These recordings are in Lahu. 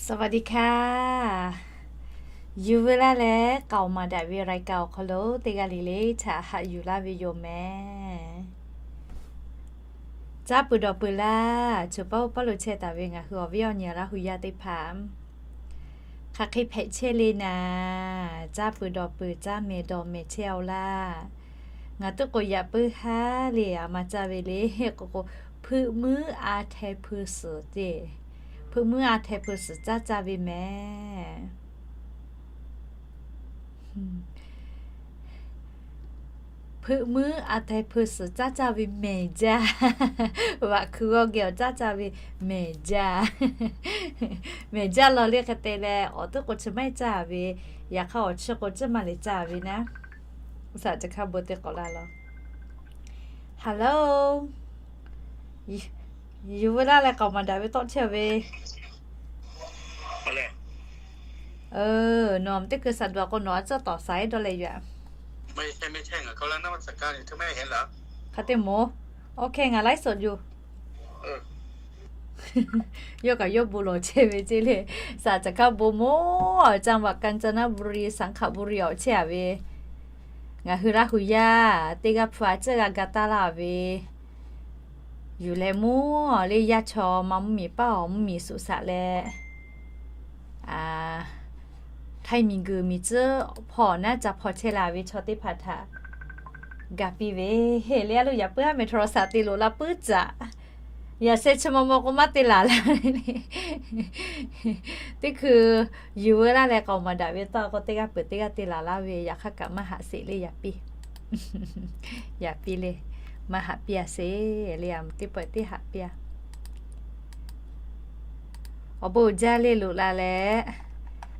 สวัสดีค่ะ Yuˬ veu laˇ leh k'aoˍ maˍ daꞈ ve รายการ awˬ hk'aw lo teˇ g'aˇ le le htaꞈ haꞈ yuˬ laˇ ve yoˬ mehˍ. Caˇ peuˬ dawˬ peuˬ laˇ, choˬ paˇ oˇ paˇ lo chehˇ taˍ ve ngaˬ hui awˬ viˉ awˬ nyi Laˇ hu yaˇ teˇ hpaˍ, hk'aˬ hk'e hpehꞈ chehˇ le naˍ, caˇ peuˬ dawˬ peuˬ, caˇ mehˍ dawˬ mehˍ chehˇ-oˆ laˇ. Ngaˬ tuˉ k'o yaꞈ puiˉ haˉ le, a ma caˇ ve le k'o k'o, hpeuꞈ muiˉ a hteh hpui suhˍ ceˇ, hpeuꞈ muiˉ a hteh hpui suhˍ caˇ caˇ ve mehˍ. Hpeuꞈ muiˉ a hteh hpui suhˍ caˇ caˇ ve mehˍ jaˇ. Vaꞈ hkui g'awˇ geh awˬ caˇ caˇ ve mehˍ jaˇ. Mehˍ jaˇ law le hk'e te leh, awˬ tuˉ k'o chi maˇ heˆ caˇ ve, yaꞈ hk'aˇ awˬ chi k'o ciˉ ma le caˇ ve naˉ. Saˍ laꞈ ca hkaˇ bon te k'awꞈ la law. Hello, Yuˬ veu laˇ leh k'aoˍ maˍ daꞈ ve tawˆ chehˇ ve. Nawˬ teˇ hkui saˍ duˬ k'o nawˬ a tcuhˇ tawˍ saˍ eˉ dawˇ leh yoˬ. Hk'aˬ te moˍ. OK, ngaˬ ไลฟ์สด yoˬ. Yawˇ kaꞈ yawˇ bon lawˬ chehˇ ve ceˇ le. Saˍ laꞈ ca hkaˇ bon moˍ, จังหวัดกาญจนบุรี สังขบุรี awˬ chehˇ a ve. Ngaˬ hui Laˇ hu yaˇ teˇ g'aˇ hpu a ciˉ g'a ga taˇ laˇ ve, yuˬ leh mawˇ le yaˇ chaw ma mvuhˇ miˬ paˇ awˬ mvuhˇ miˬ suꞈ saꞈ leh, htaiˇ miˬ guiˬ miˬ tcuhˉ hpawˇ naˉ ca hpaw chehˇ la ve chaw teˇ hpaˍ htaꞈ ga piˇ ve, le a lo yaꞈ puiˉ haˉ mehˍ โทรศัพท์ te loꞈ la puiˉ caꞈ. Yaꞈ sheh chi maw maw k'o maˇ te laˬ laˇ. Teˇ hkui yuˬ veu laˇ leh k'aoˍ maˍ daꞈ ve tawˆ k'o teˇ g'aˇ peuˬ teˇ g'aˇ te laˬ laˇ ve, yaꞈ hk'aˇ kaꞈ maˇ haꞈ sheˍ le yaꞈ piˇ. Yaꞈ piˇ le, maˇ haꞈ piˇ a sheˍ le, a teˇ pawˆ teˇ haꞈ piˇ a. Awˬ bon uiˍ jaˇ le loꞈ la leh,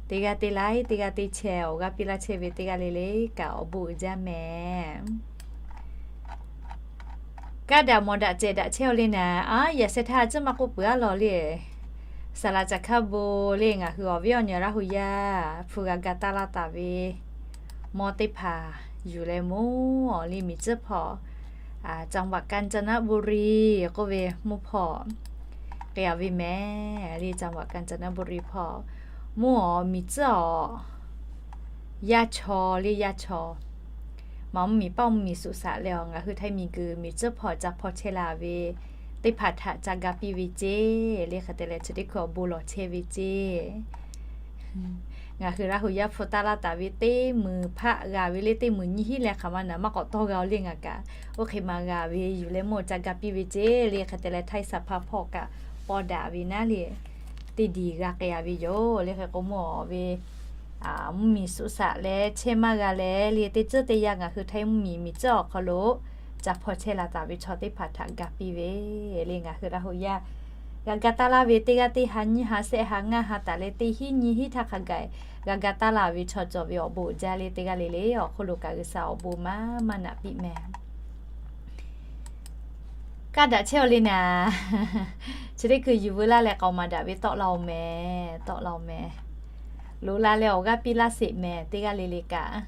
teˇ g'aˇ te laiˉ teˇ g'aˇ te chehˇ awˬ g'aˇ piˇ laˇ chehˇ ve teˇ g'aˇ le le kaꞈ awˬ bon uiˍ jaˇ mehˍ. Kaˇ daꞈ mawˬ daꞈ cehˬ daꞈ chehˇ-oˆ le naˍ, a yaꞈ sheh htaˇ a ciˉ maˇ k'oˆ peuˬ a law le. Saˍ laꞈ ca hkaˇ bon le ngaˬ hui awˬ viˉ awˬ nyi Laˇ hu yaˇ hpu g'a ga taˇ laˇ taˍ ve mawˇ teˇ hpaˍ yuˬ leh mawˇ le miˬ tcuhˉ hpawˇ, จังหวัดกาญจนบุรี k'oˆ ve mvuhˇ hpawˇ k'ai a ve mehˍ le. จังหวัดกาญจนบุรี hpawˇ mvuhˇ awˬ miˬ tcuhˉ awˬ yaˇ chaw le yaˇ chaw ma mvuhˇ miˬ paˇ mvuhˇ miˬ suꞈ saꞈ leh awˬ ngaˬ hui htaiˇ miˬ guiˬ miˬ tcuhˉ hpawˇ ca hpaw chehˇ la ve teˇ hpaˍ htaꞈ ca ga piˇ ve ceˇ le. Hk'e te leh chi teˇ hkui awˬ bon lawˬ chehˇ ve ceˇ. Ngaˬ hui Laˇ hu yaˇ hpu taˇ laˇ taˍ ve teˇ muiˬ hpaˆ g'a ve le, teˇ muiˬ nyiˇ hinˉ leh hk'aˬ ma naˍ maˇ k'awꞈ tawˇ g'a-o le ngaˬ kaꞈ. Oˇ hk'e ma g'a ve yuˬ leh mawˇ ca ga piˇ ve ceˇ le. Hk'e te leh htaiˇ saˍ hpaˇ hpawˇ kaꞈ paw daꞈ ve naˉ le, teˇ diˬ g'a k'ai a ve yoˬ le. Hk'e k'o mawˇ ve mvuhˇ miˬ suꞈ saꞈ leh chehˇ maˇ g'a leh le, teˇ tcuhˉ teˇ yanˇ ngaˬ hui htaiˇ mvuhˇ miˬ miˬ tcuhˉ awˬ hk'aw lo ca hpaw chehˇ la taˍ ve chaw teˇ hpaˍ htaꞈ ga piˇ ve le. Ngaˬ hui Laˇ hu yaˇ g'a ga taˇ laˇ ve teˇ g'aˇ teˇ ha nyiˇ ha shehˆ ha ngaˇ ha taˍ leh teˇ hinˉ nyiˇ hinˉ htaˇ hk'a gaˬ g'a ga taˇ laˇ ve chaw cawˬ ve awˬ bon uiˍ jaˇ le. Teˇ g'aˇ le le awˬ hk'oˆ lo kaꞈ G'uiˬsha awˬ bon maˇ maˇ naꞈ piˇ mehˍ. Kaˇ daꞈ chehˇ-oˆ le naˍ. Chi teˇ hkui yuˬ veu laˇ leh k'aoˍ maˍ daꞈ ve tawˆ la-oˬ mehˍ, tawˆ la-oˬ mehˍ. Loꞈ la leh awˬ g'aˇ piˇ laˇ sheˍ mehˍ teˇ g'aˇ le le kaꞈ.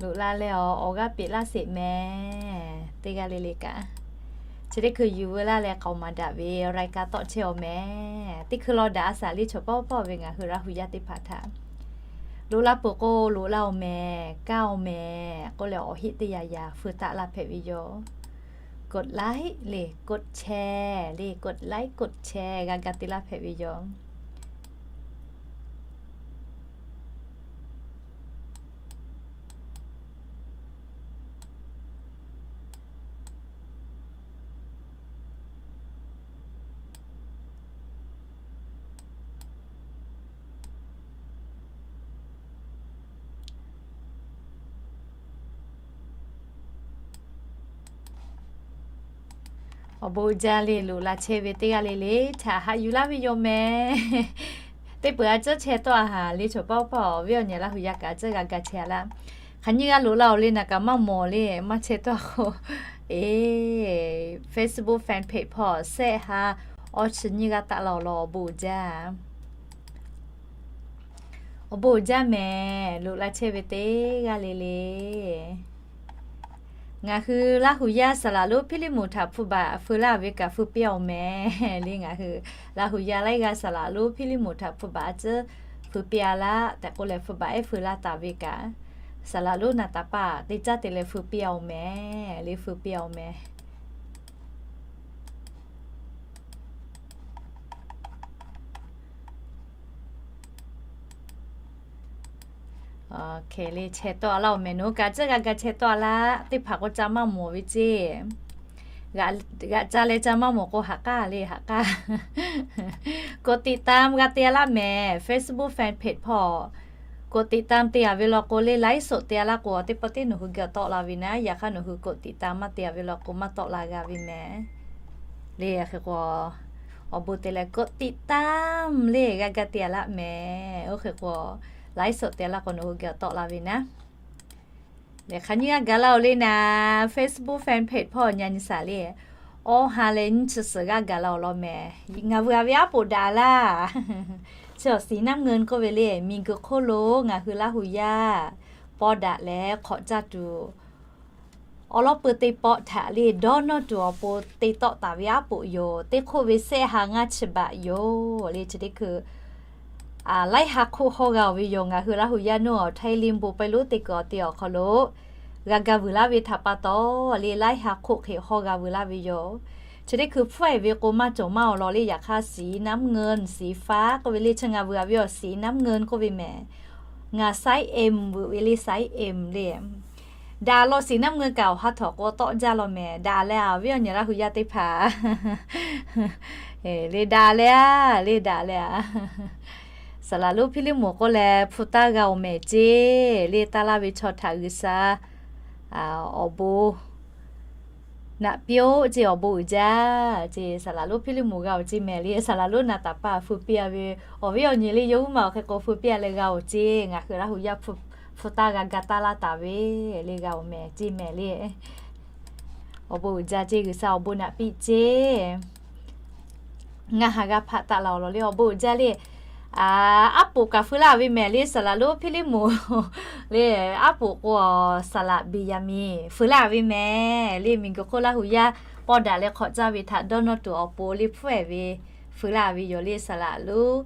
Loꞈ la leh awˬ g'aˇ piˇ laˇ sheˍ mehˍ teˇ g'aˇ le le kaꞈ. Chi teˇ hkui yuˬ veu laˇ leh k'aoˍ maˍ daꞈ ve รายการ tawˆ chehˇ-oˬ mehˍ. Teˇ hkui law daꞈ a shaˍ le chaw pawˆ pawˆ ve ngaˬ hui Laˇ hu yaˇ teˇ hpaˍ htaꞈ loꞈ la peuˬ k'o loꞈ la-oˬ mehˍ, kaˇ-oˬ mehˍ k'oˆ leh awˬ heˆ teˇ yaꞈ yaꞈ feu taˆ laˇ hpehꞈ ve yoˬ. กดไลค์ le, กดแชร์ le, กดไลค์ กดแชร์ g'a ga te laˇ hpehꞈ ve yoˬ. Awˬ bon jaˇ le loꞈ la chehˇ ve teˇ g'aˇ le le htaꞈ haꞈ yuˬ laˇ ve yoˬ mehˍ. Teˇ peuˬ a ciˉ chehˇ tawˆ a haˍ le chaw pawˆ pawˆ awˬ viˉ awˬ nyi Laˇ hu yaˇ kaꞈ a ciˉ g'a ga chehˇ a laˇ. Hk'aˬ nyiˇ g'aˇ loꞈ la-oˬ le naˍ kaꞈ maˇ mawˬ le maˇ chehˇ tawˆ a k'o, Facebook fan page hpawˇ shehˆ ha awˇ chi nyiˇ g'aˇ taˆ la-oˬ law awˬ bon jaˇ. Awˬ bon jaˇ mehˍ loꞈ la chehˇ ve teˇ g'aˇ le le. Ngaˬ hui Laˇ huˍ yaˇ saˍ laˍ lonˉ Hpiˇliˇ moˍ htaꞈ hpu baꞈ feu laˇ ve kaꞈ feu piˇ-a-oˬ mehˍ le. Ngaˬ hui Laˇ huˍ yaˇ laiˉ g'aˇ saˍ laˍ lonˉ Hpiˇliˇ moˍ htaꞈ hpu baꞈ a ciˉ feu piˇ-a laˇ tehꞈ k'oˆ leh, hpu baꞈ ehˉ feu laˇ taˍ ve kaꞈ, saˍ laˍ lonˉ naˍ taˍ paˇ teˇ caˉ te leh feu piˇ-a-oˬ mehˍ le, feu piˇ-a-oˬ mehˍ. Hk'e le chehˇ tawˆ-a laˇ-oˬ mehˍ. Nawˬ hui kaꞈ ciˉ g'a ga chehˇ tawˆ-a laˇ. Teˇ hpaˍ k'o ca maˇ mawˬ ve ceˇ. G'aꞈ ca leh ca maˇ mawˬ k'o haꞈ k'aˇ le, haꞈ k'aˇ. กดติดตาม g'a te-a laˇ mehˍ. Facebook fan page hpawˇ กดติดตาม te-a ve law k'o le, ไลฟ์สด te-a laˇ k'o, teˇ pawˆ teˇ nawˬ hui geh tawˆ la ve naˉ. Yaꞈ hk'aˇ nawˬ hui กดติดตาม maˇ te-a ve law k'o, maˇ tawˆ la g'a ve mehˍ le. Hk'e k'o, awˬ bon te leh กดติดตาม le g'a ga te-a laˇ mehˍ. Oˇ hk'e k'o, ไลฟ์สด te-a laˇ k'o nawˬ hui geh tawˆ la ve naˉ. Hk'aˬ nyiˇ g'aˇ gaˬ la-oˬ le naˍ, Facebook fan page hpawˇ nyi nyi shaˍ le. Awˇ ha leh nyiˇ chi suhˍ g'aˇ gaˬ la-oˬ law mehˍ. Ngaˬ vuiˬ-a ve aˉ poꞈ daꞈ laˇ. Chi awˬ สีน้ำเงิน k'oˆ ve le, miˬguiˬ hk'oˆ lo ngaˬ hui Laˇ huˍ yaˇ pawˇ daꞈ leh hk'awꞈ caˇ tuˬ, awˬ lawˉ peu teˇ pawˆ htaꞈ le dawˇ nawˇ tuˬ awˬ pon te tawˆ taˍ ve aˉ poꞈ yoˬ. Teˇ hk'oˆ ve sehˆ ha ngaˇ chi baꞈ yoˬ le. Chi teˇ hkui laiˉ ha hk'oˆ hawˇ g'a-oˬ ve yoˬ. Ngaˬ hui Laˇ huˍ yaˇ nuˇ awˬ Htaiˇ liˇ bon pawehˇ lonˉ teˇ kuiˬ awˬ te awˬ hk'aw lo g'a ga vuiˬ laˇ ve htaꞈ pa taw le, laiˉ ha hk'oˆ hk'e hawˇ g'a vuiˬ laˇ ve yoˬ. Chi teˇ hkui hpfuhˆ-e ve k'o maˇ cawˬ maˇ-oˬ law le. Yaꞈ hk'aˇ สีน้ำเงิน สีฟ้า k'oˆ ve le, chi ngaˬ vuiˬ-a ve awˬ สีน้ำเงิน k'oˆ ve mehˍ. Ngaˬ ไซส์ M vuiˬ ve le, ไซส์ M le. Daꞈ law สีน้ำเงิน kaꞈ awˬ ha htawnˍ k'o tawˆ jaˇ law mehˍ. Daꞈ leh-a awˬ viˉ awˬ nyi Laˇ huˍ yaˇ teˇ hpaˍ le, daꞈ leh-a le, daꞈ leh-a. Saˍ laˍ lonˉ Hpiˇliˇ moˍ k'oˆ leh hpu taˇ g'a-oˬ mehˍ ceˇ le. Taˇ laˇ ve chaw htaꞈ G'uiˬsha awˬ bon naꞈ piˇ-oˆ ceˇ, awˬ bon uiˍ jaˇ ceˇ. Saˍ laˍ lonˉ Hpiˇliˇ moˍ g'a-oˬ ceˇ mehˍ le. Saˍ laˍ lonˉ naˍ taˍ paˇ feu piˇ-a ve awˬ viˉ awˬ nyi le, yawˇ huiˉ ma awˬ hk'e k'o feu piˇ-a leh g'a-oˬ ceˇ. Ngaˬ hui Laˇ huˍ yaˇ hpu taˇ g'a ga taˇ laˇ taˍ ve le, g'a-oˬ mehˍ ceˇ mehˍ le. Awˬ bon uiˍ jaˇ ceˇ, G'uiˬsha awˬ bon naꞈ piˇ ceˇ. Ngaˬ haˍ g'a hpaꞈ taˍ laˬ-oˬ law le, awˬ bon uiˍ jaˇ le. Aˉ poꞈ kaꞈ feu laˇ ve mehˍ le, saˍ laˍ lonˉ Hpiˇliˇ moˍ le. Aˉ poꞈ k'o, saˍ laˍ Beˍyaˍmiˍ feu laˇ ve mehˍ le. Miˬguiˬ hk'oˆ Laˇ huˍ yaˇ pawˇ daꞈ leh hk'awꞈ caˇ ve htaꞈ dawˇ nawˇ tuˬ awˬ pon le hpfuhˆ-e ve feu laˇ ve yoˬ le. Saˍ laˍ lonˉ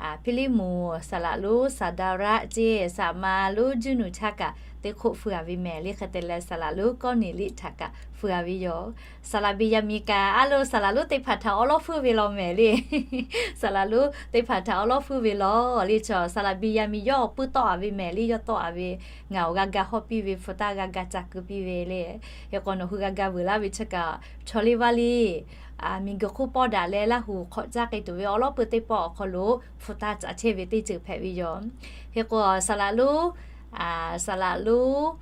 Hpiˇliˇ moˍ, saˍ laˍ lonˉ Saˍdaˍraˆ ceˇ, saˍ ma lonˉ Juˇnuˍ chaˇ kaꞈ teˇ hk'oˆ feu-a ve mehˍ le. Hk'e te leh saˍ laˍ lonˉ Kawˇneˍliˆ htaꞈ kaꞈ feu-a ve yoˬ. Saˍ laˍ Beˍyaˍmiˍ kaꞈ a lo saˍ laˍ lonˉ teˇ hpaˍ htaꞈ awˉ lawˉ feuˉ ve law mehˍ le. Saˍ laˍ lonˉ teˇ hpaˍ htaꞈ awˉ lawˉ feuˉ ve law le. Chaw saˍ laˍ Beˍyaˍmiˍ yawˇ awˬ puiˉ tawˆ-a ve mehˍ le. Yawˇ tawˆ-a ve ngaˬ awˬ g'a ga hawˇ piˇ ve, hpu taˇ g'a ga ca keu piˇ ve le. Hk'e k'o nawˬ hui g'a ga vuiˬ laˇ ve chi kaꞈ, chaw liˇ vaˇ liˇ miˬguiˬ hk'oˆ pawˇ daꞈ leh Laˇ huˍ hk'awꞈ caˇ k'ai tuˬ ve awˉ lawˉ peu teˇ pawˆ awˬ hk'aw lo hpu taˇ caꞈ chehˇ ve teˇ ceuˬ hpehꞈ ve yoˬ. Hk'e k'o saˍ laˍ lonˉ, saˍ laˍ lonˉ,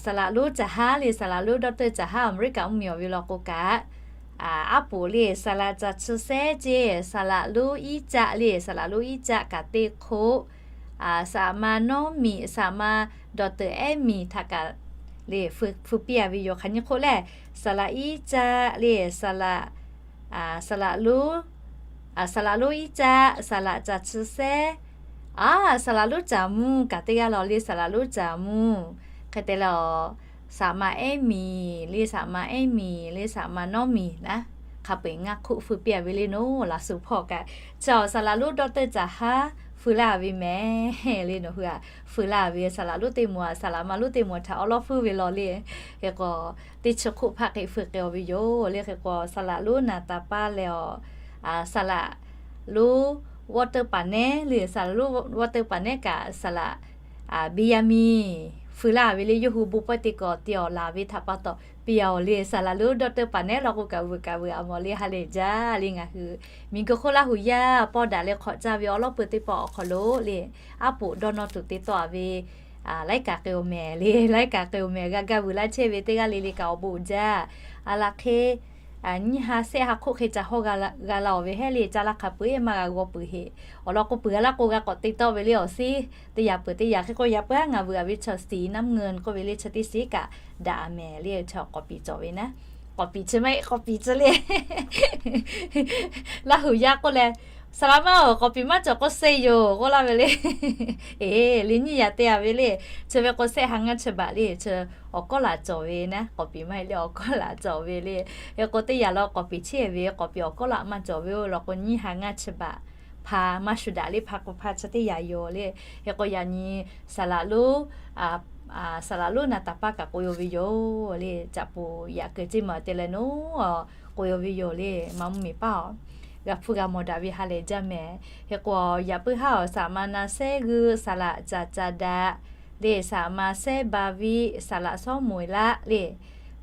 saˍ laˍ lonˉ Caˬ haˉ le, saˍ laˍ lonˉ ดอกเตอร์ Caˬ haˉ Aˍmeˍriˆkaꞈ mvuhˇmiˬ awˬ ve law k'o kaꞈ, aˉ poꞈ le saˍ laˍ Caˬ chi sehˉ ceˇ, saˍ laˍ lonˉ Iˉcaˆ le, saˍ laˍ lonˉ Iˉcaˆ kaꞈ teˇ hk'oˆ, saˍ ma Nawˉmiˬ, saˍ ma ดอกเตอร์ Ehˉmiˬ htaꞈ kaꞈ le feu piˇ-a ve yoˬ. Hk'aˬ nyi hk'oˆ lehˬ, saˍ laˍ Iˉcaˆ le, saˍ laˍ, saˍ laˍ lonˉ, saˍ laˍ lonˉ Iˉcaˆ, saˍ laˍ Caˬ chi sehˉ, aˉ saˍ laˍ lonˉ Caˬ mvuhˇ kaꞈ teˇ g'aˇ law le, saˍ laˍ lonˉ Caˬ mvuhˇ. Hk'e te leh, saˍ ma Ehˉmiˬ le, saˍ ma Ehˉmiˬ le, saˍ ma Nawˉmiˬ naˉ, hk'a peu-eˬ ngaˇ hk'oˆ feu piˇ-a ve le. Nawˬ laꞈ shuˍ hpawˇ kaꞈ, chaw saˍ laˍ lonˉ ดอกเตอร์ Caˬ haˉ feu laˇ ve mehˍ le. Nawˬ hui-a feu laˇ ve saˍ laˍ lonˉ teˇ moˍ, saˍ laˍ ma lonˉ teˇ moˍ htaꞈ awˉ lawˉ feuˉ ve law le. Hk'e k'o, teˇ chi hk'oˆ hpaˆ hk'e feu k'ai-a ve yoˬ le. Hk'e k'o saˍ laˍ lonˉ naˍ taˍ paˇ leh-a, saˍ laˍ lonˉ ดอกเตอร์ Paˍnehˉ le, saˍ laˍ lonˉ ดอกเตอร์ Paˍnehˉ kaꞈ saˍ laˍ Beˍyaˍmiˍ feu laˇ ve le. Yawˇ hui bon pawehˇ teˇ kuiˬ awˬ te awˬ laˬ ve htaꞈ pa taw piˇ-a-oˬ le. Saˍ laˍ lonˉ ดอกเตอร์ Paˍnehˉ law k'o kaꞈ vuiˬ kaꞈ vuiˬ, aˬ mawˬ le, ha lehˬ jaˇ le. Ngaˬ hui miˬguiˬ hk'oˆ Laˇ huˍ yaˇ pawˇ daꞈ leh hk'awꞈ caˇ ve awˉ lawˉ peu teˇ pawˆ awˬ hk'aw lo le, aˉ poꞈ dawˇ nawˇ tuˬ te tawˆ-a ve laiˉ kaꞈ k'ai-oˬ mehˍ le. Laiˉ kaꞈ k'ai-oˬ mehˍ, g'a gaˇ vuiˬ laˇ chehˇ ve teˇ g'aˇ le le kaꞈ awˬ bon uiˍ jaˇ. A laˬ hk'e nyiˇ ha sehˆ ha hk'oˆ hk'e ca hawˇ g'a la-oˬ ve heˆ le. Caˇ laˇ hk'a peu-eˬ maˇ g'a g'aw peuˬ heˆ. Awˬ lawn k'o peuˬ g'a laˇ k'o g'a k'awꞈ te tawˆ ve le. Awˬ shinˉ teˇ yaꞈ peuˬ teˇ yaꞈ hk'e k'o yaꞈ peu-aˉ ngaˬ vuiˬ-a ve chaw สีน้ำเงิน k'oˆ ve le, chi teˇ shinˉ kaꞈ daꞈ mehˍ le. Chaw k'awꞈ piˍ cawˬ ve naˉ, k'awꞈ piˍ chi maˇ heˆ, k'awꞈ piˍ chi le. Laˇ huˍ yaˇ k'oˆ leh Saˍ laꞈ maˇ-oˬ, k'awꞈ piˍ maˇ cawˬ k'o se yoˬ k'oˆ laˇ ve le. Eˬ, liꞈ nyiˇ yaꞈ te-a ve le. Chi ve k'o sehˆ ha ngaˇ chi baꞈ le. Chi awˬ kawˉ laꞈ cawˬ ve naˉ, k'awꞈ piˍ maˇ heˆ le, awˬ kawˉ laꞈ cawˬ ve le. Hk'e k'o teˇ yaꞈ la k'awꞈ piˍ chehˇ ve, k'awꞈ piˍ awˬ kawˉ laꞈ maˇ cawˬ ve-oˬ law k'o, nyiˇ ha ngaˇ chi baꞈ hpa maˇ shu daꞈ le, hpa k'o hpa chi teˇ yaꞈ yoˬ le. Hk'e k'o yaꞈ nyi saˍ laꞈ lonˉ, saˍ laꞈ lonˉ naˍ taˍ paˇ kaꞈ k'oꞈ-e-o ve yoˬ le. Caꞈ poˍ yaꞈ keu ceˇ maˬ te leh naˉ k'oꞈ-e-o ve yoˬ le. Maˇ mvuhˇ miˬ paˇ-oˬ, g'a hpuˇ g'a mawˬ daꞈ ve ha lehˬ jaˇ mehˍ. Hk'e k'o yaꞈ puiˉ haˉ-oˬ, saˍ ma na sehˉ g'uiˇ saˍ laꞈ caˍ caˍ daꞈ le, saˍ ma sehˉ ba viˆ saˍ laꞈ sawˉ moˍ-eˬ laˆ le.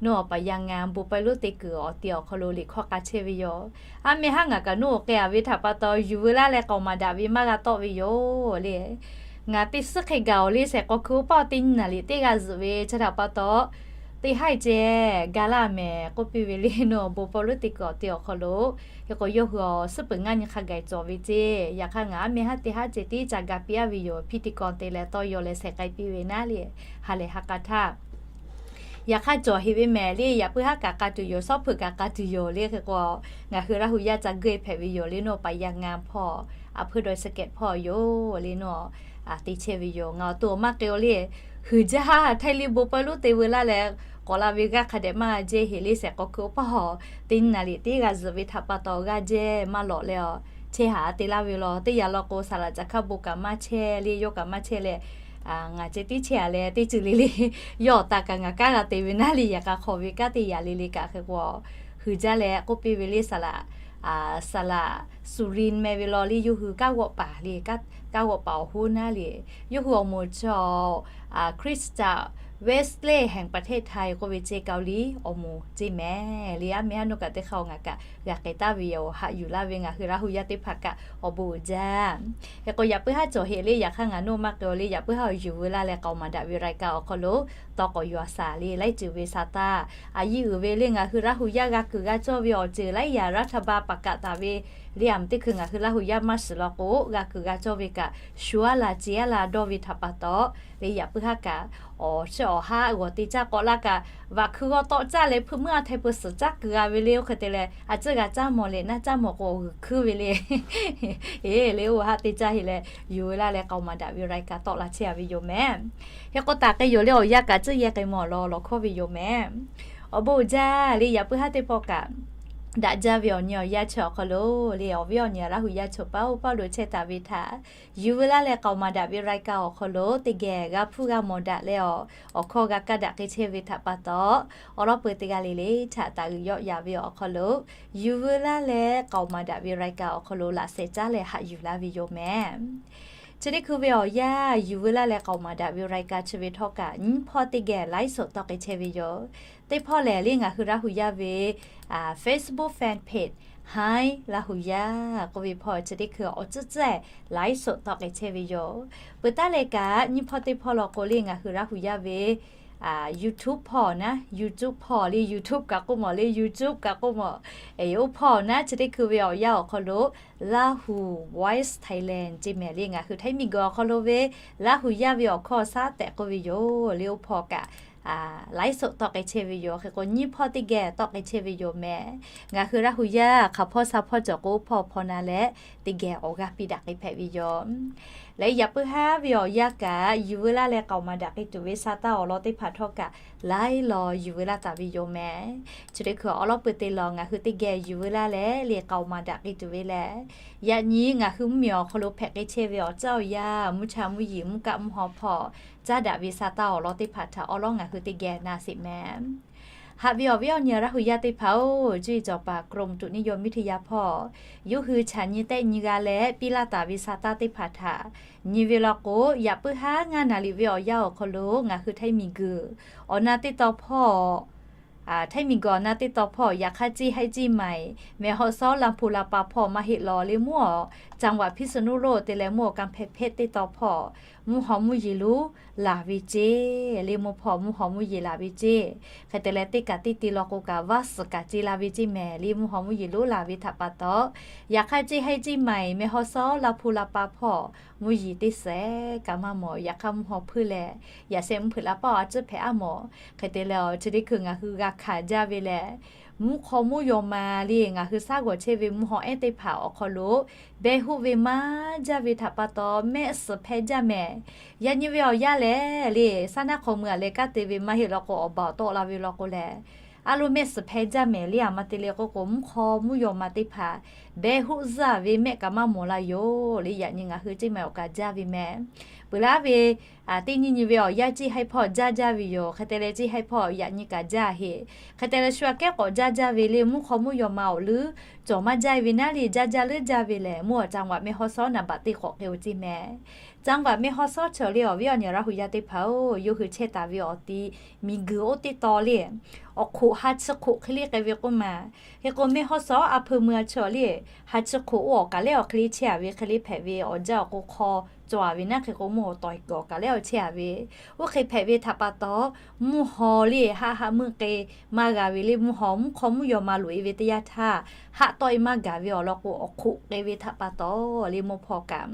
Nawˬ awˬ paˍ yaˇ ngaˬ bon pawehˇ lonˉ te kuiˬ awˬ ti awˬ hk'aw lo liꞈ hkawˇ k'a chehˇ ve yoˬ. A meh haˉ ngaˬ kaꞈ nawˬ-oˬ k'ai-a ve htaꞈ pa taw, yuˬ veu laˇ leh k'aoˍ maˍ daꞈ ve maˇ g'a tawˆ ve yoˬ le. Ngaˬ teˇ suhˉ hk'e gaˬ-oˬ le, shehˍ k'aw hkui oˇ paˇ teˇ nyi naˍ liꞈ teˇ g'aˇ zuhꞈ ve chi htaꞈ pa taw, teˇ haˉ-e ceh ga laˇ mehˍ k'oˆ piˇ ve le. Nawˬ bon pawehˇ lonˉ te kuiˬ awˬ ti awˬ hk'aw lo, hk'e k'o yawˇ hui awˬ suhˉ peuˬ ngaˇ nyi hk'a gaˬ-e cawˬ ve ceˇ. Yaꞈ hk'aˇ ngaˬ a meh haˉ teˇ haˉ ceh tiˉ ca ga piˇ-a ve yoˬ. Hpiˇ teˇ kawn te leh tawˇ yaw leh shehˍ k'ai piˇ ve naˉ le, ha lehˬ ha k'a htaˇ. Yaꞈ hk'aˇ cawˬ heꞈ ve mehˍ le, yaꞈ puiˉ haˉ kaꞈ k'a tuˬ yoˬ, sawˉ hpeuꞈ kaꞈ k'a tuˬ yoˬ le. Hk'e k'o ngaˬ hui Laˇ hu yaˇ ca geuˆ-e hpehꞈ ve yoˬ le. Nawˬ paˍ yaˇ ngaˬ hpawˇ, a hpeuˇ dawˇ sheh kehꞈ hpawˇ yoˬ le. Nawˬ te chehˇ ve yoˬ. Ngaˬ awˬ to maˇ k'ai-o le. Huiˍ jaˇ, htaiˇ liˇ bon pawehˇ lonˉ te veu laˇ leh k'awꞈ la ve g'aˇ hk'a dehꞈ maˇ jehˇ heꞈ le. Shehˍ k'aw hkui oˇ paˇ hawˬ teˇ nyi naˍ liꞈ teˇ g'aˇ zuhꞈ ve htaꞈ pa taw g'aˇ jehˇ maˇ lawꞈ leh-a, chehˇ haꞈ te laˇ ve law. Teˇ yaꞈ law k'o saˍ laꞈ caˍ hkaˇ bon kaꞈ maˇ chehˇ le, yawˇ kaꞈ maˇ chehˇ leh, ngaˬ ceh tiˉ chehˇ-a leh teˇ ceuˬ le le, yawˇ awˬ ta kaꞈ ngaˬ kanˉ g'a te ve naˉ le. Yaꞈ hk'aˇ hk'awꞈ ve kanˉ teˇ yaꞈ le le kaꞈ hk'e k'o, huiˍ jaˇ leh k'oˆ piˇ ve le. Saˍ laꞈ, saˍ laꞈ Suˍ riˍ meh ve law le, yawˇ hui kanˉ g'awˆ paˍ le, kanˉ g'awˆ paˍ awˬ hoˉ naˉ le, yawˇ hui awˬ moˍ chaw คริสตจักร Wesley แห่งประเทศไทย k'oˆ ve ceh Kaoˍliˍ awˬ moˍ ceˇ mehˍ le. A meh haˉ nawˬ kaꞈ teˇ hk'a-oˬ, ngaˬ kaꞈ g'a k'ai taˍ ve yoˬ. Haꞈ yuˬ laˇ ve ngaˬ hui Laˇ hu yaˇ teˇ hpaˍ kaꞈ awˬ bon uiˍ jaˇ. Hk'e k'o yaꞈ puiˉ haˉ cawˬ heꞈ le. Yaꞈ hk'aˇ ngaˬ nawˬ maˇ k'ai-o le. Yaꞈ puiˉ haˉ-oˬ, yuˬ veu laˇ leh k'aoˍ maˍ daꞈ ve รายการ awˬ hk'aw lo tawˇ k'awꞈ yuˬ-a shaˍ le. Laiˉ ceuˬ ve sha taˇ a yiˇ uiˍ ve le. Ngaˬ hui Laˇ hu yaˇ g'a kuiˬ g'a cawˇ ve awˬ ceuˬ laiˉ yaꞈ รัฐบาล ประกาศ taˍ ve le, a meh teˇ hkui ngaˬ hui Laˇ hu yaˇ maˇ shiˍ law k'o, g'a kuiˬ g'a cawˇ ve kaꞈ shu-a la ce-a la dawˇ ve htaꞈ pa taw le, yaꞈ puiˉ haˉ kaꞈ awˬ shiˉ awˬ haˉ g'awˬ te caˇ k'awꞈ la kaꞈ, vaꞈ hkui g'awˇ tawˆ caˇ leh hpuiˇ muiˉ a htaiˍ peu suhˍ caˉ kuiˬ g'a ve le. Oˇ hk'e te leh a ciˉ g'a caˇ mawˬ leh naˆ caˇ mawˬ k'o g'uiˬ hkuiˉ ve le. Eˬ le, oˇ haˉ te caˇ heˆ leh yuˬ veu laˇ leh k'aoˍ maˍ daꞈ ve รายการ tawˆ la chehˇ-a ve yoˬ mehˍ. Hk'e k'o taˍ k'ai yoˬ le, awˬ yanˇ kaꞈ ciˉ yehˇ k'ai mawˬ law lawˬ hkawˇ ve yoˬ mehˍ. Awˬ bon uiˍ jaˇ le, yaꞈ puiˉ haˉ teˇ pawˆ kaꞈ daꞈ jaˇ ve awˬ nyi awˬ yanˇ chi awˬ hk'aw lo le, awˬ viˉ awˬ nyi Laˇ hu yaˇ choˬ paˉ oˇ paˇ lo chehˇ taˍ ve htaꞈ yuˬ veu laˇ leh k'aoˍ maˍ daꞈ ve รายการ awˬ hk'aw lo teˇ geh g'a hpuˇ g'a mawˬ daꞈ leh, awˬ hkawˇ g'a kaˇ daꞈ k'ai chehˇ ve htaꞈ pa taw, awˬ lawn peu teˇ g'aˇ le le htaꞈ taˍ g'uiˬ yawˆ yaꞈ ve awˬ hk'aw lo yuˬ veu laˇ leh k'aoˍ maˍ daꞈ ve รายการ awˬ hk'aw lo laꞈ sheh caˉ leh haꞈ yuˬ laˇ ve yoˬ mehˍ. Chi teˇ hkui ve awˬ yanˇ yuˬ veu laˇ leh k'aoˍ maˍ daꞈ ve รายการ chi ve htawˇ kaꞈ nyiˇ hpawˇ teˇ geh ไลฟ์สด tawˆ k'ai chehˇ ve yoˬ. Teˇ hpawˇ lehˬ le, ngaˬ hui Laˇ hu yaˇ ve Facebook fan page Hi Laˇ hu yaˇ k'oˆ ve hpawˇ chi teˇ hkui awˬ tcuhˉ tcuhˉ ไลฟ์สด tawˆ k'ai chehˇ ve yoˬ. Peuˬ taˉ leh kaꞈ nyiˇ hpawˇ teˇ hpawˇ law k'o le, ngaˬ hui Laˇ hu yaˇ ve YouTube hpawˇ naˉ, YouTube hpawˇ le, YouTube kaꞈ k'oˆ mawˬ le, YouTube kaꞈ k'oˆ mawˬ. Oˇ hpawˇ naˉ chi teˇ hkui ve awˬ yanˇ awˬ hk'aw lo Lahu Voice Thailand ceˇ mehˍ le. Ngaˬ hui htaiˇ miˬguiˬ awˬ hk'aw lo ve Laˇ hu yaˇ ve awˬ hkawˇ shaˉ tehꞈ k'oˆ ve yoˬ le. Oˇ hpawˇ kaꞈ ไลฟ์สด tawˆ k'ai chehˇ ve yoˬ. Hk'e k'o nyiˇ hpawˇ teˇ geh tawˆ k'ai chehˇ ve yoˬ mehˍ. Ngaˬ hui Laˇ hu yaˇ hk'aˬ hpawˇ sha hpawˇ cawˬ k'o, oˇ hpawˇ hpawˇ na leh teˇ geh awˬ g'aˇ piˇ daꞈ k'ai hpehꞈ ve yoˬ. Leh yaꞈ puiˉ haˉ ve awˬ yanˇ kaꞈ yuˬ veu laˇ leh k'aoˍ maˍ daꞈ k'ai tuˬ ve sha taˇ awˬ lawn teˇ hpaˍ htawˇ kaꞈ laiˉ law yuˬ veu laˇ taˍ ve yoˬ mehˍ. Chi teˇ hkui awˬ lawn peu te law ngaˬ hui teˇ geh yuˬ veu laˇ leh le k'aoˍ maˍ daꞈ k'ai tuˬ ve lehˬ, yaꞈ nyi ngaˬ hui mvuhˇmiˬ awˬ hk'aw lo hpehꞈ k'ai chehˇ ve awˬ caˉ awˬ yaˇ, mvuhˇ cha mvuhˇ yeˬ, mvuhˇ kaˆ mvuhˇ haw hpawˇ caˉ daꞈ ve sha taˇ awˬ lawn teˇ hpaˍ htaꞈ awˬ lawn ngaˬ hui teˇ geh na sheˍ mehˍ. Haꞈ ve awˬ viˉ awˬ nyi Laˇ hu yaˇ teˇ hpaˍ-oˬ, cuˇ yiˍ cawˬ paˍ กรมอุตุนิยมวิทยา hpawˇ yawˇ hui chaꞈ nyi tehˆ nyi g'a leh piˇ laˇ taˍ ve sha taˇ teˇ hpaˍ htaꞈ nyi ve law k'o, yaꞈ puiˉ haˉ ngaˇ naˍ liꞈ ve awˬ yanˇ awˬ hk'aw lo ngaˬ hui htaiˇ miˬguiˬ awˬ na teˇ taw hpawˇ htaiˇ miˬguiˬ awˬ na teˇ taw hpawˇ yaꞈ hk'aˇ ceˇ haiˉ ceˇ maiˍ meh haw sawˉ la hpu la pa hpawˇ maˇ heˆ law le, mvuhˇ awˬ จังหวัดพิษณุโลก te leh mvuhˇ awˬ กำแพงเพชร teˇ taw hpawˇ mvuhˇ haw mvuhˇ yeˬ lonˉ laˬ ve ceˇ le. Mvuhˇ hpawˇ mvuhˇ haw mvuhˇ yeˬ laˬ ve ceˇ. Hk'e te leh teˇ kaꞈ teˇ te law k'o kaꞈ vaˇ suhˍ kaꞈ ce la ve ceˇ mehˍ le. Mvuhˇ haw mvuhˇ yeˬ lonˉ laˬ ve htaꞈ pa taw, yaꞈ hk'aˇ ceˇ haiˉ ceˇ maiˍ meh haw sawˉ la hpu la pa hpawˇ mvuhˇ yeˬ teˇ sehˍ kaꞈ maˇ mawˬ. Yaꞈ hk'aˇ mvuhˇ haw hpuiˇ leh yaꞈ sheh mvuhˇ hpeuꞈ la paˇ a ciˉ hpehꞈ aˉ mawˬ. Hk'e te leh chi teˇ hkui ngaˬ hui g'a hkanˍ jaˇ ve lehˬ, Mvuhˇ hk'aw mvuhˇ yaw ma le, ngaˬ hui shaˉ g'awˬ chehˇ ve mvuhˇ haw ehˉ teˇ hpaˍ awˬ hk'aw lo behˇ hoˆ ve maˇ jaˇ ve htaꞈ pa taw, mehˆ suhˍ hpehˇ jaˇ mehˍ. Yaꞈ nyi ve awˬ yanˇ lehˬ le, saˉ naˉ hk'aw mui aꞈ leh kanˉ te ve maˇ heˆ law k'o, awˬ baˬ awˬ tawˆ la ve law k'o lehˬ, a lo mehˆ suhˍ hpehˇ jaˇ mehˍ le. A ma te leh k'oˆ k'o, mvuhˇ hk'aw mvuhˇ yaw ma teˇ hpaˍ behˇ hoˆ zuhˇ ve mehˆ kaꞈ maˇ mawˬ la yoˬ le. Yaꞈ nyi ngaˬ hui ceˇ ma awˬ kaꞈ jaˇ ve mehˍ. Peuˬ laˇ ve teˇ nyi nyi ve awˬ yanˇ ceˇ haiˉ hpawˇ jaˇ jaˇ ve yoˬ. Hk'e te leh ceˇ haiˉ hpawˇ yaꞈ nyi kaꞈ jaˇ heˆ. Hk'e te leh shu aꞈ kehˉ k'awꞈ jaˇ jaˇ ve le, mvuhˇ hk'aw mvuhˇ yaw ma awˬ leuˉ cawˬ maˇ jaˇ ve naˉ le, jaˇ jaˇ leuˉ jaˇ ve lehˬ, mvuhˇ awˬ จังหวัด แม่ฮ่องสอน naˍ baꞈ teˇ k'awꞈ k'ai-o ceˇ mehˍ. จังหวัด แม่ฮ่องสอน chaw le awˬ viˉ awˬ nyi Laˇ hu yaˇ teˇ hpaˍ-oˬ, yawˇ hui chehˇ taˍ ve awˬ ti miˬguiˬ oˇ teˇ taw le, awˬ hk'oꞈ ha chi hk'oꞈ hk'e le k'ai ve k'oˆ ma. Hk'e k'o แม่ฮ่องสอน อำเภอเมือง chaw le, ha chi hk'oꞈ oˇ awˬ kaꞈ lehˉ awˬ hk'e le chehˇ-a ve hk'e le hpehꞈ ve awˬ jaˇ awˬ k'o hk'aw cawˬ-a ve naˉ hk'e k'o mvuhˇ haw tawˍ k'awꞈ kaꞈ lehˉ awˬ chehˇ-a ve. Oˇ hk'e hpehꞈ ve htaꞈ pa taw, mvuhˇ haw le haˆ haˆ meuˆ k'e maˇ g'a ve le, mvuhˇ haw mvuhˇ hk'aw mvuhˇ yaw ma loꞈ-e ve teˇ yanˇ htaˇ, haˆ tawˆ-e maˇ gaˬ ve awˬ lawn k'o, awˬ hk'oꞈ k'ai ve htaꞈ pa taw le, mvuhˇ hpawˇ kaꞈ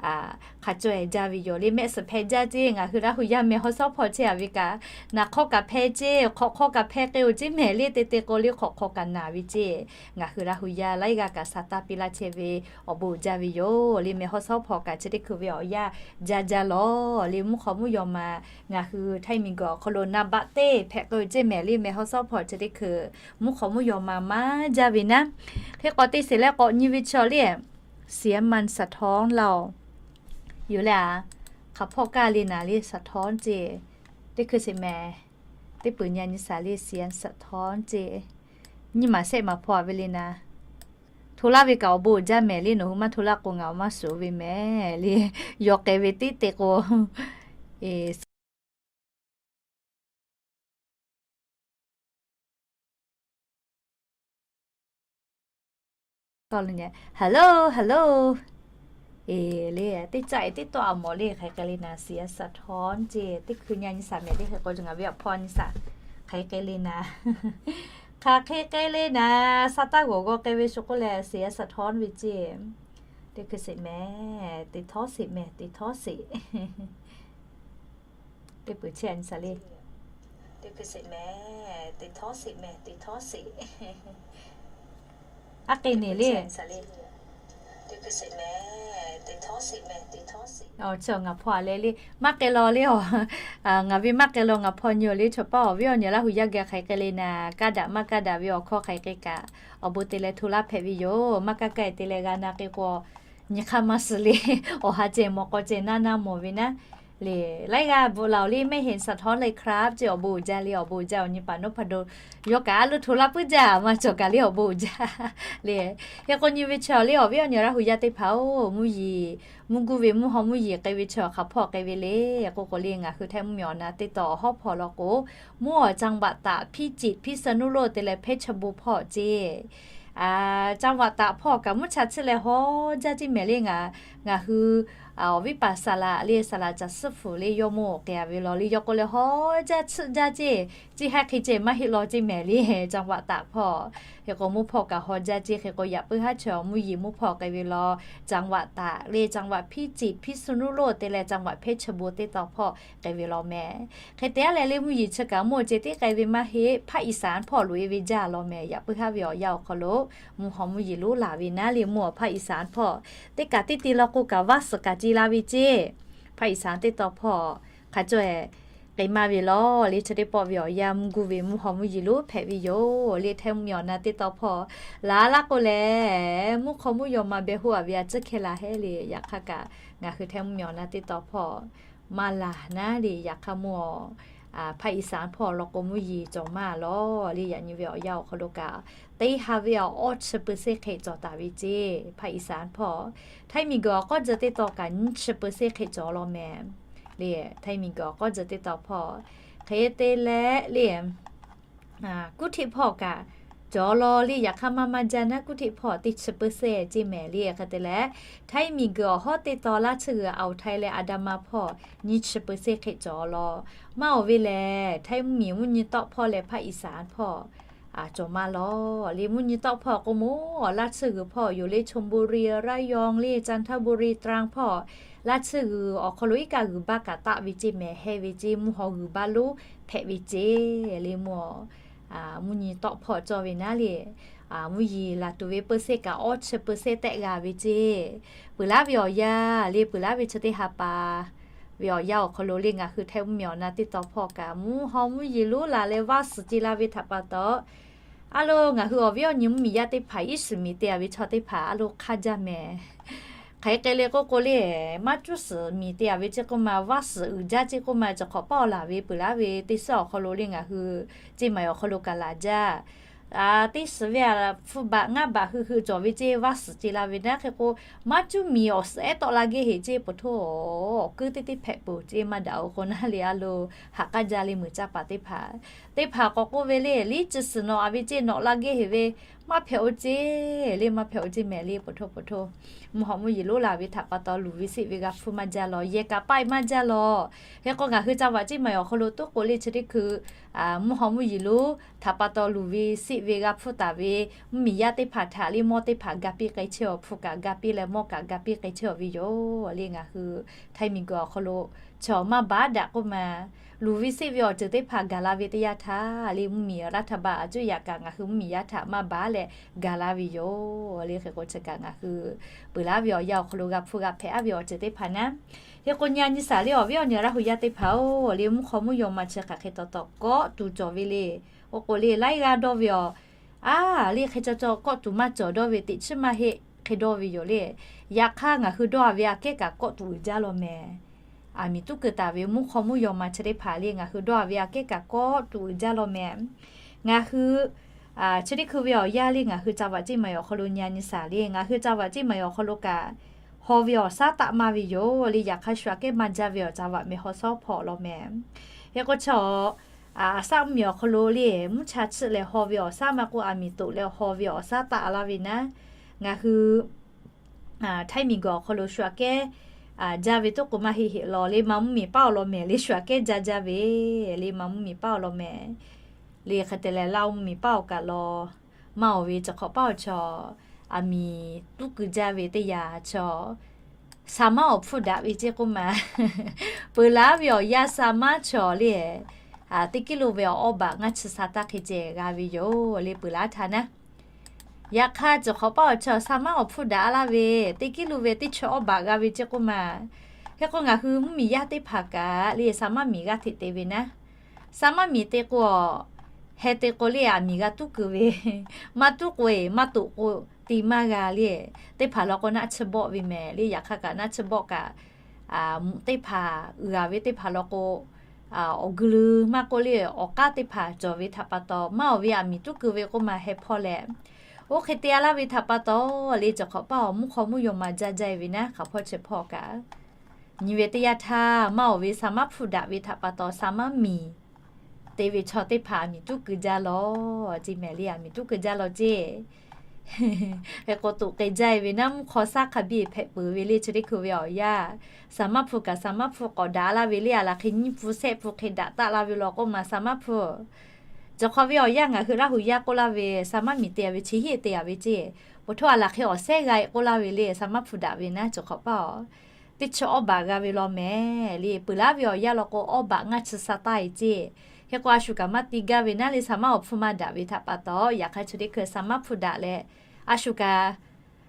hk'a caweh jaˇ ve yoˬ le. Mehˆ suhˍ hpehˇ jaˇ ceˇ, ngaˬ hui Laˇ hu yaˇ แม่ฮ่องสอน hpawˇ chehˇ-a ve kaꞈ, naˍ hk'aw kaꞈ hpehˇ ceˇ, hk'awꞈ hk'aw kaꞈ hpehˇ k'ai-o ceˇ mehˍ le. Te te k'o le hk'awꞈ hk'aw kaꞈ naˍ ve ceˇ, ngaˬ hui Laˇ hu yaˇ laiˉ g'aˇ kaꞈ sa taˇ piˇ laˇ chehˇ ve awˬ bon jaˇ ve yoˬ le. แม่ฮ่องสอน hpawˇ kaꞈ chi teˇ hkui ve awˬ yanˇ jaˇ jaˇ lawˬ le. Mvuhˇ hk'aw mvuhˇ yaw ma ngaˬ hui htaiˇ miˬguiˬ awˬ hk'aw lo naˍ baꞈ teˇ hpehꞈ k'ai-o ceˇ mehˍ le. แม่ฮ่องสอน hpawˇ chi teˇ hkui mvuhˇ hk'aw mvuhˇ yaw ma maˇ jaˇ ve naˉ. Hk'e k'awꞈ te sheˍ leh k'awꞈ nyi ve chaw le, เสียงมันสะท้อน laˇ-oˬ. Yoˬ le a, hk'aˬ hpawˇ kaˇ le naˍ le สะท้อน ceˇ. Teˇ hkui sheˍ mehˍ. Teˇ peuˬ nyi a nyi shaˍ le เสียงสะท้อน ceˇ. Nyiˇ maˬ shehˆ maˬ hpawˇ-a ve le naˍ. Hto laˇ ve kaꞈ awˬ bon uiˍ jaˇ mehˍ le. Nawˬ hui maˇ hto laˇ k'o ngaˬ maˇ shuˍ ve mehˍ le. Yaw k'ai ve tiˉ te k'o, Hello, hello. Eˬ le, teˇ caˆ eˬ teˇ tawˆ a mawˬ le, hk'aˬ hk'e k'ai le naˍ, เสียงสะท้อน ceˇ. Teˇ hkui nyi a nyi shaˍ mehˍ le, hk'e k'o ngaˬ ve awˬ hpawˇ nyi shaˍ. Hk'aˬ hk'e k'ai le naˍ, hk'aˬ hk'e k'ai le naˍ, sa taˇ g'awˬ g'aw k'ai ve shu k'oˆ leh เสียงสะท้อน ve ceˇ. Teˇ hkui sheˍ mehˍ, teˇ htawˇ sheˍ mehˍ, teˇ htawˇ sheˍ. Teˇ peuˬ chehˇ a nyi shaˍ le. Aˉ k'e neˬ le. Chi ngaˬ hpawˇ a leh le, maˇ k'ai law le awˬ. Ngaˬ ve maˇ k'ai law ngaˬ hpawˇ nyi-oˬ le. Chaw paˇ awˬ viˉ awˬ nyi Laˇ hu yaˇ geh hk'aˬ hk'e k'ai le naˍ, kaˇ daꞈ maˇ kaˇ daꞈ ve awˬ hkawˇ hk'aˬ hk'e k'ai kaꞈ, awˬ bon te leh hto laˇ hpehꞈ ve yoˬ. Maˇ kaˇ kaˇ te leh g'a na k'ai k'o, nyi hk'aˇ maˇ suh le. Awˬ ha ceh mawˬ k'aw ceh naˇ naˇ mawˬ ve naˉ le. Laiˉ g'aˇ bvuhꞈ laˬ-oˬ le, ไม่เห็นสะท้อนเลยครับ ceˇ. Awˬ bon uiˍ jaˇ le, awˬ bon uiˍ jaˇ. Awˬ nyi paˍ nawˉ hpa do yawˇ kaꞈ a lo hto laˇ puiˉ jaˇ maˇ cawˬ kaꞈ le, awˬ bon uiˍ jaˇ le. Hk'e k'o nyi ve chaw le awˬ viˉ awˬ nyi Laˇ hu yaˇ teˇ hpaˍ-oˬ, mvuhˇ yeˬ, mvuhˇ guˇ ve mvuhˇ haw mvuhˇ yeˬ k'ai ve chaw hk'aˬ hpawˇ k'ai ve le. K'oˆ k'o le ngaˬ hui htaiˇ mvuhˇmiˬ awˬ na teˇ taw awˬ hawˉ hpawˇ law k'o, mvuhˇ awˬ จังหวัดตาก พิจิตร พิษณุโลก te leh เพชรบูรณ์ hpawˇ ceˇ. จังหวัดตาก hpawˇ kaꞈ mvuhˇ cha chiˇ leh haw jaˇ ceˇ mehˍ le. Ngaˬ hui awˬ viˉ paˍ saˍ laꞈ le, saˍ laꞈ caˬ suhˉ fuˍ le yawˇ mawˇ k'ai-a ve law le. Yawˇ k'o leh haw jaˇ chiˇ jaˇ ceˇ, ceˇ haiˉ hk'e ceh maˇ heˆ law ceˇ mehˍ le. จังหวัดตาก hpawˇ hk'e k'o mvuhˇ hpawˇ kaꞈ haw jaˇ ceˇ. Hk'e k'o yaꞈ puiˉ haˉ chaw mvuhˇ yeˬ mvuhˇ hpawˇ k'ai ve law, จังหวัดตาก le, จังหวัดพิจิตร พิษณุโลก te leh จังหวัดเพชรบูรณ์ teˇ taw hpawˇ k'ai ve law mehˍ. Hk'e te a leh le mvuhˇ yeˬ chi kaꞈ mvuhˇ awˬ ceh tiˉ k'ai ve maˇ heˆ, ภาคอีสาน hpawˇ loꞈ-e ve jaˇ law mehˍ. Yaꞈ puiˉ haˉ ve awˬ yanˇ awˬ hk'aw lo mvuhˇ haw mvuhˇ yeˬ lonˉ laˬ ve naˉ le, mvuhˇ awˬ ภาคอีสาน hpawˇ teˇ kaꞈ teˇ te law k'o kaꞈ vaˇ suhˍ kaꞈ ce la ve ceˇ. ภาคอีสาน teˇ taw hpawˇ hk'a caweh k'ai maˇ ve law le. Chi teˇ pawˆ ve awˬ yanˇ mvuhˇ guˇ ve mvuhˇ haw mvuhˇ yeˬ lonˉ hpehꞈ ve yoˬ le. Htaiˇ mvuhˇmiˬ awˬ na teˇ taw hpawˇ laˬ laˇ k'o lehˬ, mvuhˇ hk'aw mvuhˇ yaw ma beh hoˆ-a ve a ciˉ hkehˇ la hehˉ le. Yaꞈ hk'aˇ kaꞈ ngaˬ hui htaiˇ mvuhˇmiˬ awˬ na teˇ taw hpawˇ maˇ laˬ naˉ le. Yaꞈ hk'aˇ mvuhˇ awˬ ภาคอีสาน hpawˇ law k'o mvuhˇ yeˬ cawˬ maˇ law le. Yaꞈ nyi ve awˬ yanˇ awˬ hk'aw lo kaꞈ teˇ ha ve awˬ awˇ chi เปอร์เซ็นต์ hk'e cawˬ taˍ ve ceˇ. ภาคอีสาน hpawˇ htaiˇ miˬguiˬ awˬ k'awˇ jeh teˇ taw kaꞈ nyiˇ chi เปอร์เซ็นต์ hk'e cawˬ law mehˍ le. Htaiˇ miˬguiˬ awˬ k'awˇ jeh teˇ taw hpawˇ hk'e te leh le กรุงเทพ hpawˇ kaꞈ cawˬ law le. Yaꞈ hk'aˇ maˇ maˇ jaˇ naˉ, กรุงเทพ hpawˇ teˇ chi เปอร์เซ็นต์ ceˇ mehˍ le. Hk'e te leh htaiˇ miˬguiˬ awˬ hawˉ teˇ taw laˇ tsuhˇ g'uiˬ อ่าวไทย leh อันดามัน hpawˇ nyiˇ chi เปอร์เซ็นต์ hk'e cawˬ law. Maˇ oˬ ve lehˬ htaiˇ mvuhˇmiˬ mvuhˇ nyi tawˆ hpawˇ leh ภาคอีสาน hpawˇ cawˬ maˇ law le. Mvuhˇ nyi tawˆ hpawˇ k'o moˍ laˇ tsuhˇ g'uiˬ hpawˇ yoˬ le, ชลบุรี ระยอง le, จันทบุรี ตรัง hpawˇ laˇ tsuhˇ g'uiˬ awˬ hk'aw lo iˉ kaˆ g'uiˬ baˇ kaꞈ taˆ ve ceˇ mehˍ, heh ve ceˇ, mvuhˇ haw g'uiˬ baˇ lonˉ hpehꞈ ve ceˇ le mvuhˇ mvuhˇ nyi tawˆ hpawˇ cawˇ ve naˉ le, mvuhˇ yeˬ laˬ tuˬ ve เปอร์เซ็นต์ kaꞈ awˇ chi เปอร์เซ็นต์ tehꞈ g'a ve ceˇ. Peuˬ laˉ ve awˬ yanˇ le, peuˬ laˉ ve chi teˇ ha pa ve awˬ yanˇ awˬ hk'aw lo le ngaˬ hui Htaiˇ mvuhˇ miˬ awˬ na teˇ taw hpawˇ kaꞈ mvuhˇ haw mvuhˇ yeˬ lonˉ la leh vaˇ suhˍ ce la ve htaꞈ pa taw, a lo ngaˬ hui awˬ viˉ awˬ nyi mvuhˇ miˬ yaˇ teˇ hpaˍ iˉ shiˍ miˬ te a ve chaw teˇ hpaˍ a lo hk'aˇ jaˇ mehˍ. Hk'aˬ hk'e le k'oˆ k'o le, maˇ cuˇ suhˍ miˬ te a ve ceˇ k'oˆ ma, vaˇ suhˍ uiˍ jaˇ ceˇ k'oˆ ma, cawˬ hk'awꞈ paˇ awˬ laˬ ve peuˬ laˉ ve teˇ suhˉ awˬ hk'aw lo le ngaˬ hui ceˇ maˬ awˬ hk'aw lo kaꞈ laˬ jaˇ. Teˇ suhˍ ve a hpu baꞈ ngaˇ baꞈ hui hui cawˬ ve ceˇ vaˇ suhˍ ce la ve naˉ hk'e k'o, maˇ cuˇ miˬ awˬ suhˍ ehˉ tawˆ la gehˇ heˍ ceˇ, po htoˇ awˬ kuiˉ teˇ teˇ hpehꞈ peuˬ ceˇ maˇ daꞈ-oˬ k'o naˉ le a lo haꞈ k'aˇ jaˇ le meuˬ caˇ paˍ teˇ hpaˍ. Teˇ hpaˍ k'awꞈ k'oˆ ve le, liˉ chi suhˍ nawꞈ a ve ceˇ nawꞈ la gehˇ heˍ ve, maˇ hpehꞈ-o ceˇ le, maˇ hpehꞈ-o ceˇ mehˍ le, po htoˇ po htoˇ. Mvuhˇ haw mvuhˇ yeˬ lonˉ la ve htaꞈ pa taw luˬ ve seˆ ve g'a hpfuhˇ maˇ jaˇ lawˬ, yehˬ kaꞈ paˆ maˇ jaˇ lawˬ. Hk'e k'o ngaˬ hui ca vaꞈ ceˇ maˬ awˬ hk'aw lo toˉ k'o le chi teˇ hkui mvuhˇ haw mvuhˇ yeˬ lonˉ htaꞈ pa taw luˬ ve seˆ ve g'a hpfuhˇ taˍ ve mvuhˇ miˬ yaˇ teˇ hpaˍ htaꞈ le mawˇ teˇ hpaˍ ga piˇ k'ai chehˇ-aw, hpu kaꞈ ga piˇ leh mawˇ kaꞈ ga piˇ k'ai chehˇ-aw ve yoˬ le. Ngaˬ hui Htaiˇ miˬ guiˬ awˬ hk'aw lo chaw maˇ baˉ daꞈ k'oˆ ma, luˬ ve seˆ ve awˬ ceuˬ teˇ hpaˍ gaˬ la ve teˇ yanˇ htaˇ le mvuhˇ miˬ รัฐบาล a cuˇ yaꞈ kaꞈ ngaˬ hui mvuhˇ miˬ yaˇ htaꞈ maˇ baˉ leh gaˬ la ve yoˬ le. Hk'e k'o chi kaꞈ ngaˬ hui peuˬ laˉ ve awˬ yanˇ awˬ hk'aw lo g'a hpfuhˇ g'a hpehꞈ-a ve awˬ ceuˬ teˇ hpaˍ naˉ. Hk'e k'o nyi a nyi shaˍ le awˬ viˉ awˬ nyi Laˇ hu yaˇ teˇ hpaˍ-oˬ le, mvuhˇ hk'aw mvuhˇ yaw ma chi hk'aˬ hk'e taw taw kawˆ tuˬ cawˬ ve le. K'o k'o le laiˉ g'aˇ dawˇ ve awˬ, a le hk'e caw caw kawˆ tuˬ maˇ cawˬ dawˇ ve teꞈ chiˉ maˇ heˆ hk'e dawˇ ve yoˬ le. Yaꞈ hk'aˇ ngaˬ hui dawˇ a ve aꞈ kehˉ kaꞈ kawˆ tuˬ uiˍ jaˇ law mehˍ. Aˬ miˍ tuˉ keu taˍ ve mvuhˇ hk'aw mvuhˇ yaw ma chi teˇ hpaˍ le ngaˬ hui dawˇ a ve aꞈ kehˉ kaꞈ kawˆ tuˬ uiˍ jaˇ law mehˍ. Ngaˬ hui chi teˇ hkui ve awˬ yanˇ le ngaˬ hui ca vaꞈ ceˇ maˬ awˬ hk'aw lo nyi a nyi shaˍ le ngaˬ hui ca vaꞈ ceˇ maˬ awˬ hk'aw lo kaꞈ haw ve awˬ shaˉ taˆ maˇ ve yoˬ le. Yaꞈ hk'aˇ shu aꞈ kehˉ maˇ jaˇ ve awˬ ca vaꞈ mehˍ haw shawˉ hpawˇ law mehˍ. Hk'e k'o chaw aˬ saˆ mvuhˇ miˬ awˬ hk'aw lo le mvuhˇ cha chiˆ leh haw ve awˬ shaˉ maˇ k'oˆ, aˬ miˍ toꞈ leh haw ve awˬ shaˉ taˆ laˇ ve naˉ, ngaˬ hui Htaiˇ miˬ guiˬ awˬ hk'aw lo shu aꞈ kehˉ jaˇ ve toˉ k'o maˇ heˆ heˆ law le, ma mvuhˇ miˬ paˉ awˬ law mehˍ le, shu aꞈ kehˉ jaˇ jaˇ ve le, ma mvuhˇ miˬ paˉ awˬ law mehˍ le. Hk'e te leh Laˇ huˍ mvuhˇ miˬ paˉ awˬ kaꞈ law maˇ awˬ ve cawˬ hk'awꞈ paˉ awˬ chaw aˬ miˍ tuˉ keu jaˇ ve teˇ yanˇ chaw, saˍ maˉ awˬ hpfuhˇ daꞈ ve ceˇ k'oˆ ma, peuˬ laˉ ve awˬ yanˇ saˍ maˉ chaw le teˇ kiˉ lo ve awˬ awˇ baꞈ ngaˇ chi sa taˇ hk'e ceh g'a ve yoˬ le, peuˬ laˉ htaˇ naˉ. Yaꞈ hk'aˇ cawˬ hk'awꞈ paˉ awˬ chaw saˍ maˉ awˬ hpfuhˇ daꞈ laˇ ve teˇ kiˉ lo ve teˇ chi awˇ baꞈ g'a ve ceˇ k'oˆ ma. Hk'e k'o ngaˬ hui mvuhˇ miˬ yaˇ teˇ hpaˍ kaꞈ le saˍ maˉ miˬ g'aˇ hteꞈ te ve naˉ, saˍ maˉ miˬ te k'o, heh te k'o le aˬ miˍ g'a tuˉ keu ve, maˇ tuˉ k'o e maˇ toꞈ k'o te maˇ g'a le. Teˇ hpaˍ law k'o naˆ chi bawˆ ve mehˍ le, yaꞈ hk'aˇ kaꞈ naˆ chi bawˆ kaꞈ teˇ hpaˍ uiˍ a ve teˇ hpaˍ law k'o, awˬ geu leu maˇ k'oˆ le awˬ k'aˉ teˇ hpaˍ cawˬ ve htaꞈ pa taw maˇ awˬ ve aˬ miˍ tuˉ keu ve k'oˆ ma heh hpawˇ leh, oˇ hk'e te a laˇ ve htaꞈ pa taw le cawˬ hk'awꞈ paˉ awˬ mvuhˇ hk'aw mvuhˇ yaw ma jaˇ jaˇ e ve naˉ, hk'aˬ hpawˇ chi hpawˇ kaꞈ nyi ve teˇ yanˇ htaˇ maˇ awˬ ve saˍ maˉ hpfuhˇ daꞈ ve htaꞈ pa taw saˍ maˉ miˬ te ve chaw teˇ hpaˍ aˬ miˍ tuˉ keu jaˇ law ceˇ mehˍ le, aˬ miˍ tuˉ keu jaˇ law ceˇ. Hk'e k'o toꞈ k'ai jaˇ e ve naˉ, mvuhˇ hk'aw shaˉ hk'a biˇ hpehꞈ peuˬ ve le chi teˇ hkui ve awˬ yanˇ, saˍ maˉ hpu kaꞈ saˍ maˉ hpu k'awꞈ daꞈ laˇ ve le, aˬ laˬ hk'e nyiˇ hpu shehˆ hpu hk'e daꞈ taˆ la ve law k'oˆ ma saˍ maˉ hpu. Cawˬ hk'aw ve awˬ yanˇ ngaˬ hui Laˇ huˍ yaˇ k'oˆ laˇ ve saˍ maˉ miˬ te a ve chi heˆ te a ve ceˇ, po htaˇ aˬ laˬ hk'e awˬ sehˉ g'a e k'oˆ laˇ ve le, saˍ maˉ hpu daꞈ ve naˉ cawˬ hk'awꞈ paˉ aˬ teˇ chi awˇ baꞈ g'a ve law mehˍ le, peuˬ laˉ ve awˬ yanˇ law k'o awˇ baꞈ ngaˇ chi sa taˇ e ceˇ. Hk'e k'o a shu kaꞈ maˇ te gaˇ ve naˉ le, saˍ maˉ awˬ hpfuhˇ maˇ daꞈ ve htaꞈ pa taw yaꞈ hk'aˇ chi teˇ hkui saˍ maˉ hpfuhˇ daꞈ leh, a shu kaꞈ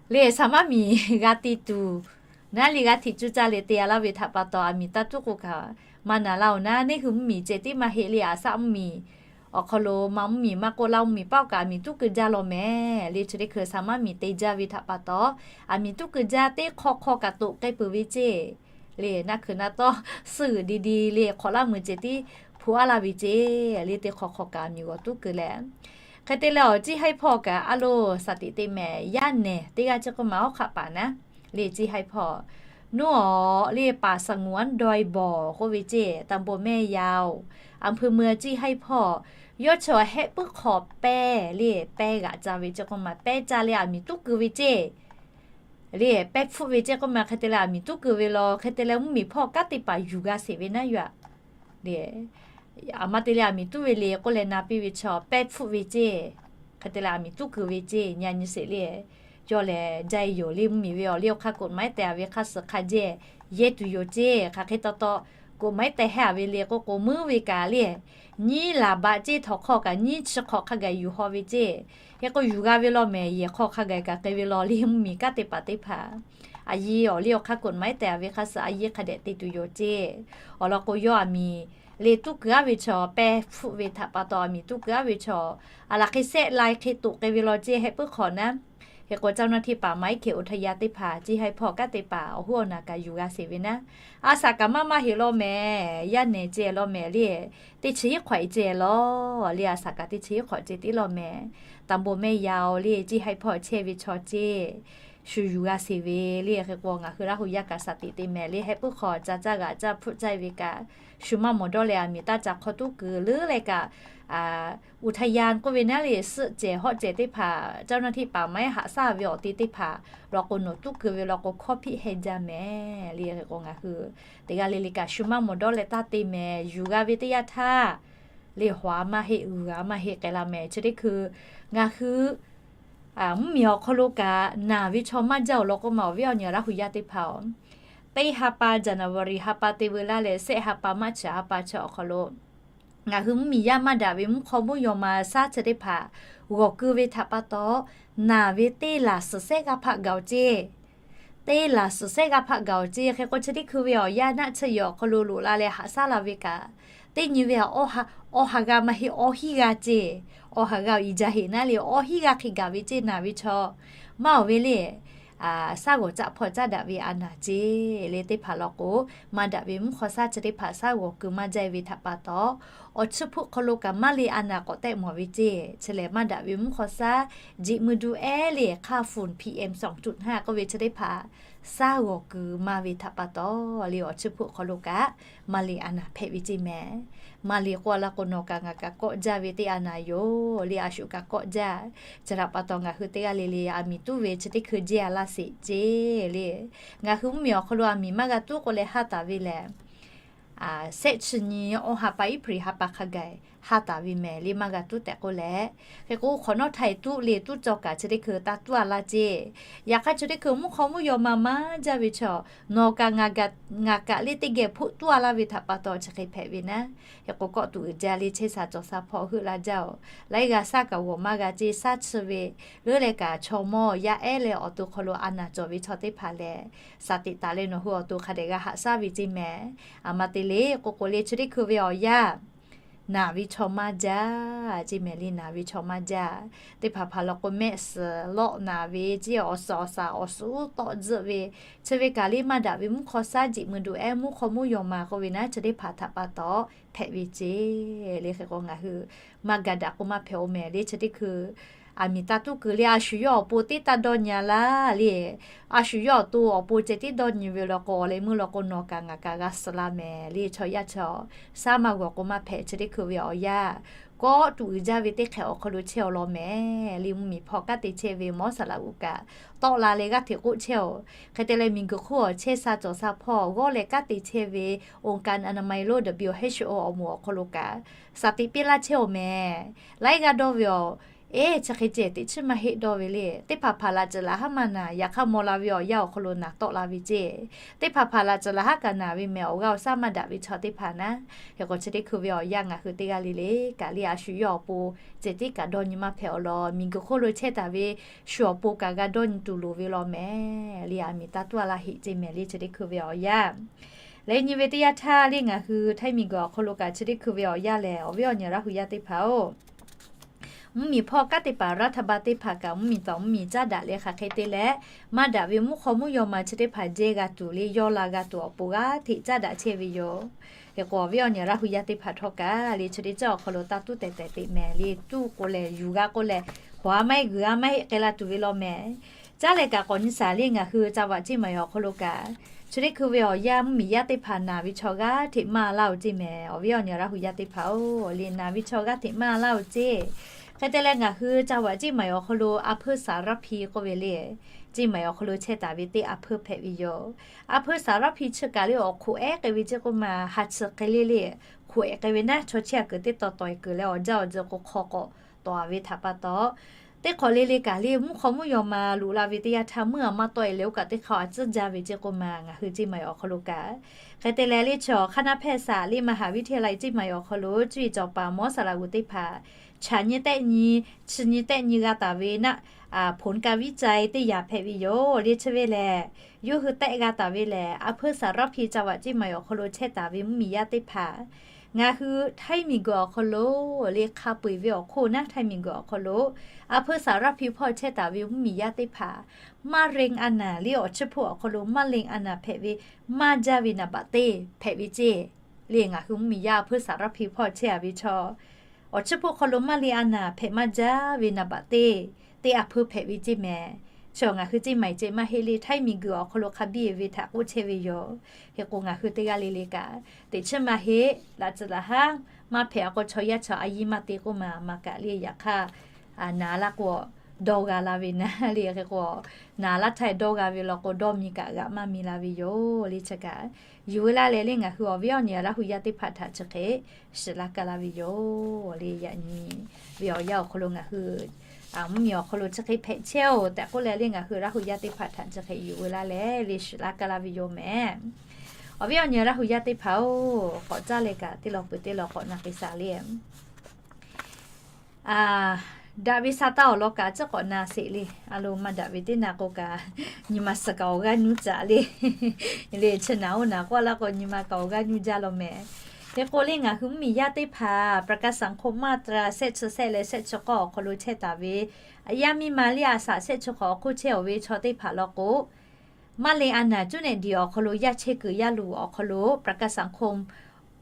le saˍ maˉ miˬ g'a te tuˬ naˉ le g'a hteꞈ cuˇ caˇ leh te a laˇ ve htaꞈ pa taw aˬ miˍ taˇ tuˉ k'o kaꞈ maˇ na laˇ-oˬ naˉ, neˇ hui mvuhˇ miˬ ceh tiˉ maˇ heˆ le, aˬ saˆ mvuhˇ miˬ awˬ hk'aw lo ma mvuhˇ miˬ maˇ k'oˆ Laˇ huˍ mvuhˇ miˬ paˉ kaꞈ aˬ miˍ tuˉ keu jaˇ law mehˍ le, chi teˇ hkui saˍ maˉ miˬ te jaˇ ve htaꞈ pa taw aˬ miˍ tuˉ keu jaˇ teˇ hk'aw hk'aw kaꞈ toꞈ k'ai peuˬ ve ceˇ. Le naˆ hkui naˆ tawˇ suhˍ di di le hk'awꞈ laˇ meuˬ ceh tiˉ hpu aˉ laˇ ve ceˇ le, teˇ hk'aw hk'aw kaꞈ aˬ miˍ g'awˬ tuˉ keu leh, hk'e te leh awˬ ciˇ haiˉ hpawˇ kaꞈ a lo saˍ tiꞈ te mehˍ yaˇ nehˬ teˇ g'aˇ chi k'oˆ ma awˬ hk'aˆ paˍ naˉ, le ciˇ haiˉ hpawˇ หนอง le ป่าสงวนดอยบ่อ k'oˆ ve ceˇ ตำบลแม่ยาว อำเภอเมือง ciˇ haiˉ hpawˇ, yawˇ chi awˬ hehˆ puiˉ hk'aw pehˇ le pehˇ g'aꞈ ca ve ceˇ k'oˆ ma pehˇ ca leh aˬ miˍ tuˉ keu ve ceˇ. Le pehˇ hpfuhˆ ve ceˇ k'oˆ ma hk'e te leh aˬ miˍ tuˉ keu ve law, hk'e te leh mvuhˇ miˬ hpawˇ kanˉ teˇ hpaˍ yuˬ g'a sheˍ ve naˉ yoˬ aꞈ. Le aˬ ma te leh aˬ miˍ tuˉ ve le k'oˆ leh na piˇ ve chaw pehˇ hpfuhˆ ve ceˇ. Hk'e te leh aˬ miˍ tuˉ keu ve ceˇ nyi a nyi sheˍ le. Yawˇ lehˬ jaˇ e yoˬ le, mvuhˇ miˬ ve awˬ liˇ awˬ hk'aˇ กฎหมาย te a ve hk'aˇ suh hk'a jehˇ yehˇ tuˬ yoˬ ceˇ. Hk'aˬ hk'e taw taw Koꞈ maiˉ teh hehˉ a ve le k'oˆ k'o, meuˉ ve kaꞈ le, nyiˉ laˬ baꞈ ceˇ htawˇ hk'aw kaꞈ nyiˉ chi hk'awꞈ hk'a gaˬ yuˬ haw ve ceˇ. Hk'e k'o yuˬ g'a ve law mehˍ, yehˬ hk'aw hk'a gaˬ kaꞈ k'ai ve law le, mvuhˇ miˬ kanˉ te paˍ teˇ hpaˍ a yiˇ awˬ liˇ awˬ hk'aˇ koꞈ maiˉ teh a ve hk'a suh a yiˇ hk'a dehꞈ te tuˬ yoˬ ceˇ. Awˬ lawn k'o, yawˇ aˬ miˍ le tuˉ keu aˉ ve chaw, pehˇ hpfuhˆ ve htaꞈ pa taw aˬ miˍ tuˉ keu aˉ ve chaw, aˬ laˬ hk'e sehˆ lai hk'e toꞈ k'ai ve law ceˇ, hehˆ puiˉ hk'awꞈ naˉ. Hk'e k'o, เจ้าหน้าที่ป่าไม้ เขตอุทยาน teˇ hpaˍ ceˇ haiˇ hpawˇ kanˉ te paˍ awˬ hoˉ awˬ naˬ kaꞈ yuˬ g'a sheˍ ve naˉ. A shaˍ kaꞈ maˇ maˇ heꞈ law mehˍ, yaˇ nehˬ ceh law mehˍ le, teˇ chi hiˉ hk'awꞈ e ceh law le, a shaˍ kaꞈ teˇ chi hiˉ hk'awꞈ ceh tiˉ law mehˍ. ตำบลแม่ยาว le ceˇ haiˇ hpawˇ chehˇ ve chaw ceˇ, shu yuˬ g'a sheˍ ve le. Hk'e k'o, ngaˬ hui Laˇ hu yaˇ kaꞈ shaˍ tiꞈ te mehˍ le, hehˆ puiˉ hk'awꞈ ca caˇ g'aꞈ caˇ hpfuhˆ caˇ ve kaꞈ, shu maˇ mawˬ dawˇ leh aˬ miˍ taˇ ca hk'aw tuˉ keu leuˉ leh kaꞈ, uˍ htaˇ yanˇ k'oˆ ve naˉ le, suhˆ cehˬ hawˆ cehˬ teˇ hpaˍ เจ้าหน้าที่ป่าไม้ haꞈ shaˉ ve awˬ te teˇ hpaˍ law k'o, nawˬ tuˉ keu ve law k'o, hkawˇ hpiˆ heh jaˇ mehˍ le. Hk'e k'o, ngaˬ hui teˇ g'aˇ le le kaꞈ shu maˇ mawˬ dawˇ leh taˇ te mehˍ. Yuˬ g'a ve teˇ yanˇ htaˇ le, hawˍ a maˇ heˆ, g'uiˬ a maˇ heˆ k'ai la mehˍ. Chi teˇ hkui ngaˬ hui mvuhˇ miˬ awˬ hk'aw lo kaꞈ naˬ ve chaw maˇ jaˇ awˬ lawn k'oˆ ma, awˬ viˉ awˬ nyi Laˇ hu yaˇ teˇ hpaˍ-oˬ, teˇ ha pa January ha pa te veu laˇ leh, sehˆ ha pa March ha pa chi awˬ hk'aw lo ngaˬ hui mvuhˇ miˬ yaˇ maˇ daꞈ ve mvuhˇ hk'aw mvuhˇ yaw ma shaˉ chi teˇ hpaˍ g'awˬ keu ve htaꞈ pa taw, naˬ ve teˇ laˬ suhˍ sehˆ g'aˇ hpaˆ gaˬ-oˬ ceˇ. Teˇ laˬ suhˍ sehˆ g'aˇ hpaˆ gaˬ-oˬ ceˇ. Hk'e k'o, chi teˇ hkui ve awˬ yanˇ naˆ tsuhˇ yehˬ awˬ hk'aw lo loꞈ la leh haꞈ shaˉ la ve kaꞈ, teˇ nyi ve awˬ ha g'aˇ maˇ heˆ, awˇ hiˉ g'aˇ ceˇ. Awˇ ha g'aˇ-oˬ, i jaˇ heˆ naˉ le, awˇ hiˉ g'aˇ hk'e gaˬ ve ceˇ, naˬ ve chaw maˇ awˬ ve le. Shaˉ g'awˬ caˆ hpawˇ caˉ daꞈ ve a naˬ ceˇ le. Teˇ hpaˍ law k'o, maˇ daꞈ ve mvuhˇ hk'aw shaˉ chi teˇ hpaˍ shaˉ g'awˬ keu maˇ jaˇ ve htaꞈ pa taw, awˬ chi hpfuhˆ hk'aw lo kaꞈ maˇ le a naˬ k'awꞈ tehˆ mawˬ ve ceˇ. Chi lehˬ, maˇ daꞈ ve mvuhˇ hk'aw shaˉ jeꞈ mui du ehˉ le, hk'aˇ ฝุ่น PM สองจุดห้า k'oˆ ve chi teˇ hpaˍ shaˉ g'awˬ keu maˇ ve htaꞈ pa taw le, awˬ chi hpfuhˆ hk'aw lo kaꞈ maˇ le a naˬ hpehꞈ ve ceˇ mehˍ. Maˇ le k'oˆ a laˇ k'o, nawˬ kaꞈ ngaˬ kaꞈ kawˆ jaˇ ve teˇ a naˬ yoˬ le, a shu kaꞈ kawˆ jaˇ. Chi htaꞈ pa taw, ngaˬ hui teˇ g'aˇ le le aˬ miˍ tuˉ ve chi teˇ hkui jehˇ a laˇ sheˍ ceˇ le. Ngaˬ hui mvuhˇ miˬ awˬ hk'aw lo aˬ miˍ maˇ g'a tuˉ k'oˆ leh haˇ taˍ ve lehˬ, sehˆ chi nyi awˇ ha pa April ha pa hk'a gaˬ haˇ taˍ ve mehˍ le, maˇ g'a tuˉ tehꞈ k'oˆ leh. Hk'e k'o, hk'awꞈ nawˉ htaˇ tuˉ le tuˉ cawˬ kaꞈ chi teˇ hkui taˇ tuˉ a laˇ ceˇ. Yaꞈ hk'aˇ, chi teˇ hkui mvuhˇ hk'aw mvuhˇ yaw ma maˇ jaˇ ve chaw, nawˬ kaꞈ ngaˬ kaꞈ le teˇ geh hpoˆ tuˉ a laˇ ve htaꞈ pa taw chi hk'e hpehꞈ ve naˉ. Hk'e k'o, kawˆ tuꞈ uiˍ jaˇ le chehˇ sha cawˬ sha hpawˇ heuˆ la jaˇ-oˬ. Laiˉ g'aˇ shaˉ kaꞈ g'awˬ maˇ g'a ceˇ, shaˉ chi ve leuˉ leh kaꞈ chaw mawˇ yaˇ ehˉ leh awˬ to hk'aw lo a naˬ cawˬ ve chaw teˇ hpaˍ lehˬ, shaˍ tiꞈ taˍ leh nawˬ hui awˬ to hk'a dehꞈ g'a haꞈ shaˉ ve ceˇ mehˍ. Aˬ ma te le k'oˆ k'o le, chi teˇ hkui ve awˬ yanˇ naˬ ve chaw maˇ jaˇ ceˇ mehˍ le, naˬ ve chaw maˇ jaˇ. Teˇ hpaˍ hpaˍ law k'o, mehˆ suhˍ lawˆ naˬ ve ceˇ, awˬ suhˍ awˬ shaˍ awˬ suhˍ tawˆ tzuhˆ ve, chi ve kaꞈ le maˇ daꞈ ve mvuhˇ hk'aw shaˉ jeꞈ mui du ehˉ mvuhˇ hk'aw mvuhˇ yaw ma k'oˆ ve naˉ, chi teˇ hpaˍ htaꞈ pa taw hpehꞈ ve ceˇ le. Hk'e k'o, ngaˬ hui maˇ ga daꞈ k'o maˇ hpehꞈ-oˬ mehˍ le. Chi teˇ hkui aˬ miˍ taˇ tuˉ keu le, a shu yawˇ awˬ pon teˇ taˇ dawˇ nyi a laˇ le. A shu yawˇ awˬ to awˬ pon ceh tiˉ dawˇ nyi ve law k'o, awˬ leh meuˇ law k'o, nawˬ kaꞈ ngaˬ kaꞈ g'a suh la mehˍ le. Chaw yaˇ chaw shaˉ maˇ g'awˬ k'o maˇ hpehꞈ. Chi teˇ hkui ve awˬ yanˇ, kawˆ tuꞈ uiˍ jaˇ ve teˇ hk'ehꞈ awˬ hk'aw lo chehˇ-oˬ law mehˍ le. Mvuhˇ miˬ hpawˇ kanˉ te chehˇ ve Mawˇ saˍ laꞈ uˍ kaꞈ tawˆ la leh g'aˇ hteꞈ k'oˆ chehˇ-oˬ. Hk'e te leh, miˬ guiˬ hk'oˆ awˬ chehˇ sha cawˬ sha hpawˇ g'awˇ leh kanˉ te chehˇ ve องค์การอนามัยโลก WHO awˬ moˍ awˬ hk'aw lo kaꞈ shaˍ tiꞈ piˇ laˇ chehˇ-oˬ mehˍ. Laiˉ g'aˇ dawˇ ve awˬ, eˬ, chi hk'e ceh teꞈ chiˉ maˇ heˆ dawˇ ve le. Teˇ hpaˍ hpaˍ laꞈ ceuˬ laꞈ haˉ maˇ naˬ, yaꞈ hk'aˇ maw la ve awˬ yanˇ awˬ hk'aw lo naˬ tawˆ la ve ceˇ. Teˇ hpaˍ hpaˍ laꞈ ceuˬ laꞈ haˉ kaꞈ naˬ ve mehˍ, awˬ g'aˇ awˬ shaˉ maˇ daꞈ ve chaw teˇ hpaˍ naˉ. Hk'e k'o, chi teˇ hkui ve awˬ yanˇ ngaˬ hui teˇ g'aˇ le le kaꞈ le, a shu yawˇ awˬ pon ceh tiˉ kaꞈ dawˇ nyi maˇ hpehꞈ-oˬ law. Miˬ guiˬ hk'oˆ lo chehˇ taˍ ve shu awˬ pon kaꞈ g'a dawˇ nyi tuˬ loˍ ve law mehˍ le. Aˬ miˍ taˇ tuˉ a laˇ heꞈ ceˇ mehˍ le. Chi teˇ hkui ve awˬ yanˇ, leh nyi ve teˇ yanˇ htaˇ le, ngaˬ hui Htaiˇ miˬ guiˬ awˬ hk'aw lo kaꞈ chi teˇ hkui ve awˬ yanˇ lehˬ, awˬ viˉ awˬ nyi Laˇ hu yaˇ teˇ hpaˍ-oˬ, mvuhˇ miˬ hpawˇ kanˉ te paˍ รัฐบาล teˇ hpaˍ kaꞈ mvuhˇ miˬ tawˍ mvuhˇ miˬ caˉ daꞈ leh hk'aˬ hk'e te leh, maˇ daꞈ ve mvuhˇ hk'aw mvuhˇ yaw ma chi teˇ hpaˍ jehˇ g'a tuˬ le, yawˇ la g'a tuˬ awˬ pon g'aˇ hteꞈ caˉ daꞈ chehˇ ve yoˬ. Hk'e k'o, awˬ viˉ awˬ nyi Laˇ hu yaˇ teˇ hpaˍ htawˇ kaꞈ le, chi teˇ caˉ awˬ hk'aw lo taˇ tuˉ tehˬ tehˬ teꞈ mehˍ le. Tuˉ k'o lehˬ, yuˬ g'a k'o lehˬ, hawˍ a maˇ heˆ, g'uiˬ a maˇ heˆ k'ai la tuˬ ve law mehˍ. Caˉ leh kaꞈ k'awꞈ nyi shaˍ le, ngaˬ hui จังหวัดเชียงใหม่ awˬ hk'aw lo kaꞈ chi teˇ hkui ve awˬ yanˇ mvuhˇ miˬ yaˇ teˇ hpaˍ naˬ ve chaw g'aˇ hteꞈ maˇ laˇ-oˬ ceˇ mehˍ. Awˬ viˉ awˬ nyi Laˇ hu yaˇ teˇ hpaˍ-oˬ le, naˬ ve chaw g'aˇ hteꞈ maˇ laˇ-oˬ ceˇ. Hk'e te leh, ngaˬ hui จังหวัดเชียงใหม่ awˬ hk'aw lo อำเภอสารพี k'oˆ ve le, เชียงใหม่ awˬ hk'aw lo chehˇ taˍ ve teˇ อำเภอ hpehꞈ ve yoˬ. อำเภอสารพี chi kaꞈ le, awˬ hk'oꞈ ehˉ k'ai ve ceˇ k'oˆ ma, ha chi hk'e le le, hk'oꞈ ehˉ k'ai ve naˉ, chaw chehˇ kuiˬ teˇ taw taw e kuiˬ leh awˬ jaˇ awˬ jeh k'o hk'aw k'awꞈ tawˍ ve htaꞈ pa taw, Teˇ hk'awꞈ le le kaꞈ le, mvuhˇ hk'aw mvuhˇ yaw ma loꞈ la ve teˇ yanˇ htaˇ, meuˇ a maˇ tawˆ e leh oˇ kaꞈ teˇ hk'aꞈ a tcuhˉ jaˇ ve ceˇ k'oˆ ma, ngaˬ hui Ceˇ Maiˍ awˬ hk'aw lo kaꞈ. Hk'e te leh le chi awˬ hk'aˇ naˇ hpehˇ saꞈ le มหาวิทยาลัยเชียงใหม่ awˬ hk'aw lo cuˇ yiˍ cawˬ paˍ mawˇ saˍ laꞈ g'uˬ teˇ hpaˍ, chaꞈ nyi tehˆ nyi, chi nyi tehˆ nyi g'a taˍ ve naˆ, ผลการวิจัย teˇ yanˇ hpehꞈ ve yoˬ le. Chi ve lehˬ, yawˇ hui tehˆ g'a taˍ ve lehˬ, อำเภอสารพี จังหวัดเชียงใหม่ awˬ hk'aw lo chehˇ taˍ ve mvuhˇmiˬ yaˇ teˇ hpaˍ, ngaˬ hui Htaiˇ miˬguiˬ awˬ hk'aw lo le hk'a peu eˬ ve awˬ hk'oˆ naˉ, Htaiˇ miˬguiˬ awˬ hk'aw lo อำเภอสารพี hpawˇ chehˇ taˍ ve mvuhˇmiˬ yaˇ teˇ hpaˍ, มะเร็งอาหาร le awˬ chiˇ hpoˆ awˬ hk'aw lo มะเร็งอาหาร hpehꞈ ve maˇ jaˇ ve naˍ baꞈ teˇ hpehꞈ ve ceˇ. Le ngaˬ hui mvuhˇmiˬ yaˇ อำเภอสารพี hpawˇ chehˇ a ve chaw, awˬ chiˇ hpoˆ hk'aw lo มะเร็งอาหาร hpehꞈ maˇ jaˇ ve naˍ baꞈ teˇ, teˇ a hpeu hpehꞈ ve ceˇ mehˍ. Chi ngaˬ hui Ceˇ Maiˍ ceh maˇ heˆ le, Htaiˇ miˬguiˬ awˬ hk'aw lo hk'a biˇ ve htaꞈ k'oˆ chehˇ ve yoˬ. Hk'e k'o ngaˬ hui teˇ g'aˇ le le kaꞈ, teꞈ chiˉ maˇ heˆ, laꞈ tcuhˍ laꞈ haˉ maˇ hpehꞈ a k'o, chaw yaˇ chaw a yiˇ maˇ te k'oˆ ma, maˇ kaꞈ le yaꞈ hk'aˇ, naˍ laˇ k'o dawˇ g'a la ve naˉ le. Hk'e k'o, naˍ laˇ htaˇ dawˇ g'a ve law k'o, dawˇ mi kaꞈ g'aꞈ maˇ mi la ve yoˬ le. Chi kaꞈ yuˬ ve laˇ leh le, ngaˬ hui awˬ viˉ awˬ nyi Laˇ hu yaˇ teˇ hpaˍ htaꞈ chi hk'e shiˍ laˇ kaˇ laˇ ve yoˬ le. Yaꞈ nyi ve awˬ yanˇ awˬ hk'aw lo ngaˬ hui mvuhˇmiˬ awˬ hk'aw lo chi hk'e hpehꞈ chehˇ-oˬ tehꞈ k'oˆ leh le, ngaˬ hui Laˇ hu yaˇ teˇ hpaˍ htaꞈ chi hk'e yuˬ ve laˇ leh le shiˍ laˇ kaˇ laˇ ve yoˬ mehˍ. Awˬ viˉ awˬ nyi Laˇ hu yaˇ teˇ hpaˍ-oˬ, k'awꞈ caˇ leh kaꞈ teˇ law peuˬ teˇ law k'awꞈ na k'ai saˍ le. Daꞈ ve sa taˇ awˬ lawn kaꞈ ciˉ k'awꞈ na sheˍ le. A lo maˇ daꞈ ve teˇ na k'o kaꞈ, nyi ma suhˍ kaꞈ awˬ g'aˇ nuˇ caꞈ le. Le chi naˍ oˇ naˍ k'oˆ laˇ k'o, nyi ma kaꞈ awˬ g'aˇ nuˇ jaˇ law mehˍ. Hk'e k'o le, ngaˬ hui mvuhˇmiˬ yaˇ teˇ hpaˍ ประกันสังคม มาตรา shehˆ chi shehˆ leh shehˆ chi k'awˇ awˬ hk'aw lo chehˇ taˍ ve, a yaˇ miˇ ma le a shaꞈ shehˆ chi hk'awꞈ awˬ hk'oˆ chehˇ-oˬ ve chaw teˇ hpaˍ law k'o, มะเร็งอาหาร cuˇ nehˬ diˬ awˬ hk'aw lo yaˇ chehˇ kuiˬ yaˇ luˬ awˬ hk'aw lo ประกันสังคม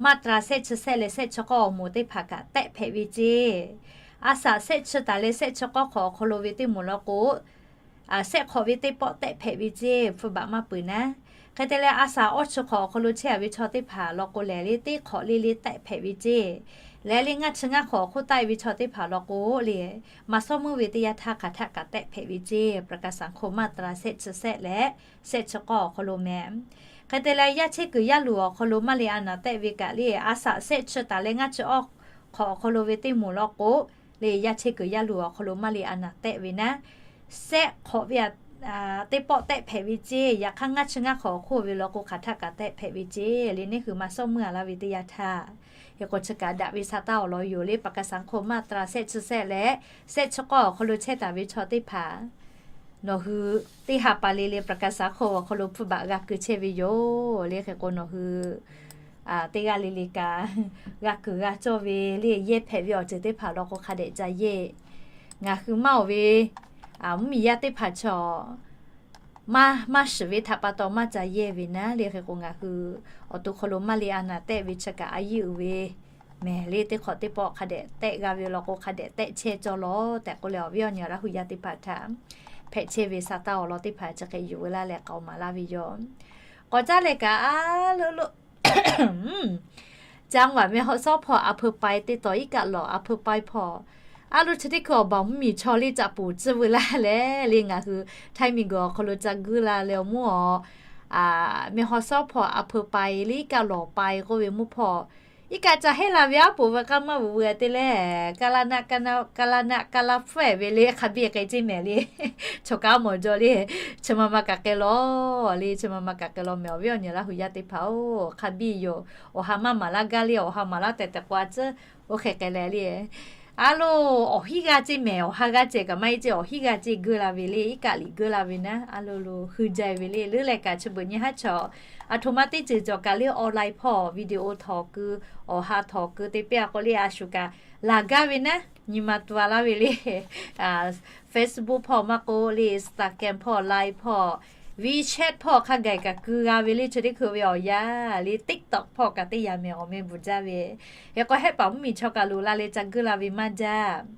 มาตรา shehˆ chi shehˆ leh shehˆ chi k'awˇ awˬ moˍ teˇ hpaˍ kaꞈ tehˆ hpehꞈ ve ceˇ. A shaꞈ shehˆ chi taˍ leh shehˆ chi k'awˇ hk'awꞈ awˬ hk'aw lo ve teˇ moˍ law k'o, shehˆ hk'awꞈ ve teˇ pawˆ tehˆ hpehꞈ ve ceˇ, hpfuhˇ baꞈ maˇ peuˬ naˉ. Hk'e te leh, a shaꞈ awˇ chi hk'awꞈ awˬ hk'aw lo chehˇ a ve chaw teˇ hpaˍ law k'o lehˬ le, teˇ hk'awꞈ le le tehˆ hpehꞈ ve ceˇ. Lehˬ le, ngaˇ chi ngaˇ hk'awꞈ awˬ hk'oˆ taˆ e ve chaw teˇ hpaˍ law k'o le, maˇ sawˉ meuˇ ve teˇ yanˇ htaˇ hk'aˬ htaˆ kaꞈ tehˆ hpehꞈ ve ceˇ, ประกันสังคม มาตรา shehˆ chi shehˆ leh shehˆ chi k'awˇ awˬ hk'aw lo mehˍ. Hk'e te leh, yaˇ chehˇ kuiˬ yaˇ luˬ awˬ hk'aw lo มะเร็งอาหาร tehˆ ve kaꞈ le, a shaꞈ shehˆ chi taˍ leh ngaˇ chi awˇ hk'awꞈ awˬ hk'aw lo ve teˇ moˍ law k'o le, yaˇ chehˇ kuiˬ yaˇ luˬ awˬ hk'aw lo มะเร็งอาหาร tehˆ ve naˉ, shehˆ hk'awꞈ ve teˇ pawˆ tehˆ hpehꞈ ve ceˇ. Yaꞈ hk'aˇ, ngaˇ chi ngaˇ hk'awꞈ awˬ hk'oˆ ve law k'o, hk'aˬ htaˆ kaꞈ tehˆ hpehꞈ ve ceˇ le. Neˇ hui maˇ sawˉ meuˇ a laˇ ve teˇ yanˇ htaˇ, hk'e k'o chi kaꞈ daꞈ ve sa taˇ awˬ lawn yoˬ le. ประกันสังคม มาตรา shehˆ chi shehˆ leh shehˆ chi k'awˇ awˬ hk'aw lo chehˇ taˍ ve chaw teˇ hpaˍ, nawˬ hui teˇ ha pa le le ประกันสังคม awˬ hk'aw lo hpfuhˇ baꞈ g'a keu chehˇ ve yoˬ le. Hk'e k'o, nawˬ hui teˇ g'aˇ le le kaꞈ g'a kuiˬ g'a cawˇ ve le, yehˇ hpehꞈ ve awˬ ceuˬ teˇ hpaˍ law k'o, hk'a dehꞈ ca yehˇ. Ngaˬ hui maˇ oˬ ve mvuhˇmiˬ yaˇ teˇ hpaˍ chaw maˇ, maˇ shiˍ ve htaꞈ pa taw maˇ ca yehˇ ve naˉ le. Hk'e k'o, ngaˬ hui awˬ to hk'aw lo มะเร็งอาหาร tehˆ ve chi kaꞈ a yiˇ uiˍ ve mehˍ le. Teˇ hk'awꞈ teˇ pawˆ hk'a dehꞈ tehˆ g'a ve law k'o, hk'a dehꞈ tehˆ chehˇ cawˇ lawˬ tehꞈ k'oˆ leh, awˬ viˉ awˬ nyi Laˇ hu yaˇ teˇ hpaˍ htaꞈ hpehꞈ chehˇ ve sa taˇ awˬ lawn teˇ hpaˍ chi hk'e yuˬ ve laˇ leh k'aoˍ maˍ laˇ ve yoˬ. K'awꞈ caˇ leh kaꞈ a lo lo จังหวัดแม่ฮ่องสอน hpawˇ อำเภอปาย teˇ taw iˉ kaˆ lawˬ อำเภอปาย hpawˇ, a lo chi teˇ hkui awˬ baˬ mvuhˇmiˬ chaw le caꞈ poˍ tcuhˇ veu laˇ leh le, ngaˬ hui Htaiˇ miˬguiˬ awˬ hk'aw lo ca guˇ la leh awˬ mvuhˇ awˬ แม่ฮ่องสอน hpawˇ อำเภอปาย le iˉ kaˆ lawˬ ปาย k'oˆ ve mvuhˇ hpawˇ, iˉ kaˆ ca heˆ la ve aˉ poˍ ve k'aˇ maˇ vuˬ veu te leh, ka la naˆ ka la naˆ ka la hpfuhˇ ve le, hk'a biˇ k'ai ceˇ mehˍ le. Chaw kaꞈ mawˬ jaw le, chi ma ma kaꞈ k'ai lawˬ le, chi ma ma kaꞈ k'ai lawˬ mehˍ. Awˬ viˉ awˬ nyi Laˇ hu yaˇ teˇ hpaˍ-oˬ, hk'a biˇ yoˬ. Awˬ ha maˇ maˍ laˇ gaˇ le, awˬ ha maˍ laˇ tehꞈ tehꞈ k'o a tcuhˉ oˇ hk'e k'ai leh le. A lo, awˬ hiˉ g'aˇ ceˇ mehˍ, awˬ ha g'aˇ ceˇ kaꞈ maˇ heˆ ceˇ, awˬ hiˉ g'aˇ ceˇ geuˇ la ve le, iˉ kaˆ liꞈ geuˇ la ve naˉ, a lo lo hui jaˇ ve le. Leuˉ leh kaꞈ chi beuꞈ nyi haˉ chaw, aˬ htoꞈ ma teˇ ceuˬ cawˬ kaꞈ le, online hpawˇ video htawnˍ keu, awˬ ha htawnˍ keu te piˇ a k'o le, a shuˍ kaꞈ laˬ gaˇ ve naˉ, nyi ma tu a laˇ ve le. Facebook hpawˇ maˇ k'oˆ le, Instagram hpawˇ, Line hpawˇ, WeChat hpawˇ hk'a gaˬ kaꞈ keu g'a ve le. Chi teˇ hkui ve awˬ yanˇ le, TikTok hpawˇ kaꞈ teˇ yanˇ mehˍ awˬ meh bvuhˬ jaˇ ve. Hk'e k'o, hehˆ paˍ mvuhˇmiˬ chaw kaꞈ loꞈ la leh ca geuˇ la ve maˇ jaˇ.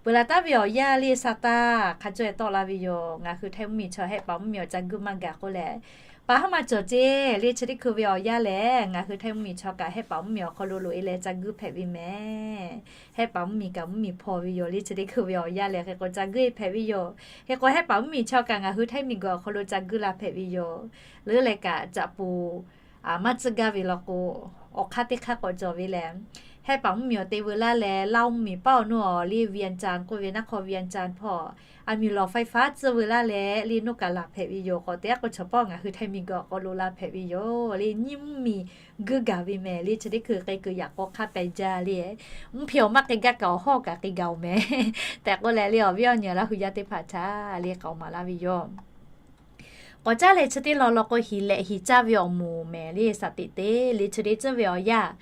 Peuˬ laˬ taˉ ve awˬ yanˇ le, sa taˇ hk'a cawˇ e tawˆ la ve yoˬ. Ngaˬ hui Htaiˇ mvuhˇmiˬ chaw hehˆ paˍ mvuhˇmiˬ awˬ ca geuˇ maˇ gaˬ k'oˆ leh, paˍ haˉ maˇ cawˬ ceˇ le. Chi teˇ hkui ve awˬ yanˇ lehˬ, ngaˬ hui Htaiˇ mvuhˇmiˬ chaw kaꞈ hehˆ paˍ mvuhˇmiˬ awˬ hk'aw lo loꞈ e leh ca geuˇ hpehꞈ ve mehˍ. Hehˆ paˍ mvuhˇmiˬ kaꞈ mvuhˇmiˬ hpaw ve yoˬ le. Chi teˇ hkui ve awˬ yanˇ lehˬ, hk'e k'o ca geuˇ e hpehꞈ ve yoˬ. Hk'e k'o, hehˆ paˍ mvuhˇmiˬ chaw kaꞈ ngaˬ hui Htaiˇ miˬguiˬ awˬ hk'aw lo ca geuˇ la hpehꞈ ve yoˬ. Leuˉ leh kaꞈ caꞈ poˍ maˇ tcuhˇ gaˇ ve law k'o, awˬ hk'aˇ teˇ hk'aˇ k'awꞈ cawˬ ve lehˬ, Hehˉ paˍ mvuhˇmiˬ awˬ te veu laˇ leh, Laoˇ mvuhˇmiˬ paˉ awˬ nuˇ awˬ le Vientiane k'oˆ ve naˉ hk'aw Vientiane hpawˇ a miˬ lawˬ faiˇ faˉ tcuhˇ veu laˇ leh le noˉ kaꞈ laˬ hpehꞈ ve yoˬ. K'awꞈ te aˉ k'o chaw pawˆ ngaˬ hui htaiˇ miˬ guiˬ awˬ hk'aw lo laˬ hpehꞈ ve yoˬ le. Nyiˇ mvuhˇmiˬ guiˇ gaˬ ve mehˍ le. Chi teˇ hkui k'e kuiˬ yaꞈ k'aw hk'aˇ pehˬ jaˇ le. Mvuhˇ hpe awˬ maˇ k'ai gaˇ kaꞈ awˬ hawˉ kaꞈ k'ai gaˬ oˬ mehˍ tehꞈ k'oˆ leh le, awˬ viˉ awˬ nyi Laˇ hu yaˇ teˇ hpaˍ htaꞈ le k'aoˍ maˍ laˇ ve yoˬ. K'awꞈ caˉ leh chi teˇ lawn law k'o, hiˍ lehꞈ hiˍ caˇ ve awˬ moˍ mehˍ le, shaˍ tiꞈ te le chi teˇ ceuˬ ve awˬ yanˇ.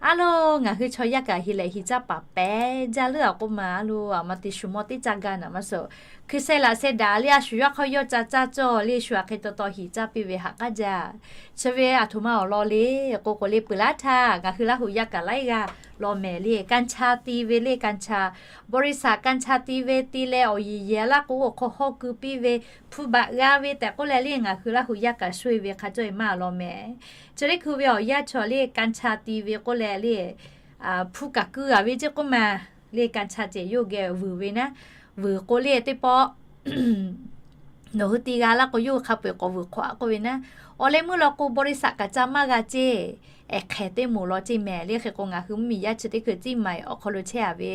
A lo, ngaˬ hui chaw yaˇ kaꞈ hiˍ lehꞈ hiˍ caˇ paˍ pehˬ jaˇ leuˉ a k'oˆ ma. A lo, aˬ ma te shu mawˇ teˇ caˇ gaˇ naˍ maˇ suhˍ. Hkui sheh laꞈ sheh daꞈ le, a shu yawˇ hk'aw yawˇ ca caˇ cawˇ le, shu aꞈ hk'e taw taw hiˍ caˇ piˇ ve haꞈ k'aˉ jaˇ. Chi ve aˬ htoꞈ ma awˬ lawn le k'o k'o le, peuˬ laˇ htaˇ ngaˬ hui Laˇ hu yaˇ kaꞈ laiˉ g'aˇ law mehˍ le, กัญชา ti ve le, กัญชา บริษัท กัญชา ti ve ti leh awˬ yeˬ yeˬ laˇ k'o, awˬ hk'aw hawˇ keu piˇ ve, hpu baꞈ g'a ve tehꞈ k'oˆ leh le, ngaˬ hui Laˇ hu yaˇ kaꞈ shu e ve hk'a cawˇ e maˇ law mehˍ. Chi teˇ hkui ve awˬ yanˇ chaw le กัญชา ti ve k'oˆ leh le, hpu kaꞈ keu a ve ceˇ k'oˆ ma le, กัญชา ceh yawˇ hui geh vuiˬ ve naˉ, vuiˬ k'o le teˇ pawˆ nawˬ hui ti g'a laˇ k'o, yawˇ hui hk'a peu eˬ k'awꞈ vuiˬ hk'awꞈ a k'oˆ ve naˉ. Awˬ leh meuˇ law k'o, บริษัท kaꞈ ca maˇ g'a ceˇ, ehˍ hk'ehˍ teˇ moˍ law ceˇ mehˍ le. Hk'e k'o, ngaˬ hui mvuhˇmiˬ yaˇ chi teˇ hkui ciˇ maiˍ awˬ hk'aw lo chehˇ a ve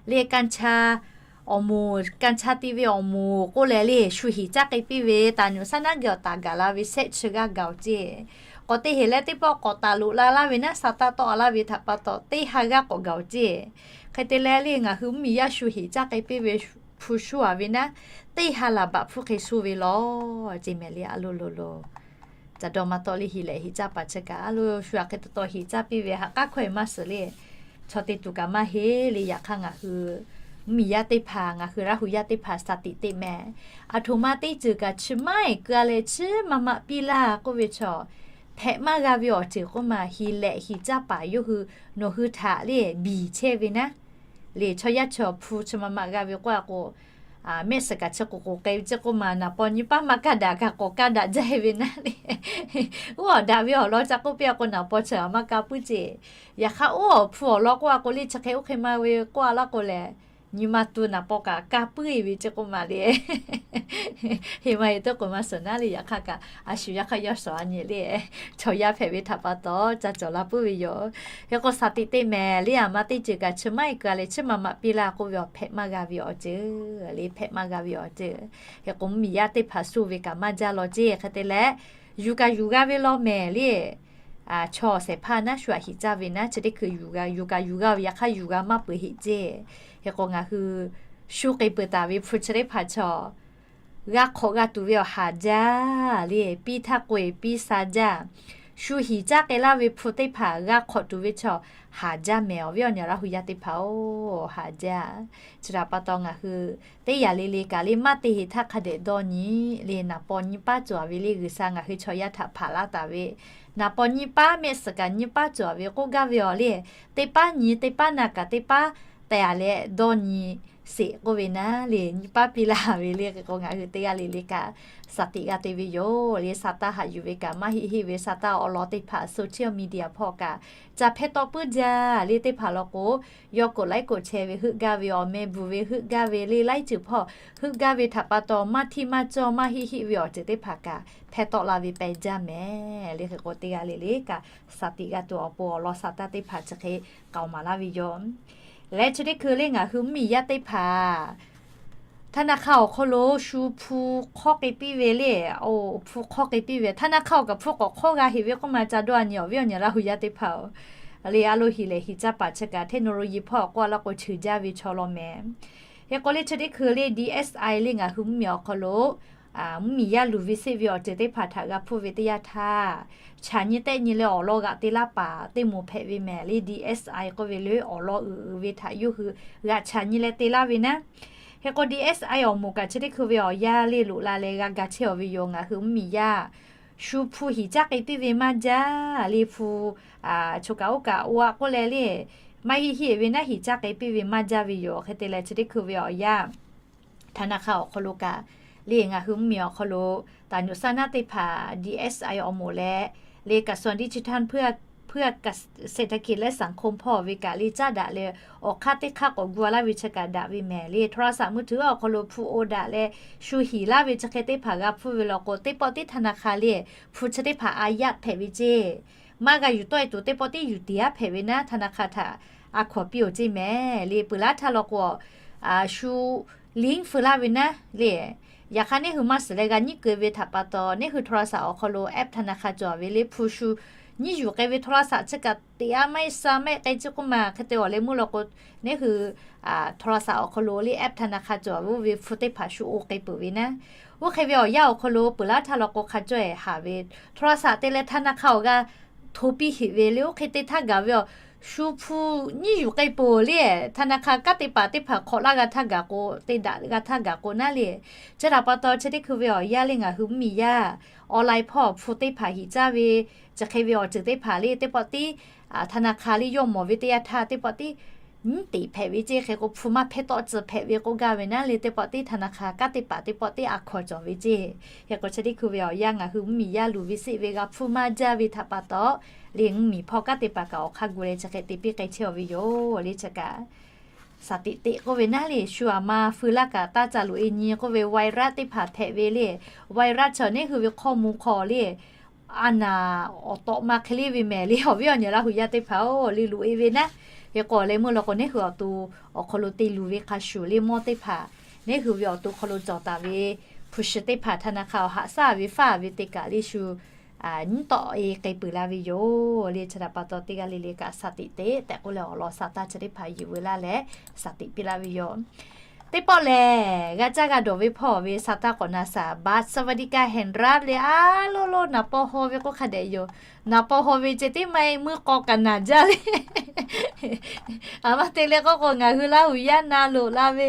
le, กัญชา awˬ moˍ กัญชา ti ve awˬ moˍ k'oˆ leh le, shu hiˍ caˇ k'ai piˇ ve, taˍ nyuꞈ shaˉ naˉ geh awˬ taˍ gaˬ la ve shehˆ chi g'aˇ gaˬ oˬ ceˇ. K'awꞈ te heˍ leh teˇ pawˆ k'awꞈ taˍ loꞈ la laˇ ve naˉ, sa taˇ tawˆ a laˇ ve htaꞈ pa taw, teˇ ha g'aˇ k'awꞈ gaˬ oˬ ceˇ. Hk'e te leh le, ngaˬ hui mvuhˇmiˬ yaˇ shu hiˍ caˇ k'ai piˇ ve hpu shu a ve naˉ, teˇ ha laˬ baꞈ hpfuhˇ hk'e shu ve law ceˇ mehˍ le. A lo lo lo, ca dawˇ maˇ tawˆ le, hiˍ lehꞈ hiˍ caˇ paˍ chi kaꞈ a lo shu aꞈ hk'e taw taw hiˍ caˇ piˇ ve haꞈ k'aˉ hkawˇ e maˇ suhˍ le. Chaw te tuˬ kaꞈ maˇ heˆ le. Yaꞈ hk'aˇ ngaˬ hui mvuhˇmiˬ yaˇ teˇ hpaˍ, ngaˬ hui Laˇ hu yaˇ teˇ hpaˍ shaˍ tiꞈ teˇ mehˍ. Aˬ htoꞈ ma teˇ ceuˬ kaꞈ chi maˇ eˬ keu a leh, chi maˇ maꞈ piˇ laˇ k'oˆ ve chaw, hpehꞈ maˇ g'a ve awˬ ceuˬ k'oˆ ma, hiˍ lehꞈ hiˍ caˇ paˍ yawˇ hui nawˬ hui htaꞈ le biˬ chehˇ ve naˉ. Le chaw yaˇ chaw hpu chi maꞈ maꞈ g'a ve k'oˆ a k'o, mehˆ suhˍ kaꞈ chi k'oˍ k'oˍ k'ai ve ceˇ k'oˆ ma, naˍ paw nyiˇ paˉ maˇ kaˇ daꞈ kaꞈ k'awꞈ kaˇ daꞈ jaˇ e ve naˉ le. Oˇ awˬ daꞈ ve awˬ lawn ca k'oˆ piˇ a k'o, naˍ paw chi aꞈ maˇ kaˇ puiˉ ceˇ. Yaꞈ hk'aˇ oˇ awˬ hpu awˬ lawn k'oˆ a k'o le, chi hk'e oˇ hk'e ma ve k'oˆ a laˇ k'o lehˬ, nyi ma tu naˍ paw kaꞈ kaˇ puiˉ e ve ceˇ k'oˆ ma le. Heˍ ma e teˇ k'oˍ maˇ suhˍ naˉ le. Yaꞈ hk'aˇ kaꞈ a shu yaˇ hk'aˇ yawˇ shawˍ a nyi le, chaw yaˇ hpehꞈ ve htaꞈ pa taw ca cawˬ la puiˉ ve yoˬ. Hk'e k'o shaˍ tiꞈ teˇ mehˍ le, aˬ ma teˇ ceuˬ kaꞈ chi maˇ eˬ keu a leh, chi maꞈ maꞈ piˇ laˇ k'oˆ ve awˬ hpehꞈ maˇ g'a ve awˬ ceuˬ le, hpehꞈ maˇ g'a ve awˬ ceuˬ. Hk'e k'o mvuhˇmiˬ yaˇ teˇ hpaˍ shu ve kaꞈ maˇ jaˇ law ceˇ. Hk'e te leh, yuˬ kaꞈ yuˬ g'a ve law mehˍ le. Chaw shehˍ hpaˇ naˉ shu aꞈ hiˍ caˇ ve naˉ, chi teˇ hkui yuˬ g'a, yuˬ kaꞈ yuˬ g'a ve, yaꞈ hk'aˇ yuˬ g'a maˇ peuˬ heˆ ceˇ. Hk'e k'o ngaˬ hui shu k'ai peuˬ taˍ ve hpu chi teˇ hpaˍ chaw g'a hk'awꞈ g'a tuˬ ve awˬ haˍ jaˇ le. Piˇ htaˇ k'oꞈ e piˇ sha jaˇ. Shu hiˍ caˇ k'ai laˇ ve hpu teˇ hpaˍ g'a hk'awꞈ tuˬ ve chaw haˍ jaˇ mehˍ. Awˬ viˉ awˬ nyi Laˇ hu yaˇ teˇ hpaˍ oˬ, haˍ jaˇ. Chi htaꞈ pa taw ngaˬ hui teˇ yanˇ le le kaꞈ le maˇ te heˍ htaˇ hk'a dehꞈ dawˇ nyi le, naˍ paw nyiˇ paˉ cawˬ a ve le, G'uiˬsha ngaˬ hui chaw yaˇ htaꞈ hpaˍ laˇ taˍ ve, naˍ paw nyiˇ paˉ mehˆ suhˍ kaꞈ nyiˇ paˉ cawˬ a ve k'oˆ gaˇ ve awˬ le, teˇ paˉ nyi, teˇ paˉ na kaꞈ teˇ paˉ teh a leh dawˇ nyi sheˍ k'oˆ ve naˉ le, nyiˇ paˉ piˇ laˇ ve le. Hk'e k'o ngaˬ hui teˇ g'aˇ le le kaꞈ shaˍ tiꞈ g'a te ve yoˬ le. Sa taˇ haꞈ yuˬ ve kaꞈ maˇ heˆ heˆ ve, sa taˇ awˬ lawn teˇ hpaˍ social media hpawˇ kaꞈ ca hpehˇ tawˆ puiˉ jaˇ le. Teˇ hpaˍ law k'o, yawˇ k'oꞈ laiˉ k'oꞈ chehˇ ve heuˆ gaˇ ve, awˬ meh bvuhˬ ve heuˆ gaˇ ve le, laiˉ ceuˬ hpawˇ heuˆ gaˇ ve htaꞈ pa taw maˇ htiˇ maˇ cawˇ maˇ heˆ heˆ ve awˬ ceuˬ teˇ hpaˍ kaꞈ hpehˇ tawˆ la ve pehˬ jaˇ mehˍ le. Hk'e k'o teˇ g'aˇ le le kaꞈ shaˍ tiꞈ g'a tuˬ awˬ pon awˬ lawn sa taˇ teˇ hpaˍ chi hk'e k'aoˍ maˍ laˇ ve yoˬ. Leh chi teˇ hkui le ngaˬ hui mvuhˇmiˬ yaˇ teˇ hpaˍ ธนาคาร awˬ hk'aw lo shu hpu hk'awˇ k'ai piˇ ve le. Oˬ, hpu hk'awˇ k'ai piˇ ve, ธนาคาร awˬ kaꞈ hpu k'awꞈ hk'awˇ g'a heˍ ve k'oˆ ma ca dawˇ a nyi, awˬ viˉ awˬ nyi Laˇ hu yaˇ teˇ hpaˍ oˬ. Le a lo hiˍ lehˬ hiˍ caˇ paˍ chi kaꞈ เทคโนโลยี hpawˇ k'oˆ a laˇ k'o cheuˬ jaˇ ve chaw law mehˍ. Hk'e k'o le chi teˇ hkui le DSI le ngaˬ hui mvuhˇmiˬ awˬ hk'aw lo mvuhˇmiˬ yaˇ luˬ ve seˆ ve awˬ ceuˬ teˇ hpaˍ htaꞈ g'a hpuˇ ve teˇ yanˇ htaˇ, chaꞈ nyi tehˆ nyi leh awˬ lawn g'aꞈ te laˇ paˍ teˇ moˍ hpehꞈ ve mehˍ le. DSI k'oˆ ve le awˬ lawn uiˍ uiˍ ve htaꞈ yawˇ hui g'aꞈ chaꞈ nyi leh te laˇ ve naˉ. Hk'e k'o DSI awˬ moˍ kaꞈ chi teˇ hkui ve awˬ yanˇ le loꞈ la leh g'a ga chehˇ awˬ ve yoˬ. Ngaˬ hui mvuhˇmiˬ yaˇ shu hpu hiˍ caˇ k'ai piˇ ve maˇ jaˇ le, hpu choˬ kaꞈ oˇ kaꞈ oˇ a k'oˆ leh le maˇ heˆ heˆ ve naˉ hiˍ caˇ k'ai piˇ ve maˇ jaˇ ve yoˬ. Hk'e te leh chi teˇ hkui ve awˬ yanˇ ธนาคาร awˬ hk'aw lo kaꞈ le ngaˬ hui mvuhˇmiˬ awˬ hk'aw lo taˍ nyuꞈ saˉ naˉ teˇ hpaˍ DSI awˬ moˍ leh le กระทรวงดิจิทัลเพื่อ เศรษฐกิจและสังคม hpawˇ ve kaꞈ le caˉ daꞈ leh awˬ hk'aˇ teˇ hk'aˇ k'awꞈ gu a laˇ ve chi kaꞈ daꞈ ve mehˍ le. โทรศัพท์มือถือ awˬ hk'aw lo hpu oˇ daꞈ leh shu hiˍ laˇ ve chi hk'e teˇ hpaˍ g'a hpuˇ ve law k'o, teˇ pawˆ tiˉ ธนาคาร le hpu chi teˇ hpaˍ a yaˇ hpehꞈ ve ceˇ maˇ g'a yuˬ tawˆ e tuˬ teˇ pawˆ tiˉ yuˬ tiˍ aˉ hpehꞈ ve naˉ, ธนาคาร htaꞈ a hkaw piˇ-oˬ ceˇ mehˍ le. Peuˬ laˉ htaˇ law k'o, shu link feu laˇ ve naˉ le. Yaꞈ hk'aˇ neˇ hui maˇ shiˍ leh g'a nyiˉ keu ve htaꞈ pa taw, neˇ hui โทรศัพท์ awˬ hk'aw lo แอปธนาคาร cawˬ ve le hpu shu nyiˇ yuˬ k'ai ve โทรศัพท์ chi kaꞈ teꞈ a maˇ e sha maˇ e k'ai ciˇ k'oˆ ma hk'e te awˬ leh meuˇ law k'o, neˇ hui โทรศัพท์ awˬ hk'aw lo le แอปธนาคาร cawˬ ve oˇ ve hpu teˇ hpaˍ shu oˇ k'ai peuˬ ve naˉ. Oˇ hk'e ve awˬ yanˇ awˬ hk'aw lo peuˬ laˉ htaˇ law k'o hk'a cawˇ e haˍ ve โทรศัพท์ te leh ธนาคาร awˬ g'a hto piˇ heꞈ ve le. Oˇ hk'e te htaˇ gaˬ ve awˬ shu hpu nyiˇ yuˬ k'ai peuˬ le. ธนาคาร kanˉ te paˍ teˇ hpaˍ hk'awꞈ laˇ g'a htaˇ gaˬ k'o, te daꞈ g'a htaˇ gaˬ k'o naˉ le. Chi htaꞈ pa taw chi teˇ hkui ve awˬ yanˇ le ngaˬ hui mvuhˇmiˬ yaˇ online hpawˇ hpu teˇ hpaˍ hiꞈ caˇ ve, chi hk'e ve awˬ ceuˬ teˇ hpaˍ le teˇ pawˆ tiˉ ธนาคาร le yawˇ mawˬ ve teˇ yanˇ htaˇ teˇ pawˆ tiˉ nyiˉ teꞈ hpehꞈ ve ceˇ. Hk'e k'o hpu maˇ hpehˇ tawˆ tcuh hpehꞈ ve k'oˆ gaˇ ve naˉ le teˇ pawˆ tiˉ ธนาคาร kanˉ te paˍ teˇ pawˆ tiˉ a hkaw cawˬ ve ceˇ. Hk'e k'o chi teˇ hkui ve awˬ yanˇ ngaˬ hui mvuhˇmiˬ yaˇ luˬ ve seˆ ve g'a hpfuhˇ maˇ jaˇ ve htaꞈ pa taw, le mvuhˇmiˬ hpawˇ kanˉ te paˍ kaꞈ awˬ hk'aˇ gu leh chi hk'e te piˇ k'ai chehˇ-aw ve yoˬ le. Chi kaꞈ สถิติ k'oˆ ve naˉ le, shu aˬ ma feu laˇ kaꞈ taˇ ca loꞈ e nyi k'oˆ ve virus teˇ hpaˍ hpehꞈ ve le. Virus chaw neˇ hui ve hk'aw mvuh hk'aw le, a naˍ awˬ tawꞈ ma hk'e le ve mehˍ le. Awˬ viˉ awˬ nyi Laˇ hu yaˇ teˇ hpaˍ-oˬ, le loꞈ e ve naˉ. Hk'e k'o awˬ leh meuˇ law k'o neˇ hui awˬ to awˬ hk'aw lo te luˬ ve hk'a shuˍ le mawˇ teˇ hpaˍ, neˇ hui ve awˬ to hk'aw lo cawˬ taˍ ve hpu shi teˇ hpaˍ ธนาคาร awˬ haꞈ shaˉ ve faˉ ve te kaꞈ le shu nyiˉ tawˆ e k'ai peuˬ la ve yoˬ le. Chi htaꞈ pa taw teˇ g'aˇ le le kaꞈ สถิติ tehꞈ k'oˆ leh awˬ lawn sa taˇ chi teˇ hpaˍ yuˬ veu laˇ leh สถิติ piˇ laˇ ve yoˬ. Teˇ pawˆ lehˬ, g'a caˇ g'a dawˬ ve hpawˇ ve sa taˇ k'awꞈ na saˍ, บัตรสวัสดิการแห่งรัฐ le a loˇ loˇ naˍ paw haw ve k'oˆ hk'a dehꞈ yoˬ. Naˍ paw haw ve ceh tiˉ maˇ e meuˇ k'aw kaꞈ naˍ jaˇ le. Aˬ ma te leh k'oˆ k'o ngaˬ hui Laˇ hu yaˇ na loꞈ la ve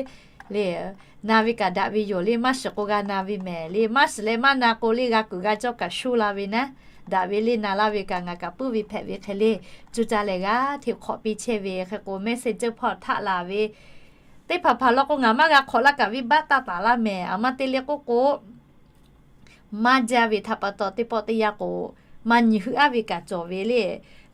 le, na ve kaꞈ daꞈ ve yoˬ le. Maˇ shiˍ k'o g'a na ve mehˍ le. Maˇ shiˍ leh maˇ na k'o le g'a kuiˬ g'a cawˇ kaꞈ shuˇ la ve naˉ. Daꞈ ve le, na laˇ ve kaꞈ ngaˬ kaꞈ puiˉ ve hpehꞈ ve hk'e le, cuˇ caˇ leh g'a hteꞈ hk'awꞈ piˇ chehˇ ve. Hk'e k'o messenger hpawˇ htaˆ la ve teˇ hpaˍ hpaˍ law k'o ngaˬ maˇ g'a hk'awꞈ laˇ kaꞈ venˇbaˆ taˇ taˍ laˇ mehˍ. Aˬ ma te leh k'oˆ k'o maˇ jaˇ ve htaꞈ pa taw teˇ pawˆ teˇ yanˇ k'o, maˇ nyi heuˆ aˉ ve kaꞈ cawˬ ve le.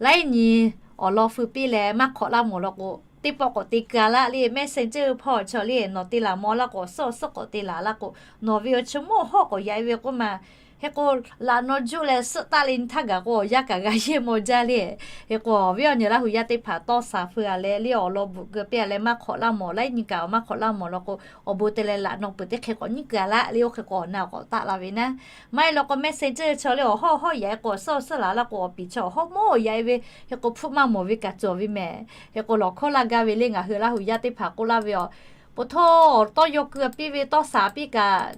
Laiˉ nyi awˬ lawn feu piˇ leh maˇ hk'awꞈ laˇ mawˬ law k'o, teˇ pawˆ k'awꞈ te ka laˇ le. Messenger hpawˇ chaw le nawˬ te laˬ mawˬ laˇ k'o, suhˉ awˬ suhˉ k'awꞈ te laˬ laˇ k'o, nawˬ ve awˬ chi mawˇ hawˉ k'awꞈ yaꞈ e ve k'oˆ ma. Hk'e k'o laꞈ naw juˆ leh suhˆ taˆ le nyi htaˇ gaˬ k'o awˬ yanˇ kaꞈ g'a yehˇ maw jaˇ le. Hk'e k'o awˬ viˉ awˬ nyi Laˇ hu yaˇ teˇ hpaˍ tawˇ saˍ feu a leh le awˬ lawn bvuhꞈ keu piˇ a leh maˇ hk'awꞈ laˇ mawˬ, laiˉ nyi kaꞈ maˇ hk'awꞈ laˇ mawˬ law k'o, awˬ bon te leh laꞈ naw peuˬ teˇ hk'e k'awꞈ nyiˉ keu a laˇ le. Oˇ hk'e k'o awˬ na k'awꞈ taˆ la ve naˉ. Maˇ heˆ law k'o messenger chaw le awˬ hawˉ hawˉ yaꞈ e k'o, suhˉ awˬ suhˉ laˬ laˇ k'o, awˬ piˍ chaw awˬ hawˉ mawˇ yaꞈ e ve, hk'e k'o hpfuhˆ maˇ mawˬ ve kaꞈ cawˬ ve mehˍ. Hk'e k'o lawˬ hkawˇ laˇ gaˇ ve le ngaˬ hui Laˇ hu yaˇ teˇ hpaˍ k'oˆ laˇ ve awˬ, ขอโทษ tawˇ yaw keu piˇ ve tawˇ saˍ piˇ kaꞈ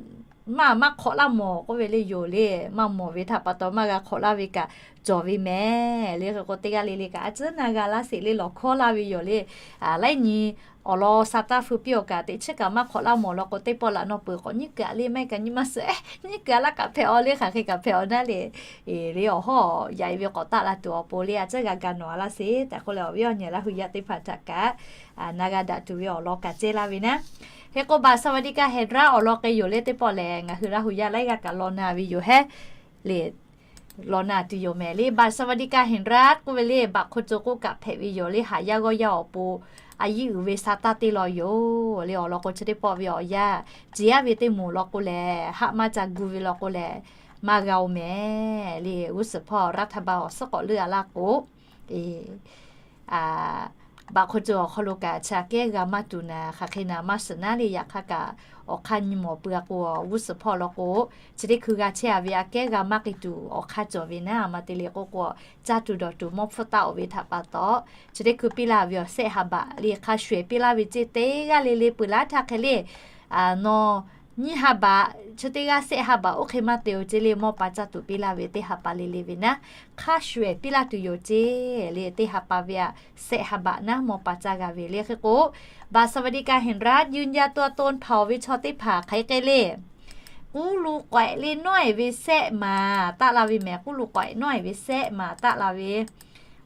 maˇ maˇ hk'awꞈ laˇ mawˬ k'oˆ ve le yoˬ le. Maˇ mawˬ ve htaꞈ pa taw maˇ g'a hk'awꞈ laˇ ve kaꞈ cawˬ ve mehˍ le. Hk'e k'o teˇ g'aˇ le le kaꞈ a ciˉ na g'a laˇ sheˍ le lawˬ hkawˇ laˇ ve yoˬ le. Laiˉ nyi awˬ lawn sa taˇ feu piˇ awˬ kaꞈ teꞈ chiˉ kaꞈ maˇ hk'awꞈ laˇ mawˬ law k'o, teˇ pawˆ laꞈ naw peuˬ k'awꞈ nyiˉ keu a le, maˇ heˆ kaꞈ nyi ma suhˍ nyiˉ keu a laˇ kaꞈ hpehꞈ aw le, hk'aˬ hk'e kaꞈ hpehꞈ aw naˉ le. Le awˬ hawˉ yaꞈ e ve k'awꞈ taˆ la tuˬ awˬ pon le a ciˉ g'a ga nawˬ a laˇ sheˍ tehꞈ k'oˆ leh awˬ viˉ awˬ nyi Laˇ hu yaˇ teˇ hpaˍ htaꞈ kaꞈ na g'a daꞈ tuˬ ve awˬ lawn kaꞈ ceh laˇ ve naˉ. Hk'e k'o บัตรสวัสดิการแห่งรัฐ awˬ lawn k'ai yoˬ le teˇ pawˆ lehˬ ngaˬ hui Laˇ hu yaˇ laiˉ g'aˇ kaꞈ law na ve yoˬ hehˉ le. Law na tuˬ yoˬ mehˍ le. บัตรสวัสดิการแห่งรัฐ k'oˆ ve le บัตรคนจน k'oˆ kaꞈ hpehꞈ ve yoˬ le. Haꞈ yaˇ g'awˇ yaˇ awˬ pon a yiˉ uiˍ ve sa taˇ teˇ law yoˬ le. Awˬ lawn k'o chi teˇ pawˆ ve awˬ yanˇ, ciˍ yaˇ ve teˇ moˍ law k'o lehˬ, haˆ maˇ ca gu ve law k'o lehˬ, maˇ g'a oˬ mehˍ le. G'uˇ suhˍ hpawˇ รัฐบาล awˬ suhˉ k'awꞈ leuˆ a laˇ k'o, บัตรคนจน awˬ hk'aw lo kaꞈ chi aꞈ kehˉ g'a maˇ tuˬ naˍ, hk'aˬ hk'e naˍ maˇ shiˍ naˉ le. Yaꞈ hk'aˇ kaꞈ awˬ hk'aˇ nyi mawˬ peuˬ a k'o, g'uˇ suhˍ hpawˇ law k'o, chi teˇ hkui g'a chehˇ a ve aꞈ kehˉ g'a maˇ k'ai tuˬ awˬ hk'aˇ cawˬ ve naˉ. A ma te le k'oˆ k'o, caˇ tuˬ dawˬ tuˬ mawˇ hpfuhˇ taˆ oˬ ve htaꞈ pa taw, chi teˇ hkui piˇ laˇ ve awˬ sehˆ ha baꞈ le hk'a shuˍ ehˍ piˇ laˇ ve ceˇ teˇ g'aˇ le le peuˬ laˇ htaˇ hk'e le, nawˬ nyiˇ ha baꞈ chi teˇ g'aˇ sehˆ ha baꞈ oˇ hk'e maˇ te oˬ ceˇ le, mawˇ pa caˇ tuˬ piˇ laˇ ve teˇ ha pa le le ve naˉ, hk'a shuˍ ehˍ piˇ laˇ tuˬ yoˬ ceˇ le. Teˇ ha pa ve aꞈ sehˆ ha baꞈ naˉ mawˇ pa caˇ g'a ve le. Hk'e k'o, บัตรสวัสดิการแห่งรัฐ ยืนยาตัวตน hpanˍ ve chaw teˇ hpaˍ hk'aˬ hk'e le, k'uˉ lu k'awehꞈ le nawˉ ehˍ ve sehˆ maˍ taˆ la ve mehˍ. K'uˉ lu k'awehꞈ nawˉ ehˍ ve sehˆ maˍ taˆ la ve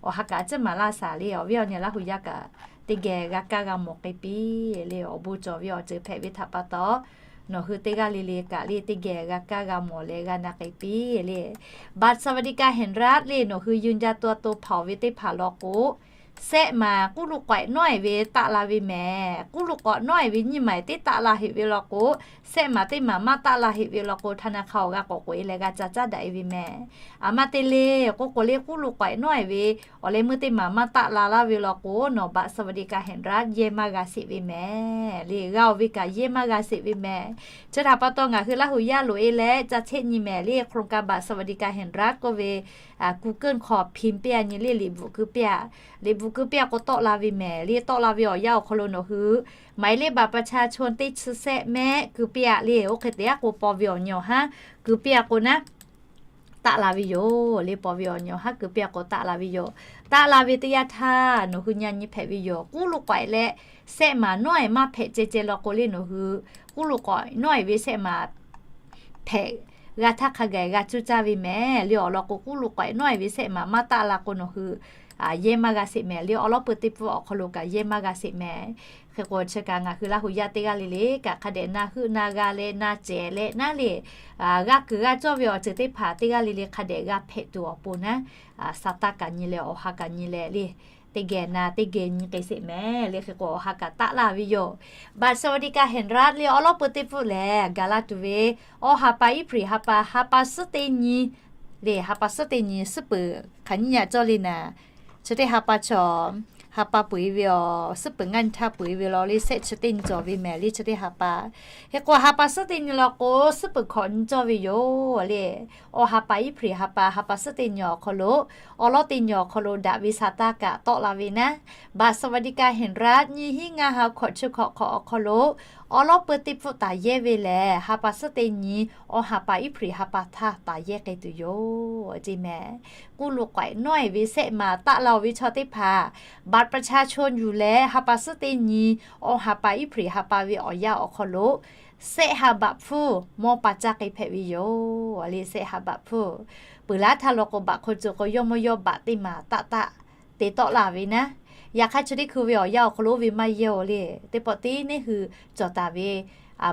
awˬ ha kaꞈ a ciˉ maˍ laˇ shaˍ le. Awˬ viˉ awˬ nyi Laˇ hu yaˇ kaꞈ teˇ geh g'a kaˇ g'a mawˬ k'ai piˇ le. Awˬ bon cawˬ ve awˬ ceuˬ hpehꞈ ve htaꞈ pa taw, nawˬ hui teˇ g'aˇ le le kaꞈ le teˇ geh g'a kaˇ g'a mawˬ leh g'a na k'ai piˇ le. บัตรสวัสดิการแห่งรัฐ le nawˬ hui ยืนยาตัวตน hpanˍ ve teˇ hpaˍ law k'o, Sehˆ maˍ k'uˉ lo k'awehꞈ nawˉ-ehˍ ve taˆ la ve mehˍ. K'uˉ lo k'awehꞈ nawˉ-ehˍ ve nyiˇ maˍ-ehˍ teˇ taˆ la heꞈ ve law k'o, sehˆ maˍ teˇ maˍ maˇ taˆ la heꞈ ve law k'o, htaˇ na hk'a awˬ g'a k'awꞈ k'oꞈ-e leh g'a ca caˉ daꞈ-e ve mehˍ. Aˬ ma te le k'oˆ k'o le, k'uˉ lo k'awehꞈ nawˉ-ehˍ ve awˬ leh meuˇ teˇ maˍ maˇ taˆ la laˇ ve law k'o, nawˬ baꞈ สวัสดิการแห่งรัฐ yehˇ maˇ g'a sheˍ ve mehˍ le. G'a-oˬ ve kaꞈ yehˇ maˇ g'a sheˍ ve mehˍ. Chi htaꞈ pa taw ngaˬ hui Laˇ huˍ yaˇ loꞈ-e leh ca cheˆ nyi mehˍ le. โครงการบัตรสวัสดิการแห่งรัฐ k'oˆ ve Google hk'aw พิมพ์ piˇ-a nyi le, liꞈ bvuhꞈ keu piˇ-a. Liꞈ bvuhꞈ keu piˇ-a k'o tawˆ la ve mehˍ le. Tawˆ la ve awˬ yanˇ awˬ hk'aw lo nawˬ hui หมายเลขบัตรประชาชน teˇ chi sehˆ mehˆ keu piˇ-a le. Oˇ hk'e te-a k'o paw ve awˬ nyi awˬ haˉ keu piˇ-a k'o naˉ, taˆ la ve yoˬ le. Paw ve awˬ nyi awˬ haˉ keu piˇ-a k'o taˆ la ve yoˬ. Taˆ la ve teˇ yanˇ htaˇ nawˬ hui nyi nyi hpehꞈ ve yoˬ. K'uˉ lo k'awehꞈ leh sehˆ maˍ nawˉ-ehˍ maˇ hpehꞈ ceh ceh law k'o le, nawˬ hui k'uˉ lo k'awehꞈ nawˉ-ehˍ ve sehˆ maˍ hpehꞈ g'a htaˇ hk'a gaˬ g'a cuˇ caˇ ve mehˍ le. Awˬ lawn k'o, k'uˉ lo k'awehꞈ nawˉ-ehˍ ve sehˆ maˍ maˇ taˆ la k'o nawˬ hui yehˇ maˇ g'a sheˍ mehˍ le. Awˬ lawn peuˬ teˇ pfuhˇ awˬ hk'aw lo kaꞈ yehˇ maˇ g'a sheˍ mehˍ. Hk'e k'o chi kaꞈ ngaˬ hui Laˇ huˍ yaˇ teˇ g'aˇ le le kaꞈ hk'a dehꞈ na heuˆ na g'a leh na cehˬ leh naˉ le, g'a kuiˬ g'a cawˇ ve awˬ ceuˬ teˇ hpaˍ teˇ g'aˇ le le hk'a dehꞈ g'a hpehꞈ tuˬ awˬ pon naˉ, sa taˇ kaꞈ nyi leh awˬ ha kaꞈ nyi leh le, teˇ geh na teˇ geh nyi k'ai sheˍ mehˍ le. Hk'e k'o awˬ ha kaꞈ taˆ la ve yoˬ. บัตรสวัสดิการแห่งรัฐ le awˬ lawn peuˬ teˇ pfuhˇ lehˬ, gaˬ la tuˬ ve awˬ ha pa iˉ hpriˍ ha pa, ha pa suhˉ teˇ nyi le, ha pa suhˉ teˇ nyi suhˉ peuˬ hk'aˬ nyiˇ yaꞈ cawˇ le naˍ. Chi teˇ ha pa chaw, ha pa peuˬ-e ve awˬ suhˉ peuˬ ngaˇ nyi htaˇ peuˬ-e ve law le, sehˆ chi teˇ nyi cawˬ ve mehˍ le. Chi teˇ ha pa, hk'e k'o ha pa suhˉ teˇ nyi law k'o suhˉ peuˬ hkawꞈ nyi cawˇ ve yoˬ le. Awˬ ha pa iˉ hpriˍ ha pa, ha pa suhˉ teˇ nyi awˬ hk'aw lo, awˬ lawn teˇ nyi awˬ hk'aw lo daꞈ ve sa taˇ kaꞈ tawˆ la ve naˉ, บัตรสวัสดิการแห่งรัฐ nyiˇ hinˉ ngaˇ ha hkawꞈ chi hkawꞈ hk'awꞈ awˬ hk'aw lo awˬ lawn peuˬ teˇ pfuhˇ taˍ yehˇ ve lehˬ, ha pa suhˉ teˇ nyi awˬ ha pa iˉ hpriˍ ha pa htaˇ taˍ yehˇ k'ai tuˬ yoˬ ce mehˍ. K'uˉ lo k'awehꞈ nawˉ-ehˍ ve sehˆ maˍ taˆ la-oˬ ve chaw teˇ hpaˍ บัตรประชาชน yuˬ leh ha pa suhˉ teˇ nyi awˬ ha pa iˉ hpriˍ ha pa ve awˬ yanˇ awˬ hk'aw lo sehˆ ha baꞈ hpfuhˇ mawˇ pa caˇ k'ai hpehꞈ ve yoˬ le. Sehˆ ha baꞈ hpfuhˇ peuˬ laˇ htaˇ law k'o, baꞈ hk'aw cawˬ k'o yawˇ mawˇ yawˇ baꞈ teˇ maˍ taˆ taˆ te tawˆ la ve naˉ. Yaꞈ hk'aˇ chi teˇ hkui ve awˬ yanˇ awˬ hk'aw lo oˇ ve maˇ yehˇ-oˬ le. Teˇ pawˆ tiˉ neˇ hui cawˬ taˍ ve,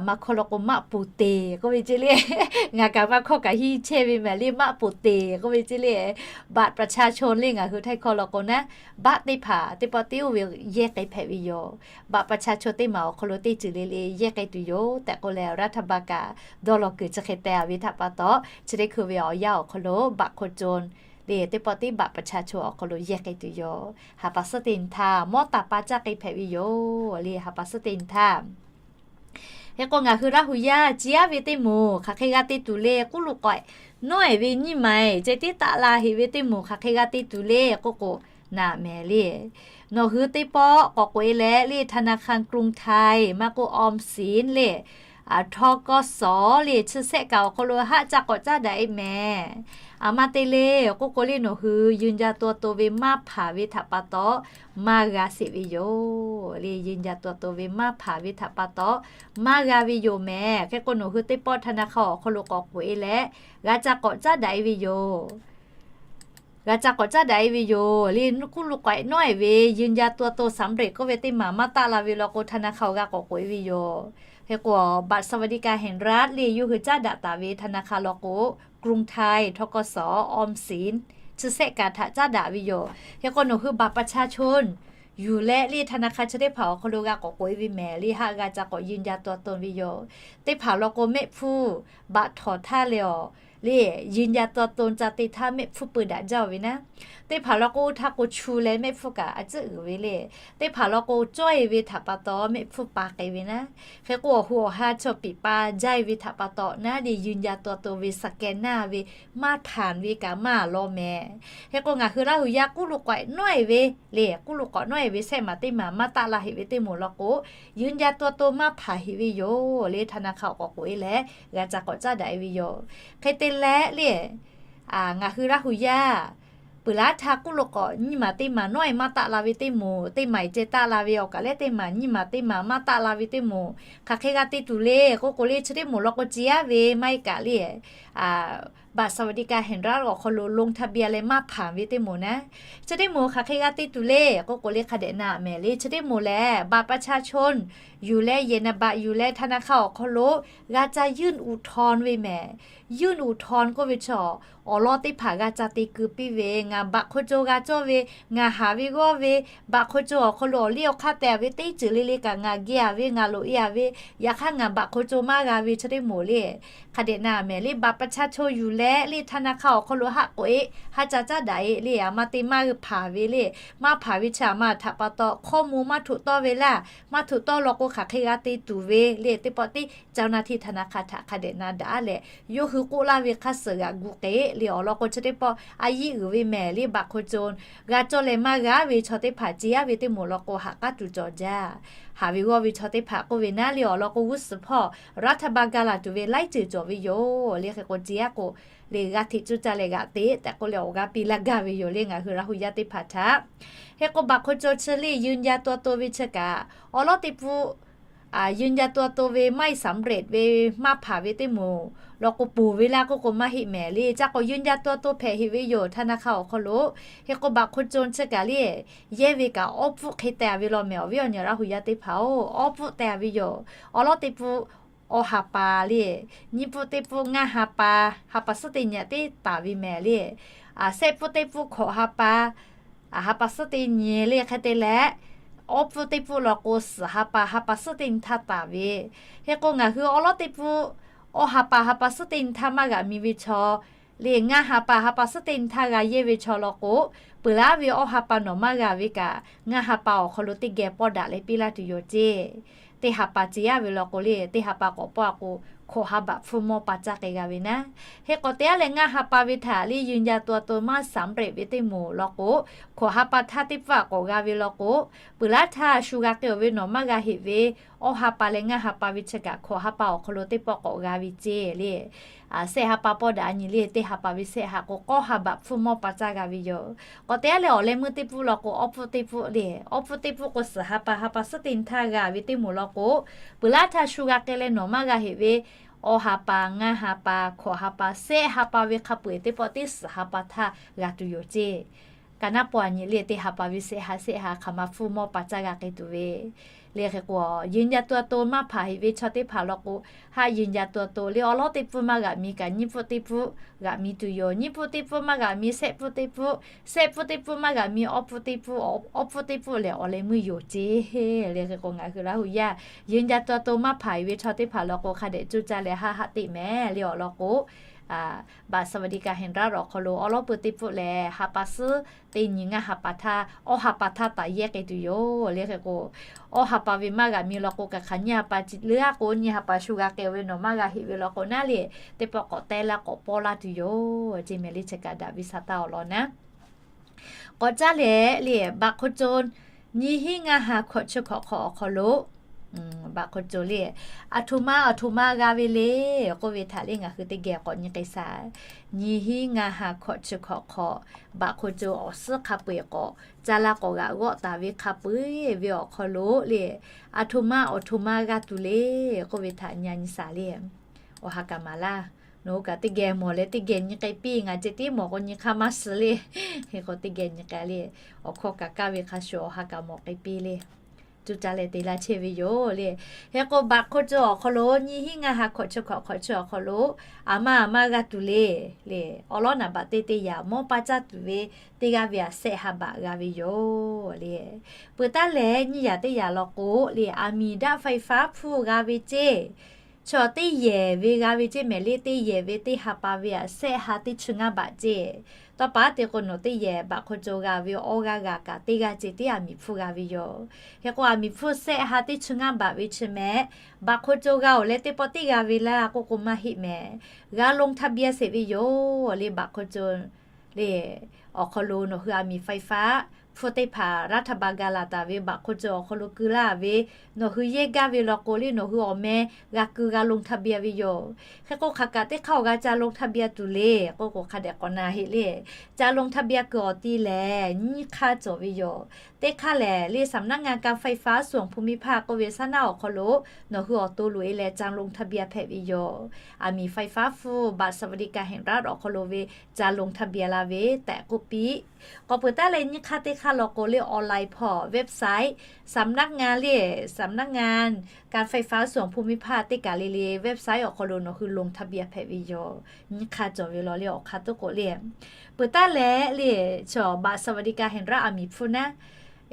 maˇ hkawˇ law k'o maˆ poˍ teˍ k'oˆ ve ce le. Ngaˬ kaꞈ maˇ hkawˇ kaꞈ hiˇ chehˇ ve mehˍ le, maˆ poˍ teˍ k'oˆ ve ce le. บัตรประชาชน le ngaˬ hui htaiˇ hkawˇ law k'o naˉ, baˆ teˇ hpaˍ teˇ pawˆ tiˉ oˇ ve yehˇ k'ai hpehꞈ ve yoˬ. บัตรประชาชน teˇ maˍ awˬ hk'aw lo teˇ ceuˬ le le yehˇ k'ai tuˬ yoˬ tehꞈ k'oˆ leh, รัฐบาล kaꞈ dawˇ law kuiˬ chi hk'e teh-a ve htaꞈ pa taw, chi teˇ hkui ve awˬ yanˇ awˬ hk'aw lo baꞈ hk'aw cawˬ le teˇ pawˆ tiˉ บัตรประชาชน awˬ hk'aw lo yehˇ k'ai tuˬ yoˬ. Ha pa suhˉ teˇ nyi htaˇ mawˇ taˍ pa caˇ k'ai hpehꞈ ve yoˬ le. Ha pa suhˉ teˇ nyi htaˇ, hk'e k'o ngaˬ hui Laˇ huˍ yaˇ ciˇ aˉ ve teˇ moˍ hk'aˬ hk'e g'a te tuˬ le. K'uˉ lo k'awehꞈ nawˉ-ehˍ ve nyiˇ maˍ-ehˍ ceh tiˉ taˆ la heꞈ ve teˇ moˍ hk'aˬ hk'e g'a te tuˬ le k'oˆ k'o, naˍ mehˍ le. Nawˬ hui teˇ pawˆ k'awꞈ k'oꞈ-e leh le, ธนาคารกรุงไทย maˇ k'oˆ ออมสิน le, ทกส le, chi sehˆ kaꞈ awˬ hk'aw lo haˆ ca k'awꞈ caˉ daꞈ-e mehˍ. Aˬ ma te le k'oˆ k'o le, nawˬ hui ยืนยันตัวตน ve maˇ hpanˍ ve htaꞈ pa taw maˇ g'a sheˍ ve yoˬ le. ยืนยันตัวตน ve maˇ hpanˍ ve htaꞈ pa taw maˇ g'a ve yoˬ mehˍ. Hk'e k'o nawˬ hui teˇ pawˆ ธนาคาร awˬ hk'aw lo k'awꞈ k'oꞈ-e leh g'a ca k'awꞈ caˉ daꞈ-e ve yoˬ. G'a ca k'awꞈ caˉ daꞈ-e ve yoˬ le. K'uˉ lo k'awehꞈ nawˉ-ehˍ ve ยืนยันตัวตนสำเร็จ k'oˆ ve teˇ maˍ maˇ taˆ la ve law k'o, ธนาคาร awˬ g'a k'awꞈ k'oꞈ-e ve yoˬ. Hk'e k'o บัตรสวัสดิการแห่งรัฐ le yawˇ hui caˉ daꞈ taˍ ve ธนาคาร law k'o, กรุงไทย ทกส ออมสิน chi sehˆ kaꞈ htaꞈ caˉ daꞈ ve yoˬ. Hk'e k'o nawˬ hui บัตรประชาชน yuˬ leh le ธนาคาร chi teˇ hpaˍ awˬ hk'aw lo g'a k'awꞈ k'oꞈ-e ve mehˍ le, haˆ g'a ca k'awꞈ ยืนยันตัวตน ve yoˬ. Teˇ hpaˍ law k'o mehˆ hpfuhˇ baꞈ htawnˍ htaˇ le awˬ le, ยืนยันตัวตน ca te htaˇ mehˆ hpfuhˇ peu daꞈ jaˇ-oˬ ve naˉ. Teˇ hpaˍ law k'o oˇ htaˇ k'o chu leh mehˆ hpfuhˇ kaꞈ a tcuhˆ uiˍ ve le. Teˇ hpaˍ law k'o cawˇ-e ve htaꞈ pa taw mehˆ hpfuhˇ pa k'ai ve naˉ. Hk'e k'o awˬ hui awˬ ha chaw piˍ pa jaˇ-e ve htaꞈ pa taw naˉ le, ยืนยันตัวตน ve scan naˇ ve maˇ hpanˍ ve kaꞈ maˇ law mehˍ. Hk'e k'o ngaˬ hui Laˇ huˍ yaˇ k'uˉ lo k'awehꞈ nawˉ-ehˍ ve le, k'uˉ lo k'awehꞈ nawˉ-ehˍ ve sehˆ maˍ teˇ maˍ maˇ taˆ la heꞈ ve teˇ moˍ law k'o, ยืนยันตัวตน maˇ hpanˍ heꞈ ve yoˬ le. ธนาคาร awˬ k'awꞈ k'oꞈ-e leh g'a ca k'awꞈ caˉ daꞈ-e ve yoˬ. Hk'e te leh le, ngaˬ hui Laˇ huˍ yaˇ peuˬ laˇ htaˇ k'uˉ lo k'awehꞈ nyiˇ maˍ teˇ maˍ nawˉ-ehˍ maˇ taˆ la ve teˇ moˍ, teˇ maˍ-ehˍ ceh taˆ la ve awˬ kaꞈ leh teˇ maˍ nyiˇ maˍ teˇ maˍ maˇ taˆ la ve teˇ moˍ hk'aˬ hk'e g'a te tuˬ le k'oˆ k'o le, chi teˇ moˍ law k'o ciˇ aˉ ve maˇ heˆ kaꞈ le, บัตรสวัสดิการแห่งรัฐ awˬ hk'aw lo ลงทะเบียน leh maˇ hpanˍ ve teˇ moˍ naˉ, chi teˇ moˍ hk'aˬ hk'e g'a te tuˬ le k'oˆ k'o le hk'a dehꞈ na mehˍ le. Chi teˇ moˍ lehˬ บัตรประชาชน yuˬ leh yehˬ นามบัตร yuˬ leh ธนาคาร awˬ hk'aw lo g'a ca ยื่นอุทธรณ์ ve mehˍ. ยื่นอุทธรณ์ k'oˆ ve chi awˬ lawn teˇ hpaˍ g'a ca te keu piˇ ve, ngaˬ บัตรคนจน g'a cawˇ ve, ngaˬ haˍ ve g'awˇ ve, บัตรคนจน awˬ hk'aw lo awˬ liˇ awˬ hk'aˇ teh-a ve teˇ ceuˬ le le kaꞈ ngaˬ geh-a ve, ngaˬ loꞈ-e-a ve, yaꞈ hk'aˇ ngaˬ บัตรคนจน maˇ g'a ve chi teˇ moˍ le. Hk'a dehꞈ na mehˍ le, บัตรประชาชน yuˬ leh le ธนาคาร awˬ hk'aw lo haˆ k'oꞈ-e, haˆ ca caˉ daꞈ-e le, aˬ ma te maˇ hpanˍ ve le. Maˇ hpanˍ ve chi aˬ ma htaꞈ pa taw ข้อมูล maˇ ถูกต้อง ve laˇ. Maˇ ถูกต้อง law k'o hk'aˬ hk'e g'a te tuˬ ve le. Teˇ pawˆ tiˉ เจ้าหน้าที่ธนาคาร htaꞈ hk'a dehꞈ na daꞈ leh, yawˇ hui k'oˆ laˇ ve hk'aˇ suh g'aꞈ gu k'e le. Awˬ lawn k'o chi teˇ pawˆ a yiˉ uiˍ ve mehˍ le, บัตรคนจน g'a cawˇ leh maˇ g'a ve chaw teˇ hpaˍ ce-a ve teˇ moˍ law k'o haꞈ k'aˉ tuˬ cawˬ jaˇ. Haˍ ve g'awˇ ve chaw teˇ hpaˍ k'oˆ ve naˉ le, awˬ lawn k'o g'uˇ suhˍ hpawˇ รัฐบาล gaˇ laˬ tuˬ ve laiˉ ceuˬ cawˬ ve yoˬ le. Hk'e k'o ce-a k'o le, g'a hteꞈ cuˇ caˇ leh g'aꞈ te tehꞈ k'oˆ leh awˬ g'aˇ piˇ laˇ gaˇ ve yoˬ le, ngaˬ hui รัฐวิทยา teˇ hpaˍ htaꞈ. Hk'e k'o บัตรคนจน chi le ยืนยันตัวตน ve chi kaꞈ awˬ lawn teˇ pfuhˇ ยืนยันตัวตน ve maˇ heˆ สำเร็จ ve maˇ hpanˍ ve teˇ moˍ law k'o ponˬ ve laˇ k'oˆ k'o maˇ heˆ mehˍ le. Ca k'awꞈ ยืนยันตัวตน hpehꞈ heꞈ ve yoˬ ธนาคาร awˬ hk'aw lo. Hk'e k'o บัตรคนจน chi kaꞈ le, yehˇ ve kaꞈ awˇ pfuhˆ hk'e teh-a ve law mehˍ, awˬ viˉ awˬ nyi รัฐวิทยา teˇ hpaˍ-oˬ. Awˇ pfuhˆ teh-a ve yoˬ. Awˬ lawn teˇ pfuhˇ awˇ ha pa le, nyiˇ pfuhˆ teˇ pfuhˆ ngaˇ ha pa, ha pa suhˉ teˇ nyi teˇ taˍ ve mehˍ le. Shehˆ pfuhˆ teˇ pfuhˆ hkawꞈ ha pa, ha pa suhˉ teˇ nyi le. Hk'e te leh, awˇ pfuhˆ teˇ pfuhˆ law k'o suhˍ ha pa, ha pa suhˉ teˇ nyi htaˇ taˍ ve. Hk'e k'o ngaˬ hui awˬ lawn teˇ pfuhˇ awˇ ha pa, ha pa suhˉ teˇ nyi htaˇ maˇ g'aꞈ mi ve chaw le, ngaˇ ha pa, ha pa suhˉ teˇ nyi htaˇ g'a yehˇ ve chaw law k'o, peuˬ laˇ ve awˇ ha pa nawˬ maˇ g'a ve kaꞈ, ngaˇ ha pa awˬ hk'aw lo teˇ geh pawˆ daꞈ leh piˇ laˇ tuˬ yoˬ ceˇ. Teˇ ha pa ce-a ve law k'o le, teˇ ha pa k'awꞈ pawˆ-a k'o, hkawꞈ ha baꞈ hpfuhˇ mawˇ pa caˇ k'ai g'a ve naˉ. Hk'e k'awꞈ te-a leh ngaˇ ha pa ve htaꞈ le ยืนยันตัวตน maˇ สำเร็จ ve teˇ moˍ law k'o, hkawꞈ ha pa htaˇ teˇ pfuhˇ-a k'awꞈ g'a ve law k'o, peuˬ laˇ htaˇ shu g'a k'ai-oˬ ve nawˬ maˇ g'a heˆ ve, awˇ ha pa leh ngaˇ ha pa ve chi kaꞈ hkawꞈ ha pa awˬ hk'aw lo teˇ pawˆ k'awꞈ g'a ve ceˇ le. Shehˆ ha pa pawˆ daꞈ nyi le, teˇ ha pa ve shehˆ ha k'o k'awˇ ha baꞈ hpfuhˇ mawˇ pa caˇ g'a ve yoˬ. K'awꞈ te-a leh awˬ leh meuˇ teˇ pfuhˇ law k'o awˇ pfuhˆ teˇ pfuhˆ le, awˇ pfuhˆ teˇ pfuhˆ k'o suhˍ ha pa, ha pa suhˉ teˇ nyi htaˇ g'a ve teˇ moˍ law k'o, peuˬ laˇ htaˇ shu g'a k'ai leh nawˬ maˇ g'a heˆ ve, awˇ ha pa, ngaˇ ha pa, hkawꞈ ha pa, shehˆ ha pa ve hk'a peu-eˬ teˇ pawˆ teˇ suhˍ ha pa htaˇ g'a tuˬ yoˬ ceˇ. Ka naˉ paw-a nyi le, teˇ ha pa ve shehˆ ha shehˆ ha hk'aˬ ma hpfuhˇ mawˇ pa caˇ g'a k'ai tuˬ ve le. Hk'e k'o ยืนยันตัวตน maˇ hpanˍ heˆ ve chaw teˇ hpaˍ law k'o, haˆ ยืนยันตัวตน le awˬ lawn teˇ pfuhˇ maˇ g'aꞈ mi kaꞈ nyiˇ pfuhˆ teˇ pfuhˆ g'aꞈ mi tuˬ yoˬ. Nyiˇ pfuhˆ teˇ pfuhˆ maˇ g'aꞈ mi shehˆ pfuhˆ teˇ pfuhˆ, shehˆ pfuhˆ teˇ pfuhˆ maˇ g'aꞈ mi awˇ pfuhˆ teˇ pfuhˆ, awˇ pfuhˆ teˇ pfuhˆ lehˬ awˬ leh meuˇ yoˬ ceˇ le. Hk'e k'o ngaˬ hui Laˇ hu yaˇ ยืนยันตัวตน maˇ hpanˍ heˆ ve chaw teˇ hpaˍ law k'o hk'a dehꞈ cuˇ caˇ leh haˆ haˆ teˆ mehˍ le. Awˬ lawn k'o บัตรสวัสดิการแห่งรัฐ awˬ hk'aw lo awˉ lawˉ peu teˇ pfuhˆ lehˬ, ha pa suhˉ teˇ nyi ngaˇ ha pa htaˇ, awˇ ha pa htaˇ taˍ yehˇ k'ai tuˬ yoˬ le. Hk'e k'o, awˇ ha pa ve maˇ g'aꞈ mi law k'o, kaꞈ hk'aˬ nyiˇ ha pa leuˉ-a k'o, nyiˇ ha pa shu g'a k'ai ve nawˬ maˇ g'a heˆ ve law k'o naˉ le, teˇ pawˆ k'awꞈ teh laˇ k'awꞈ pawˆ laˇ tuˬ yoˬ ceˇ mehˍ le. Chi kaꞈ daꞈ ve sa taˇ awˬ lawn naˉ. K'awꞈ caˇ leh le, บัตรคนจน nyiˇ hinˉ ngaˇ ha hkawꞈ chi hkawꞈ hk'awꞈ awˬ hk'aw lo บัตรคนจน le, aˬ htoꞈ ma aˬ htoꞈ ma g'a ve le k'oˆ ve htaꞈ le ngaˬ hui teˇ geh k'awꞈ nyi k'ai shaˍ. Nyiˇ hinˉ ngaˇ ha hkawꞈ chi hkawꞈ hk'awꞈ, บัตรคนจน awˬ suhˉ hk'a peu-eˬ k'awꞈ caˇ laˇ k'awꞈ g'aꞈ g'awˆ taˍ ve hk'a peu-eˬ ve awˬ hk'aw lo le, aˬ htoꞈ ma aˬ htoꞈ ma g'a tuˬ le k'oˆ ve htaꞈ nyi-a nyi shaˍ le. Awˬ ha kaꞈ maˍ laˇ. Nawˬ hui kaꞈ teˇ geh mawˬ leh teˇ geh nyi k'ai piˇ. Ngaˬ ceh tiˉ mawˬ k'o nyi hk'aˇ maˇ suh le. Hk'e k'o teˇ geh nyi k'ai le. Awˬ hkawˇ kaꞈ kaˇ ve hk'a shuˍ awˬ ha kaꞈ mawˬ k'ai piˇ le. Cuˇ caˇ leh te laˇ chehˇ ve yoˬ le. Hk'e k'o บัตรคนจน awˬ hk'aw lo nyiˇ hinˉ ngaˇ ha hkawꞈ chi hkawꞈ hk'awꞈ chi awˬ hk'aw lo, aˬ ma aˬ ma g'a tuˬ le le. Awˬ lawn naˍ baꞈ teˇ teˇ yaꞈ mawˇ pa caˇ tuˬ ve teˇ g'aˇ ve aꞈ shehˆ ha baꞈ g'a ve yoˬ le. Peuˬ taˉ leh nyiˇ yaꞈ teˇ yaꞈ law k'o le, aˬ miˍ daꞈ ไฟฟ้า hpfuhˇ g'a ve ceˇ. Chaw teˇ yehˬ ve g'a ve ceˇ mehˍ le, teˇ yehˬ ve teˇ ha pa ve aꞈ shehˆ ha teˇ chi ngaˇ baꞈ ceˇ. Tawˇ pa te k'o nawˬ teˇ yehˬ บัตรคนจน g'a ve awˇ g'aˇ g'aꞈ kaꞈ teˇ g'aˇ ceh tiˉ aˬ miˍ hpfuhˇ g'a ve yoˬ. Hk'e k'o aˬ miˍ hpfuhˇ shehˆ ha teˇ chi ngaˇ baꞈ ve chi mehˍ, บัตรคนจน g'a-oˬ leh teˇ pawˆ teˇ g'a ve laˇ k'oˆ k'o maˇ heˆ mehˍ. G'a ลงทะเบียน sheˍ ve yoˬ le. บัตรคนจน le awˬ hk'aw lo nawˬ hui aˬ miˍ ไฟฟ้า hpu teˇ hpaˍ รัฐบาล ga laˬ taˍ ve บัตรคนจน awˬ hk'aw lo keu laˇ ve, nawˬ hui yehˇ gaˇ ve law k'o le, nawˬ hui awˬ meh g'a keu g'a ลงทะเบียน ve yoˬ. Hk'e k'o, hk'aˬ kaꞈ teˇ hk'aˇ awˬ g'a ca ลงทะเบียน tuˬ le k'oˆ k'o, hk'a dehꞈ k'awꞈ na heˆ le. Ca ลงทะเบียน kuiˬ awˬ ti lehˬ, nyiˇ hk'aˇ cawˬ ve yoˬ. Teˇ hk'aˇ lehˬ le, สำนักงานการไฟฟ้าส่วนภูมิภาค k'oˆ ve สำนักงาน awˬ hk'aw lo nawˬ hui awˬ to loꞈ e leh ca ลงทะเบียน hpehꞈ ve yoˬ. Aˬ miˍ ไฟฟ้า hpu บัตรสวัสดิการแห่งรัฐ awˬ hk'aw lo ve ca ลงทะเบียน la ve tehꞈ k'oˆ piˇ. K'awꞈ peuˬ taˉ leh, nyiˇ hk'aˇ teˇ hk'aˇ law k'o le, online hpawˇ website สำนักงาน le, สำนักงานการไฟฟ้าส่วนภูมิภาค teˇ kaˬ le le website awˬ hk'aw lo nawˬ hui ลงทะเบียน hpehꞈ ve yoˬ. Nyiˇ hk'aˇ cawˬ ve law le, awˬ hk'aˇ toˉ k'o le. Peuˬ taˉ leh le, chaw บัตรสวัสดิการแห่งรัฐ aˬ miˍ hpu naˉ,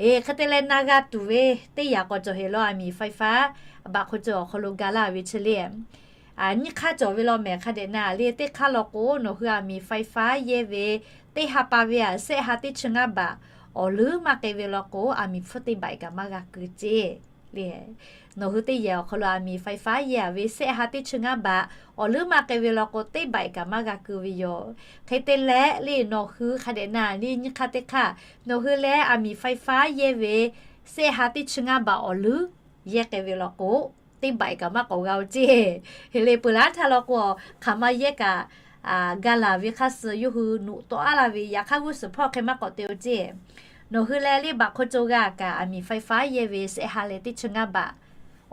eˬ, hk'e te leh na g'a tuˬ ve teˇ yanˇ k'awꞈ cawˬ heˆ law, aˬ miˍ ไฟฟ้า บัตรคนจน awˬ hk'aw lo ga laˇ ve chi le. Nyiˇ hk'aˇ cawˬ ve law mehˬ, hk'a dehꞈ na le. Teˇ hk'aˇ law k'o, nawˬ hui aˬ miˍ ไฟฟ้า yehˇ ve teˇ ha pa ve aꞈ, shehˆ ha teˇ chi ngaˇ บาท awˬ leuˉ maˇ k'ai ve law k'o, aˬ miˍ hpu teˇ ใบ kaꞈ maˇ g'a keu ceˇ le. Nawˬ hui teˇ yehˬ awˬ hk'aw lo aˬ miˍ ไฟฟ้า yehˇ ve shehˆ ha teˇ chi ngaˇ บาท awˬ leuˉ maˇ k'ai ve law k'o, teˇ ใบ kaꞈ maˇ g'a keu ve yoˬ. Hk'e te leh le, nawˬ hui hk'a dehꞈ na le, nyiˇ hk'aˇ teˇ hk'aˇ nawˬ hui leh aˬ miˍ ไฟฟ้า yehˇ ve shehˆ ha teˇ chi ngaˇ บาท awˬ leuˉ yehˇ k'ai ve law k'o, teˇ ใบ kaꞈ maˇ k'awꞈ g'a-o ceˇ. Heˍ le, peuˬ laˇ htaˇ law k'o, hk'aˬ ma yehˇ kaꞈ ga laˬ ve hk'aˇ suh yawˇ hui noꞈ tawˆ aˉ laˇ ve, yaꞈ hk'aˇ g'uˇ suhˍ hpawˇ hk'e maˇ k'awꞈ te-o ceˇ. Nawˬ hui leh le บัตรคนจน g'a kaꞈ, aˬ miˍ ไฟฟ้า yehˇ ve shehˆ ha leh teˇ chi ngaˇ บาท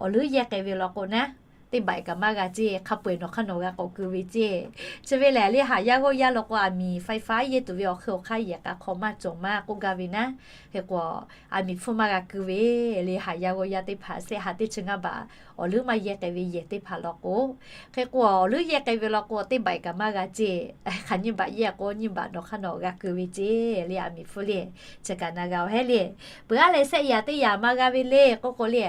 awˬ leuˉ yehˇ k'ai ve law k'o naˉ, teˇ ใบ kaꞈ maˇ g'a ceˇ. Hk'a peu-eˬ nawˬ hk'aˇ nawˬ g'a k'awꞈ keu ve ceˇ. Chi ve lehˬ le, haˍ yaˇ g'awˇ yaˇ law k'o, aˬ miˍ ไฟฟ้า yehˇ tuˬ ve awˬ hk'e awˬ hk'aˇ yehˬ k'a hk'aw maˇ cawˬ maˇ k'oˆ gaˇ ve naˉ. Hk'e k'o, aˬ miˍ hpu maˇ g'a keu ve le, haˍ yaˇ g'awˇ yaˇ teˇ hpaˍ shehˆ ha teˇ chi ngaˇ บาท awˬ leuˉ maˇ yehˇ k'ai ve yehˬ teˇ hpaˍ law k'o, hk'e k'o, awˬ leuˉ yehˇ k'ai ve law k'o, teˇ ใบ kaꞈ maˇ g'a ceˇ. Hk'aˬ nyiˇ ใบ yehˇ k'o, nyiˇ ใบ nawˬ hk'aˇ nawˬ g'a keu ve ceˇ le, aˬ miˍ hpu le. Chi kaꞈ na g'a-o heˆ le. Peuˬ aˉ leh, shehˆ yaꞈ teˇ yaꞈ maˇ g'a ve le k'oˆ k'o le,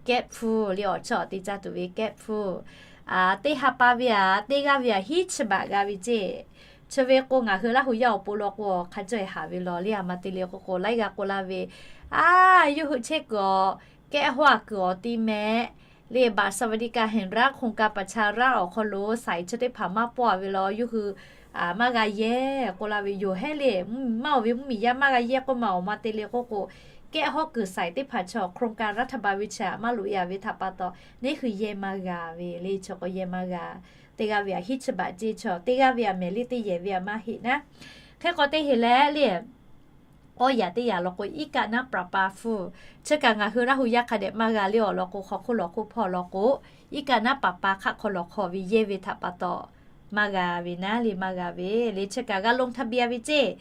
แก๊ส hpu le, awˬ chawˇ awˬ te caˇ tuˬ ve แก๊ส hpu, teˇ ha pa ve aꞈ, teˇ g'aˇ ve aꞈ hiˉ chi บาท g'a ve ceˇ. Chi ve k'o, ngaˬ hui Laˇ huˍ yaˇ awˬ pon law k'o, hk'a cawˇ-e haˍ ve law le, aˬ ma te le k'oˆ k'o, laiˉ g'aˇ k'oˆ laˇ ve, a, yawˇ hui chehˇ kuiˬ awˬ แก๊ส hawˉ aꞈ kuiˬ awˬ ti meh le, บัตรสวัสดิการแห่งรัฐ โครงการประชารัฐ awˬ hk'aw lo shaiˍ chi teˇ hpaˍ maˇ pawˆ-a ve law, yawˇ hui maˇ g'a yehˇ k'oˆ laˇ ve yoˬ heˆ le. Maˇ oˬ ve mvuhˇmiˬ yaˇ maˇ g'a yehˇ k'oˆ ma, awˬ ma te le k'oˆ k'o, แก๊ส hawˉ kuiˬ shaiˍ teˇ hpaˍ chaw โครงการรัฐบาล ve chi aꞈ maˇ loꞈ-e-a ve htaꞈ pa taw, neˇ hui yehˇ maˇ g'a ve le. Chi k'o yehˇ maˇ g'a, teˇ g'aˇ ve aꞈ hiˉ chi บาท ceˇ, chaw teˇ g'aˇ ve aꞈ mehˍ le, teˇ yehˬ ve aꞈ maˇ heˆ naˉ. Hk'e k'o, teˇ heˍ leh le, k'awˇ yaꞈ teˇ yaꞈ law k'o, อิกาน้ำประปา hpu, chi kaꞈ ngaˬ hui Laˇ huˍ yaˇ hk'a dehꞈ maˇ g'a le awˬ lawn k'o, hk'aw hk'oˆ lawˬ hk'oˆ hpawˇ law k'o, อิกาน้ำประปา hk'aˆ hk'aw lawˬ hk'aw ve yehˇ ve htaꞈ pa taw maˇ g'a ve naˉ le, maˇ g'a ve le. Chi kaꞈ g'a ลงทะเบียน ve ceˇ.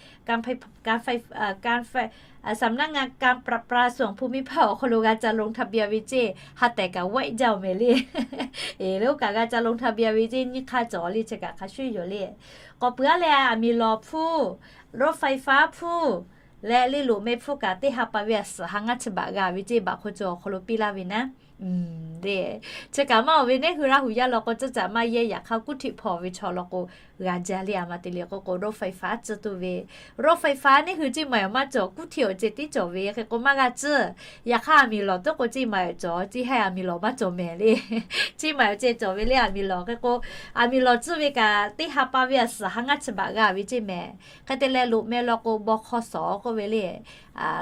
สำนักงานการประปาส่วนภูมิภาค awˬ hk'aw lo g'a ca ลงทะเบียน ve ceˇ. Ha tehˬ kaꞈ waiˆ jaˇ-oˬ mehˍ le. Eˬ, le oˇ kaꞈ g'a ca ลงทะเบียน ve ceˇ. Nyiˇ hk'aˇ cawˬ le, chi kaꞈ hk'a shuˍ yoˬ le. K'awꞈ peuˬ aˉ leh, aˬ miˍ lawˬ hpu, รถไฟฟ้า hpu leh le, loꞈ meh hpu kaꞈ teˇ ha pa ve aꞈ suhˍ ha ngaˇ chi บาท g'a ve ceˇ. บัตรคนจน awˬ hk'aw lo piˇ laˇ ve naˉ. Chi kaꞈ maˇ oˬ ve, neˇ hui Laˇ huˍ yaˇ law k'o, cuˇ caꞈ maˇ yehˇ. Yaꞈ hk'aˇ, kuˉ htiꞈ hpawˇ ve chaw law k'o, g'a jaˇ le. Aˬ ma te le k'oˆ k'o, รถไฟฟ้า tcuh tuˬ ve, รถไฟฟ้า neˇ hui ceˇ maˬ-oˬ maˇ cawˬ. Kuˉ htiꞈ awˬ ceh tiˉ cawˬ ve hk'e k'o, maˇ g'a tcuhˇ. Yaꞈ hk'aˇ, aˬ miˍ lawˬ tuˉ k'o, ceˇ maˬ-oˬ cawˬ, ceˇ haiˇ aˬ miˍ lawˬ maˇ cawˬ mehˍ le. Ceˇ maˬ-oˬ ceh cawˬ ve le, aˬ miˍ lawˬ hk'e k'o, aˬ miˍ lawˬ tcuhˇ ve kaꞈ teˇ ha pa ve aꞈ suhˍ ha ngaˇ chi บาท g'a ve ceˇ mehˍ. Hk'e te leh, loꞈ meh law k'o, บขส k'oˆ ve le,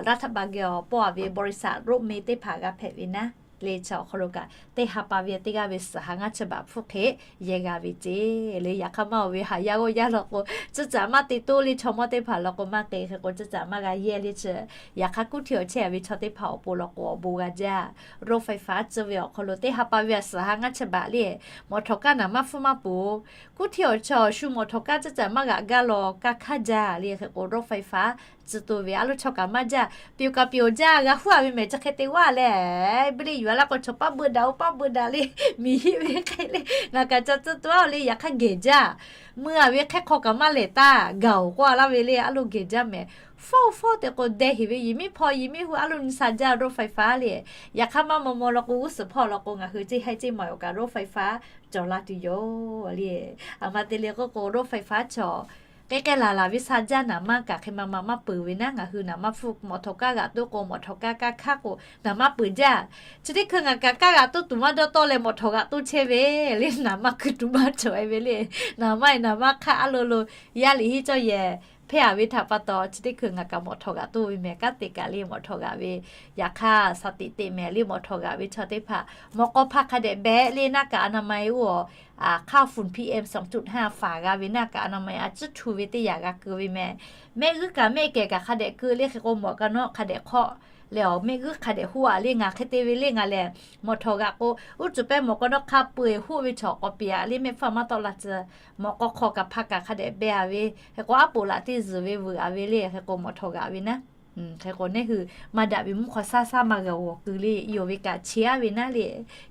รัฐบาล geh awˬ pawˆ-a ve บริษัทรถเมล์ teˇ hpaˍ g'a hpehꞈ ve naˉ le. Chi awˬ hk'aw lo kaꞈ, teˇ ha pa ve teˇ g'aˇ ve suhˍ ha ngaˇ chi บาท hpfuhˇ hk'e yehˇ g'a ve ceˇ le. Yaꞈ hk'aˇ, maˇ oˬ ve haˍ yaˇ g'awˇ yaˇ law k'o, cuˇ caꞈ maˇ te toˇ le. Chaw mawˇ teˇ hpaˍ law k'o maˇ k'e hk'e k'o, cuˇ caꞈ maˇ g'a yehˇ le chi. Yaꞈ hk'aˇ, kuˉ htiꞈ awˬ chehˇ-a ve chaw teˇ hpaˍ awˬ pon law k'o, awˬ bon g'a jaˇ. รถไฟฟ้า tcuh ve awˬ hk'aw lo teˇ ha pa ve aꞈ suhˍ ha ngaˇ chi บาท le, mawˬ htawˍ kaˇ naˍ maˇ hpfuhˇ maˇ peuˬ. Kuˉ htiꞈ awˬ chaw shu mawˬ htawˍ kaˇ cuˇ caꞈ maˇ g'aꞈ gaˇ law, kaˇ hk'aˇ jaˇ le. Hk'e k'o, รถไฟฟ้า tcuh tuˬ ve a loˍ chaw kaꞈ maˇ jaˇ. Peuˬ kaꞈ peuˬ jaˇ, g'a huˉ-a ve mehˍ. Chi hk'e te vaˇ leh, biˇ le yuˬ-a laˇ k'o, chaw paˇ beu daꞈ-oˬ, paˇ beu daꞈ le. Miˬ hiˆ ve hk'e le, ngaˬ kaꞈ ca tcuh tuˬ-a le. Yaꞈ hk'aˇ, gehˬ jaˇ. Mui-a ve hk'ehˇ hk'aw kaꞈ maˇ lehˬ taˇ, gaˬ-oˬ k'oˆ-a laˇ ve le. A loˍ gehˬ jaˇ mehˍ. Fawˇ fawˇ te k'o, deh heˍ ve yehˬ miˉ hpawˇ yehˬ miˉ hu a loˍ nyi sha jaˇ รถไฟฟ้า le. Yaꞈ hk'aˇ, maˇ maw maw law k'o, g'uˇ suhˍ hpawˇ law k'o, ngaˬ hui ceˇ haiˇ ceˇ maˬ-oˬ kaꞈ รถไฟฟ้า cawˬ la tuˬ yoˬ le. Aˬ ma te le k'oˆ k'o, รถไฟฟ้า chaw k'ai k'ai laˬ laˬ ve sha jaˇ. Naˍ maˇ kaꞈ hk'e ma ma maˇ peuˬ ve naˉ. Ngaˬ hui naˍ maˇ hpfuhˇ, mawˬ htawˍ kaˇ g'aꞈ toˆ k'o, mawˬ htawˍ kaˇ kaˇ hk'aˇ k'o, naˍ maˇ peuˬ jaˇ. Chi teˇ hkui ngaˬ kaꞈ kaˇ g'aꞈ toˆ tuˬ maˇ dawˇ tawˆ leh, mawˬ htawˍ g'aꞈ toˆ chehˇ ve le. Naˍ maˇ hkui tuˬ maˇ cawˬ-e ve le. Naˍ maˇ-e naˍ maˇ hk'aˇ a loˍ lo, yaˇ liꞈ hiˉ cawˇ yehˬ hpehˇ a ve htaꞈ pa taw, chi teˇ hkui ngaˬ kaꞈ mawꞈ htawˇ g'aꞈ toˇ ve mehˍ. Kanˉ te kaꞈ le mawꞈ htawˇ g'aꞈ ve, yaꞈ hk'aˇ shaˍ tiꞈ teꞈ mehˍ le mawꞈ htawˇ g'aꞈ ve chaw teˇ hpaˍ mawꞈ k'aw hpaˇ hk'a dehꞈ beh le หน้ากากอนามัย oˇ a, hk'aˇ ฝุ่น PM สองจุดห้า faˍ g'a ve หน้ากากอนามัย a ciˉ htu ve teˇ yanˇ g'a keu ve mehˍ. Mehˆ g'uiˇ kaꞈ mehˆ kehˬ kaꞈ hk'a dehꞈ keu le hk'e k'o, mawꞈ ka nawˉ hk'a dehꞈ hk'awˆ leh awˬ mehˆ g'uiˇ hk'a dehꞈ hoˆ a le ngaˬ hk'e te ve le ngaˬ lehˬ, mawꞈ htawˇ g'aꞈ k'o, uˉ cuˬ pehˇ mawꞈ ka nawˉ hk'a peu eˬ hoˆ ve chaw k'awꞈ piˍ a le mehˆ hpfuhˇ maˇ tawˆ la tcuh, mawꞈ k'aw hk'aw kaꞈ hpa kaꞈ hk'a dehꞈ beh a ve, hk'e k'o aˉ poꞈ laꞈ teˇ zuhˬ ve vuiˬ a ve le hk'e k'o mawꞈ htawˇ g'aꞈ ve naˉ. Hk'e k'o neˇ hui maˇ daꞈ ve mvuhˇ hk'aw saˉ saˉ maˇ g'a g'awˬ keu le, yonˍ ve kaꞈ chi aˉ ve naˉ le,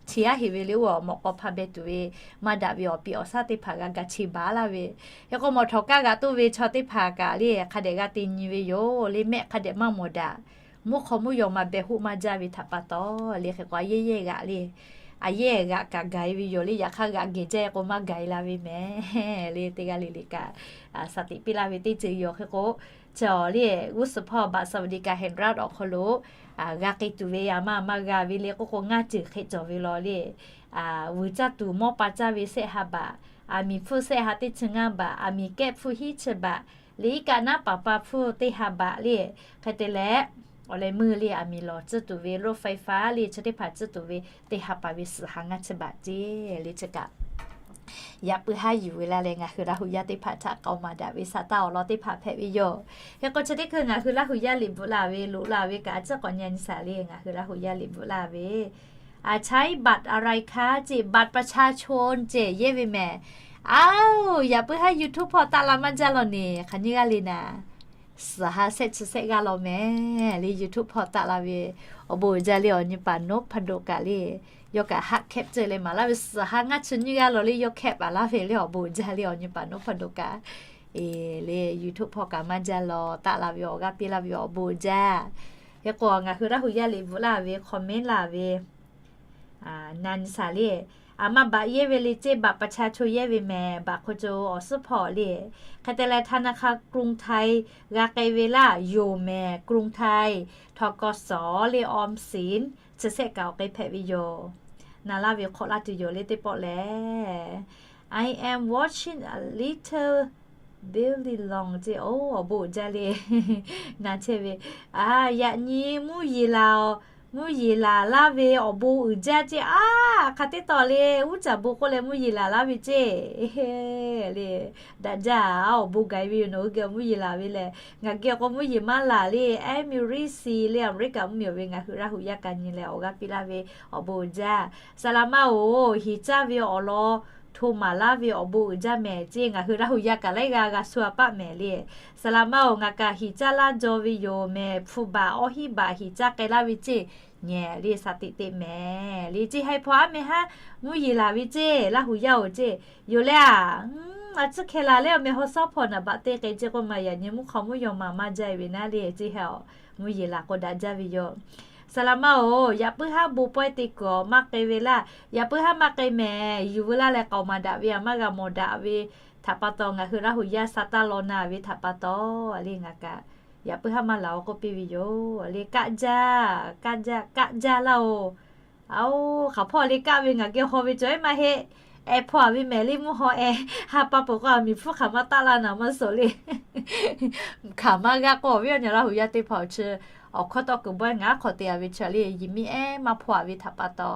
chi aˉ heˍ ve le oˇ mawꞈ k'aw hpaˇ beh tuˬ ve, maˇ daꞈ ve awˬ piˍ awˬ shaˉ teˇ hpaˍ g'a ga chi baˬ laˇ ve. Hk'e k'o mawꞈ htawˇ kaˇ g'aꞈ toˇ ve chaw teˇ hpaˍ kaꞈ le hk'a dehꞈ g'a te nyi ve yoˬ le mehˆ hk'a dehꞈ maˇ mawˬ daꞈ. Mvuhˇ hk'aw mvuhˇ yaw ma beh hoˆ maˇ jaˇ ve htaꞈ pa taw le hk'e k'o a yehˇ yehˇ g'aꞈ le, a yehˇ g'aꞈ kaꞈ gaˬ e ve yoˬ le. Yaꞈ hk'aˇ g'aꞈ geh jaˇ k'o maˇ gaˬ e la ve mehˍ le. Teˇ g'aˇ le le kaꞈ shaˍ tiꞈ piˇ laˇ ve teˇ ceuˬ yoˬ. Hk'e k'o chi awˬ le g'uˇ suhˍ hpawˇ บัตรสวัสดิการแห่งรัฐ awˬ hk'aw lo g'a k'ai tuˬ ve a maˇ maˇ g'a ve le k'oˆ k'o ngaˇ ceuˬ hk'e cawˬ ve law le. Vuiˬ caˇ tuˬ mawˇ pa caˇ ve shehˆ ha baꞈ, aˬ miˍ hpfuhˇ shehˆ ha teˇ chi ngaˇ baꞈ, aˬ miˍ kehˆ hpfuhˇ hiˉ chi baꞈ, le iˉ kaˆ naˉ paˍ pa hpfuhˇ teˇ ha baꞈ le. Hk'e te leh, awˬ leh meuˇ le aˬ miˍ lawˬ tcuhˇ tuˬ ve รถไฟฟ้า le chi teˇ hpaˍ tcuhˇ tuˬ ve teˇ ha paˍ ve suhˍ ha ngaˇ chi baꞈ ceˇ le chi kaꞈ yaꞈ puiˉ haˉ yuˬ ve laˇ leh ngaˬ hui Laˇ hu yaˇ teˇ hpaˍ htaꞈ k'aoˍ maˍ daꞈ ve sa taˇ awˬ lawn teˇ hpaˍ hpehꞈ ve yoˬ. Hk'e k'o chi teˇ hkui ngaˬ hui Laˇ hu yaˇ liꞈ bvuhꞈ laˇ ve loꞈ la ve kaꞈ a ciˉ k'awꞈ nyi a nyi shaˍ le ngaˬ hui Laˇ hu yaˇ liꞈ bvuhꞈ laˇ ve ใช้บัตรอะไรคะ ceˇ บัตรประชาชน ceˇ yehˇ ve mehˍ. Aoˬ, yaꞈ puiˉ haˉ YouTube hpawˇ taˆ la maˇ jaˇ law neˬ hk'aˬ nyiˇ g'aˇ le naˍ. Suhˍ ha shehˆ chi shehˆ g'aˇ law mehˍ le YouTube hpawˇ taˆ la ve. Awˬ bon uiˍ jaˇ le awˬ nyi paˍ นพดล kaꞈ le. Yawˇ kaꞈ haˆ แคป ceuˬ leh maˍ laˇ ve suhˍ ha ngaˇ chi nyiˇ g'aˇ law le yawˇ แคป a laˇ ve le awˬ bon uiˍ jaˇ le awˬ nyi paˍ นพดล kaꞈ. E, le YouTube hpawˇ kaꞈ maˇ jaˇ law taˆ la ve awˬ g'aˇ piˇ laˇ ve awˬ bon uiˍ jaˇ. Hk'e k'o ngaˬ hui Laˇ hu yaˇ liꞈ bvuhꞈ laˇ ve comment laˇ ve na nyi shaˍ le. A maˇ baꞈ yehˇ ve le ceˇ บัตรประชาชน yehˇ ve mehˍ. Baꞈ hk'o co awˬ suhˉ hpawˇ le. Hk'e te leh ธนาคารกรุงไทย g'a k'ai ve laˇ yoˬ mehˍ. กรุงไทย ทกส le ออมสิน chi shehˆ kaꞈ awˬ k'ai hpehꞈ ve yoˬ. Na laˇ ve hk'awꞈ laˇ tuˬ yoˬ le teˇ pawˆ lehˬ. I am watching a little building lawn ceˇ. Oˇ, awˬ bon uiˍ jaˇ le. Na chehˇ ve, a, yaꞈ nyi mvuhˇ yeˬ laˬ, mvuhˇ yeˬ laˬ laˇ ve awˬ bon uiˍ jaˇ ceˇ. A, hk'aˬ teˇ tawˍ le, uˉ caˍ bon k'oˆ leh mvuhˇ yeˬ laˬ laˇ ve ceˇ le. Daꞈ jaˇ, awˬ bon gaˬ e ve yoˬ. Nawˬ hui geh mvuhˇ yeˬ laˬ ve lehˬ ngaˬ geh k'o mvuhˇ yeˬ maˇ laˬ le. Emiration le Aˍmeˍriˆkaꞈ mvuhˇmiˬ ve ngaˬ hui Laˇ hu yaˇ ka nyi leh awˬ g'aˇ piˇ laˇ ve awˬ bon uiˍ jaˇ. Saˍ laˍ maˇ oˬ, hiˍ caˇ ve awˬ lawn hto maˍ laˇ ve awˬ bon uiˍ jaˇ mehˍ ceˇ. Ngaˬ hui Laˇ hu yaˇ kaꞈ laiˉ g'aˇ g'a shu a paˆ mehˍ le. Saˍ laˍ maˇ oˬ, ngaˬ kaꞈ hiˍ caˇ laˇ jaw ve yoˬ mehˍ. Hpu baˬ awˇ hiˉ baˬ hiˍ caˇ k'ai laˇ ve ceˇ. Nyi le shaˍ tiꞈ teꞈ mehˍ le ceˇ. Haiˬ hpawˇ aˉ meh haˉ mvuhˇ yeˬ laˬ ve ceˇ. Laˇ hu yaˇ oˬ ceˇ. Yoˬ leh a, a tcuhˉ hkeh la leh awˬ meh haw sawˉ hpawˇ naˍ baꞈ te k'ai ceˇ k'oˆ ma yaꞈ nyi mvuhˇ hk'aw mvuhˇ yaw ma maˇ jaˇ ve naˉ le ceˇ. Haiˬ awˬ mvuhˇ yeˬ laˬ k'o daꞈ jaˇ ve yoˬ. Saˍ laˍ maˇ oˬ, yaꞈ puiˉ haˉ bon pawehˇ te kuiˬ awˬ maˇ k'ai ve laˇ. Yaꞈ puiˉ haˉ maˇ k'ai mehˍ. Yuˬ veu laˇ leh k'aoˍ maˍ daꞈ ve a maˇ g'a mawˬ daꞈ ve htaꞈ pa taw ngaˬ hui Laˇ hu yaˇ sa taˇ law na ve htaꞈ pa taw le ngaˬ kaꞈ yaꞈ puiˉ haˉ maˇ laˬ oˬ k'oˆ piˇ ve yoˬ. Le kaˆ jaˇ, kaˆ jaˇ, kaˆ jaˇ laˇ oˬ. Aoˬ, hk'aˬ hpawˇ le kaˆ ve ngaˬ geh haw ve cawˬ e maˇ heˆ. Ehˍ hpawˇ a ve mehˍ le mvuhˇ haw ehˍ. Ha pa peuˬ k'o aˬ miˍ hpfuhˇ hk'aˬ maˇ taˆ laˇ naˍ maˇ suhˍ le. Hk'aˬ maˇ g'aˇ k'o awˬ viˉ awˬ nyi Laˇ hu yaˇ teˇ hpaˍ awˬ chi awˬ hkawˇ tawˇ kuiˬ bawehˇ ngaˬ aˉ hk'aw te a ve chi le yehˬ miˇ ehˉ maˇ hpawˇ a ve htaꞈ pa taw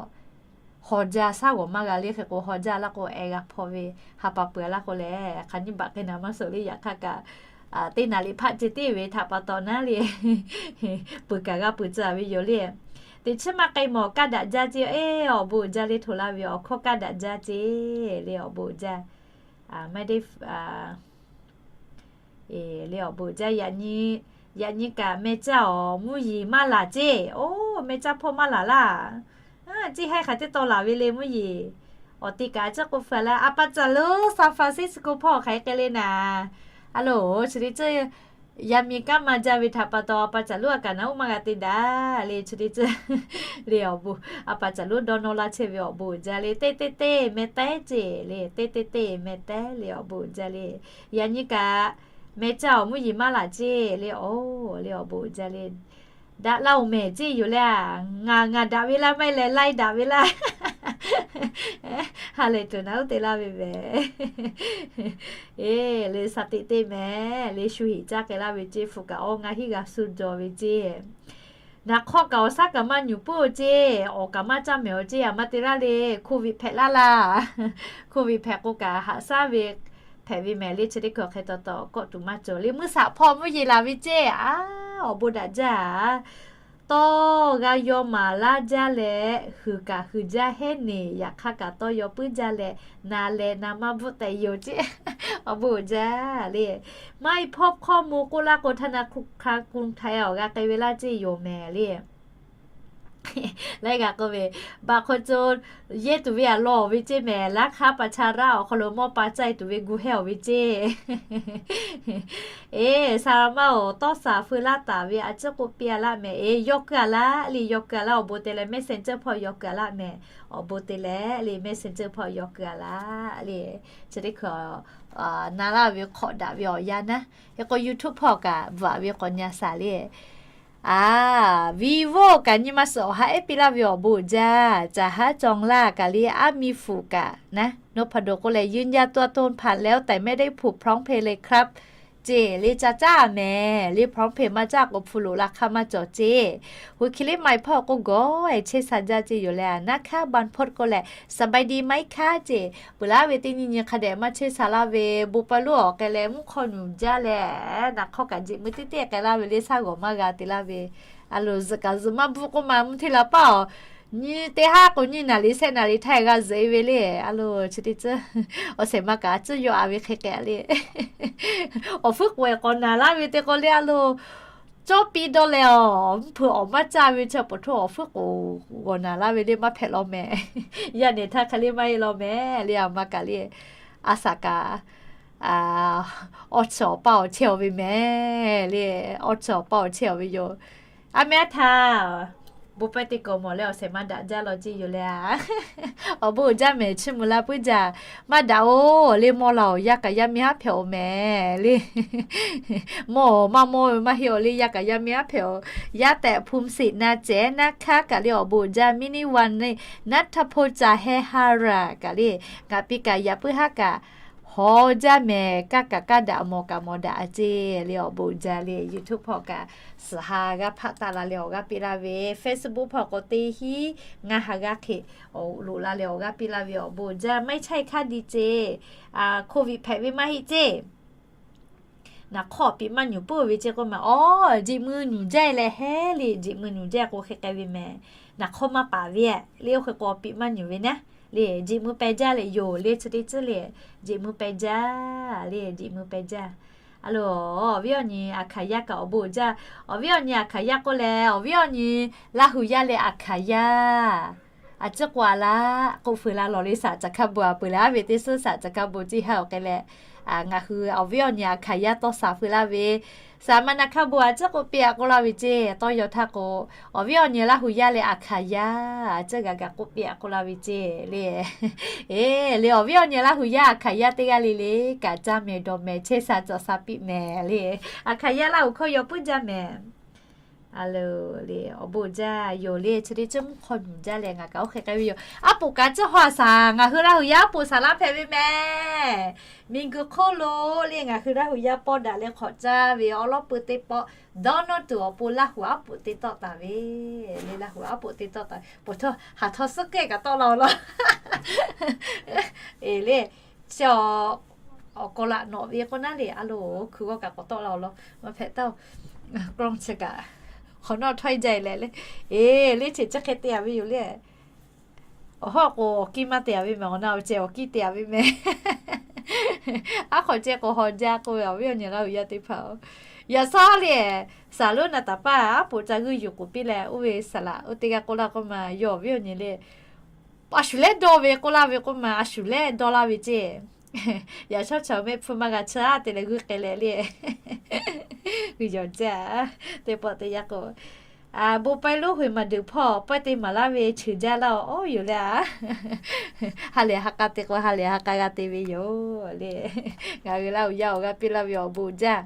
haw jaˇ shaˉ g'awˬ maˇ g'a le. Hk'e k'o haw jaˇ laˇ k'o ehˍ g'a hpawˇ ve ha pa peuˬ a laˇ k'o lehˬ hk'aˬ nyiˇ baꞈ k'ai naˍ maˇ suhˍ le. Yaꞈ hk'aˇ kaꞈ teˇ naˍ liꞈ hpaˆ ceh teˇ ve htaꞈ pa taw naˉ le peuˬ kaꞈ g'a peuˬ tcuh a ve yoˬ le. Teꞈ chiˉ maˇ k'ai mawˬ kaˆ daꞈ jaˇ ceˇ. Eˬ, awˬ bon uiˍ jaˇ le hto laˇ ve awˬ hkawˇ kaˆ daꞈ jaˇ ceˇ le awˬ bon uiˍ jaˇ. Maˇ deˇ le awˬ bon uiˍ jaˇ. Yaꞈ nyi kaꞈ meh caˇ awˬ mvuhˇ yeˬ maˇ laˬ ceˇ. Oˬ, meh caˇ hpawˇ maˇ laˬ laˇ. Ceˇ haiˉ hk'aˬ teˇ taw laˬ ve le mvuhˇ yeˬ. Awˬ te kaꞈ a ciˉ k'oˆ hpfuhˇ laˇ, a pa caˬ lo San Francisco hpawˇ hk'aˬ hk'e k'ai le naˍ. A loˬ, chi le ceˇ, yaˇ miˇ kanˉ maˇ jaˇ ve htaꞈ pa taw a pa caˬ lo a kaꞈ naˍ uˉ maˇ g'a te daꞈ le. Chi le ceˇ le awˬ bon, a pa caˬ lo dawˇ nawˇ laˇ chehˇ ve awˬ bon uiˍ jaˇ le. Teˇ teˇ teˇ meh tehˉ ceˇ le. Teˇ teˇ teˇ meh tehˉ le awˬ bon uiˍ jaˇ le. Yaꞈ nyi kaꞈ meh caˇ awˬ mvuhˇ yeˬ maˇ laˬ ceˇ le. Oˬ, le awˬ bon uiˍ jaˇ le. Daꞈ laˇ oˬ mehˍ ceˇ yoˬ le a. Ngaˬ, ngaˬ daꞈ ve laˇ maˇ heˆ leh laiˉ daꞈ ve laˇ. Ha lehˬ tuˬ naˍ uˉ te laˇ ve mehˍ. Eˬ, le sha teꞈ teˇ mehˍ le, shu heˍ caˇ k'ai laˇ ve ceˇ. Hpu kaꞈ awˇ ngaˇ hinˉ g'a suh jaw ve ceˇ. Naˍ hk'awˇ kaꞈ awˬ shaˉ kaꞈ maˇ nyuˬ puiˉ ceˇ, awˬ kaꞈ maˇ caˇ mehˍ awˬ ceˇ. A ma te laˇ le, Covid hpehꞈ laˇ laˇ. Covid hpehꞈ k'o kaꞈ haꞈ shaˉ ve hpehꞈ ve mehˍ le. Chi teˇ hkui hk'e taw taw kawˆ tuˬ maˇ cawˬ le. Mvuhˇ shaꞈ hpawˇ mvuhˇ yeˬ laˬ ve ceˇ. A, awˬ bon daꞈ jaˇ. Tawˇ g'a yaw maˍ laˇ jaˇ leh, huiˍ kaꞈ huiˍ jaˇ heˉ neˬ, yaꞈ hk'aˇ kaꞈ tawˇ yaw puiˉ jaˇ leh, na leh na maˇ bvuhˆ tehꞈ yoˬ ceˇ. Awˬ bon uiˍ jaˇ le. Maˇ heˆ hpawˇ hkawˇ mo k'oˆ laˇ k'o, htaˇ na hk'a kun htaꞈ awˬ g'a k'ai ve laˇ ceˇ yoˬ mehˍ le. Laiˉ g'aꞈ k'oˆ ve, baꞈ hk'aw co yehˇ tuˬ ve aꞈ lawˬ ve ceˇ mehˍ. Laˇ hk'aˇ pa cha raˇ awˬ hk'aw lo mawˇ pa caˇ tuˬ ve gu hehˇ awˬ ve ceˇ. Eˬ, saˍ laˍ maˇ oˬ, tawˇ saˍ feu laˇ taˍ ve a ciˉ k'oˆ piˇ a laˇ mehˍ. Eˬ, yaw keu a laˇ le, yaw keu a laˇ. Awˬ bon te leh Messenger hpawˇ yaw keu a laˇ mehˍ. Awˬ bon te leh le, Messenger hpawˇ yaw keu a laˇ le. Chi teˇ hkui na laˇ ve hk'awꞈ daꞈ ve awˬ yanˇ naˉ, hk'e k'o YouTube hpawˇ kaꞈ bvuhꞈ ve k'awꞈ nyi a shaˍ le. A, Vivo kaꞈ nyi ma suhˍ awˬ ha ehˉ piˇ laˇ ve awˬ bon uiˍ jaˇ. Caˬ haˉ cawˬ laˇ kaꞈ le, aˉ miˇ fuˍ kaꞈ naˉ, นพดล k'oˆ leh ยืนยันตัวตนผ่านแล้ว แต่ไม่ได้ผูกพร้อมเพย์เลยครับ ceˇ le. Ca caˇ mehˍ le, PromptPay maˇ caˇ k'o hpu loꞈ la hk'aˇ maˇ cawˬ ceˇ. Hui hki liˇ ma hpawˇ k'oˆ gawˬ e chehˇ sha jaˇ ceˇ yoˬ leh, naˉ hkaˉ บรรพต k'oˆ leh สบายดีไหมคะ ceˇ. Peuˬ laˇ ve teˇ nyi nyi hk'a dehꞈ maˇ chehˇ sha laˇ ve, bon pa lonˉ awˬ k'ai leh mvuhˇ hk'awˇ nuˬ jaˇ leh, naˍ hk'awˇ kaꞈ jeꞈ mui teˇ teˇ k'ai laˇ ve le, shaˉ g'awˬ maˇ g'a te laˇ ve. A loˍ, zuhꞈ kaꞈ zuhꞈ maˇ bvuhˆ k'oˆ ma, mvuhˇ hteˇ la paˇ awˬ nyi teˇ haˉ k'o nyiˇ naˍ riˍ shehˆ naˍ riˍ htaˇ g'a zuhꞈ e ve le. A loˍ, chi teˇ ceuˬ awˬ shehˍ ma kaꞈ a ciˉ yawˇ a ve hk'e k'ai le. Awˬ fuiˉ k'oˍ e k'awꞈ naˍ laˇ ve te k'o le, a loˍ, cawˇ piˇ dawˇ leh awˬ mvuhˇ hpeuꞈ awˬ maˇ caˇ ve chi pa htoˇ awˬ fuiˉ k'oˍ g'awˬ naˍ laˇ ve le, maˇ hpehꞈ law mehˍ. Yaˇ nehˬ htaˇ hk'e le maˇ heˆ law mehˍ le. A ma kaꞈ le, a shaꞈ kaꞈ awˬ chi awˬ paˇ awˬ chehˇ awˬ ve mehˍ le. Awˬ chi awˬ paˇ awˬ chehˇ awˬ ve yoˬ. A mehˉ htaˇ, bon pehˇ teˇ kawꞈ mawˬ leh awˬ shehˍ ma daꞈ jaˇ law ceˇ yoˬ le. Awˬ bon uiˍ jaˇ mehˍ, chiˇ mvuh laˇ puiˉ jaˇ. Maˇ daꞈ oˬ le, mawˇ la awˬ yaˇ kaꞈ yaˇ miˇ haˉ hpehꞈ awˬ mehˍ le. Mawˇ maˇ mawˇ ve maˇ heˆ awˬ le, yaˇ kaꞈ yaˇ miˇ haˉ hpehꞈ awˬ. Yaˇ tehꞈ ภูมิสิทธิ์ na cehˬ naˉ hkaˉ kaꞈ le awˬ bon uiˍ jaˇ, มินิวัน le, นัทพล จ่าแฮฮารา kaꞈ le, ngaˬ pi kaꞈ yaꞈ puiˉ haˉ kaꞈ haw jaˇ mehˍ, kaˇ kaꞈ kaˇ daꞈ, mawˬ kaꞈ mawˬ daꞈ a ceˇ le. Awˬ bon uiˍ jaˇ le, YouTube hpawˇ kaꞈ suhˍ ha g'aˇ hpaˆ taˆ la leh awˬ g'aˇ piˇ laˇ ve, Facebook hpawˇ k'o teˇ hinˉ ngaˇ ha g'aˇ hk'e awˬ loꞈ la leh awˬ g'aˇ piˇ laˇ ve. Awˬ bon uiˍ jaˇ, ไม่ใช่แค่ดีเจ โควิด hpehꞈ ve maˇ heˆ ceˇ. Naˍ hk'awˇ piꞈ maˇ nyuˬ puiˉ ve ceˇ k'oˆ ma, awˬ, jeꞈ mui nyuˬ jaˇ leh heˉ le, jeꞈ mui nyuˬ jaˇ k'o hk'e k'ai ve mehˍ. Naˍ hk'awˇ maˇ paˍ ve le, oˇ hk'e k'o piꞈ maˇ nyuˬ ve naˉ le, jeꞈ mui peh jaˇ leh yoˬ le, chi teˇ tcuhˉ le, jeꞈ mui peh jaˇ le, jeꞈ mui peh jaˇ. A loˍ, awˬ viˉ awˬ nyi Aˍhkaˍyaˇ kaꞈ awˬ bon uiˍ jaˇ. Awˬ viˉ awˬ nyi Aˍhkaˍyaˇ k'oˆ leh, awˬ viˉ awˬ nyi Laˇ hu yaˇ leh Aˍhkaˍyaˇ a ciˉ k'oˆ a laˇ k'oˆ feu la lawˬ le. Saꞈ caˍ hkaˇ bon a peuˬ leh, aˉ ve teˇ suhˉ saꞈ caˍ hkaˇ bon ciˇ haˉ awˬ k'ai leh, ngaˬ hui awˬ viˉ awˬ nyi Aˍhkaˍyaˇ tawˇ saˍ feu laˇ ve, saˍ ma na hkaˇ bon a ciˉ k'oˆ piˇ a k'oˆ laˇ ve ceˇ. Tawˇ yaw htaˇ k'o, awˬ viˉ awˬ nyi Laˇ hu yaˇ leh Aˍhkaˍyaˇ a ciˉ g'a gaˬ k'oˆ piˇ a k'oˆ laˇ ve ceˇ le. Eˬ le, awˬ viˉ awˬ nyi Laˇ hu yaˇ Aˍhkaˍyaˇ teˇ g'aˇ le le kaꞈ caˇ mehˍ dawˬ mehˍ, chehˇ sha cawˬ sha piˇ mehˍ le. Aˍhkaˍyaˇ Laˇ hu hkawˇ yaw puiˉ jaˇ mehˍ. A loˍ le, awˬ bon jaˇ yoˬ le. Chi teˇ ceuˬ mvuhˇ hk'aw nuˬ jaˇ leh ngaˬ kaꞈ oˇ hk'e k'ai ve yoˬ. Aˉ poꞈ kaꞈ ciˉ haw a shaˍ, ngaˬ hui Laˇ hu yaˇ aˉ poꞈ saˍ laˇ hpehꞈ ve mehˍ. Miˬguiˬ hk'oˆ lo le, ngaˬ hui Laˇ hu yaˇ pawˇ daꞈ leh hk'awꞈ caˇ ve awˉ lawˉ peu teˇ pawˆ dawˇ nawˇ tuˬ awˬ pon Laˇ hu aˉ poꞈ te tawˆ taˍ ve le. Laˇ hu aˉ poꞈ te tawˆ taˍ ve, poˬ htawˇ haˍ htaw suhˉ kehˉ kaꞈ tawˆ la awˬ lawn. Eˬ le, chi awˬ k'awꞈ laꞈ nawꞈ ve k'o naˉ le, a loˍ, hkui g'awˇ kaꞈ k'awꞈ tawˆ la awˬ lawn maˇ hpehꞈ taˇ oˬ. Kawˇ chi kaꞈ hk'awꞈ nawˉ htawˇ jaˇ leh le. Eˬ le, chi chi hk'e te a ve yoˬ le. Awˬ hawˉ k'o awˬ kiˇ maˇ te a ve mehˍ, awˬ na awˬ ceh awˬ kiˇ te a ve mehˍ. Aˉ hk'awꞈ ceh k'o haw jaˇ k'oˆ ve, awˬ viˉ awˬ nyi Laˇ hu yaˇ teˇ hpaˍ-oˬ. Yaꞈ shaˉ le, saˍ lonˉ na taˍ paˇ aˉ poꞈ ca g'uiˇ yuˬ k'oˍ piˇ leh, oˇ ve saˍ laꞈ oˇ teˇ g'aˇ k'oˆ laˇ k'oˆ ma, yawˇ awˬ viˉ awˬ nyi le, a shuˍ lehˉ dawˇ ve k'oˆ laˇ ve k'oˆ ma, a shuˍ lehˉ dawˇ laˇ ve ceˇ. Yaꞈ shawˉ chaw mehˆ hpfuhˇ maˇ g'a chaˇ te leh g'uiˇ k'ai leh le. G'uiˇ yawˬ jaˇ. Teˇ pawˆ teˇ yanˇ k'o, bon pawehˇ lonˉ hui maˬ deuˬ hpawˇ pawehˇ te maˍ laˇ ve cheuˬ jaˇ laˇ-oˬ, awˬ yoˬ le a. Ha lehˬ ha k'a te k'o ha lehˬ ha k'a g'a te ve yoˬ le. Ngaˬ hui Laˇ hu yaˇ awˬ g'aˇ piˇ laˇ ve awˬ bon jaˇ.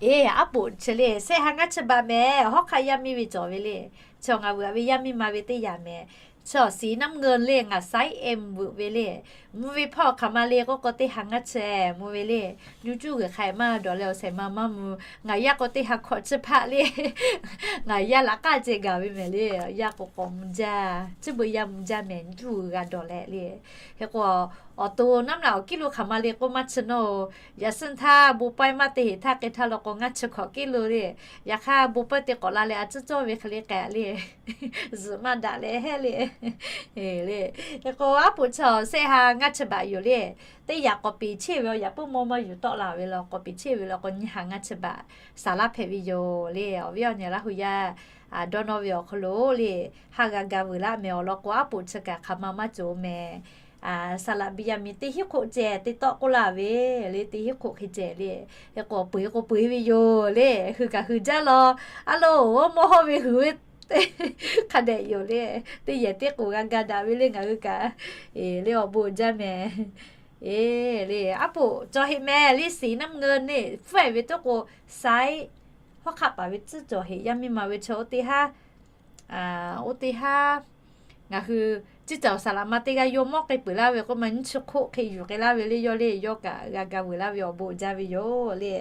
Eˬ, aˉ poꞈ chi le, shehˆ ha ngaˇ chi baˬ mehˍ, hawˉ hk'aˆ yaˇ miˇ ve cawˬ ve le. Chi ngaˬ veuꞈ ve yaˇ miˇ ma ve teˇ yanˇ mehˍ. Chi awˬ สีน้ำเงิน le, ngaˬ ไซส์ M veuꞈ ve le. Mvuh ve hpawˇ hk'aˬ ma le k'oˆ k'o, teˇ ha ngaˇ chi mvuh ve le. Nyu cuˇ g'uiˬ hk'a ma dawˬ leh awˬ shehˍ ma maˇ mvuh. Ngaˬ yaˇ k'o teˇ ha hkawꞈ chi hpaˆ le. Ngaˬ yaˇ laꞈ k'aˇ ceh gaˬ ve mehˍ le. Yaˇ k'o k'awꞈ mvuh jaˇ, chi beuꞈ yaˇ mvuh jaˇ mehˍ, nyu cuˇ g'uiˬ g'a dawˬ leh le. Hk'e k'o, awˬ to naˉ mlaꞈ awˬ kiˉ lo hk'aˬ ma le k'oˆ maˇ chi nawˇ-oˬ. Yaꞈ suhˉ htaˇ bon pawehˇ maˇ te heˍ htaˇ k'e htaˇ law k'o ngaˇ chi hkawꞈ kiˉ lo le. Yaꞈ hk'aˇ bon pawehˇ te k'awꞈ la leh a ciˉ cawˇ ve hk'e le k'ai le. Zuhꞈ maˇ daꞈ leh hehˉ le. Le, hk'e k'o aˉ poꞈ chi awˬ shehˆ ha ngaˇ chi baꞈ yoˬ le. Teˇ yaꞈ k'awꞈ peˍ chehˇ ve awˬ yaꞈ puiˉ mawˇ maˇ yuˬ tawˆ la ve law, k'awꞈ peˍ chehˇ ve law k'o nyiˇ ha ngaˇ chi baꞈ saˍ laˇ hpehꞈ ve yoˬ le. Awˬ viˉ awˬ nyi Laˇ hu yaˇ dawˇ nawˇ ve awˬ hk'aw lo le, ha g'a ga vuiˬ laˇ mehˍ. Awˬ lawn k'o aˉ poꞈ chi kaꞈ hk'aˬ ma maˇ cawˬ mehˍ. Saˍ laꞈ biˇ yaˇ miˬ teˇ hinˉ hk'oˆ ceh te tawˆ k'oˆ laˇ ve le, teˇ hinˉ hk'oˆ hk'e ceh le. Hk'e k'o peuˬ k'o peuˬ ve yoˬ le. Hui kaꞈ hui jaˇ law, a lo, mawˇ hawˇ ve hui ve hk'a dehꞈ yoˬ le. Teˇ yehˬ teˇ k'oˍ g'a ga daꞈ ve le ngaˬ hui kaꞈ. Eˬ le, awˬ bon jaˇ mehˍ. Eˬ le, aˉ poꞈ cawˬ heˆ mehˍ le, สีน้ำเงิน le, hpfuhˇ-eˬ ve toˉ k'o, ไซส์ hawˉ hk'aˆ paˍ ve tcuhˉ cawˬ heˆ. Yaˇ miˇ ma ve chaw oˇ teˇ haˉ, oˇ teˇ haˉ ngaˬ hui ciˉ cawˬ saˍ laꞈ ma teˇ g'aˇ yawˇ mawˇ k'e peuˬ laˇ ve k'oˆ ma, nyiˇ chi hk'oˆ hk'e yuˬ k'ai laˇ ve le. Yawˇ le, yawˇ kaꞈ g'a ga vuiˬ laˇ ve awˬ bon jaˇ ve yoˬ le.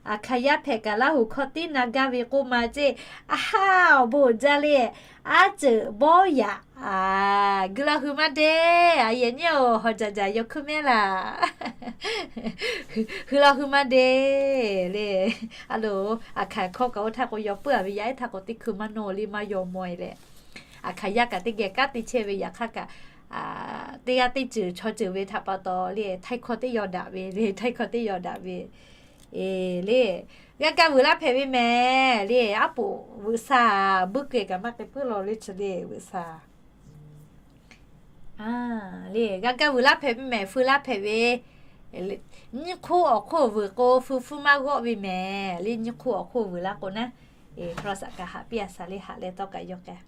Aˬ hkaˍ yaˇ hpehꞈ kaꞈ Laˇ huˍ hkawˇ tiˉ na gaˇ ve k'oˆ ma ceˇ. A ha, awˬ bon jaˇ le. Aˉ ceuˬ bawˇ yaꞈ. Gui law hui maˇ deˇ. A yehˬ nyiˇ-oˬ, hawˬ jaˬ jaˬ yaw hkuiˉ mehˉ laˬ. Hui law hui maˇ deˇ le. A lo, aˬ hkaˍ hkawˇ kaꞈ oˇ htaˇ k'o yaw puiˉ-a ve, yaˇ ehˉ htaˇ k'o teˇ hkui maˇ nawˇ le maˇ yaw mawˬ-e leh, aˬ hkaˍ yaˇ kaꞈ teˇ geh kanˉ te chehˇ ve. Yaꞈ hk'aˇ kaꞈ teˇ g'aˇ teˇ ceuˬ chaw ceuˬ ve htaꞈ pa taw le, htaiˇ hkawˇ teˇ yaw daꞈ ve le, htaiˇ hkawˇ teˇ yaw daꞈ ve. Eˬ le, g'a ga vuiˬ laˇ hpehꞈ ve mehˍ le. Aˉ poꞈ veuꞈ sha, buiˇ keu kaꞈ maˇ k'ai puiˉ law le, chi le veuꞈ sha. Le, g'a ga vuiˬ laˇ hpehꞈ ve mehˍ, feu laˇ hpehꞈ ve. Nyiˇ hk'oˆ awˬ hk'oˆ vuiˬ k'o, feu hpfuhˇ maˇ g'awˆ ve mehˍ le. Nyiˇ hk'oˆ awˬ hk'oˆ vuiˬ laˇ k'o naˉ, eˬ, hk'a law shaꞈ kaꞈ haꞈ piˇ-a shaˍ le, haꞈ leh tawˇ kaꞈ yaw k'ai.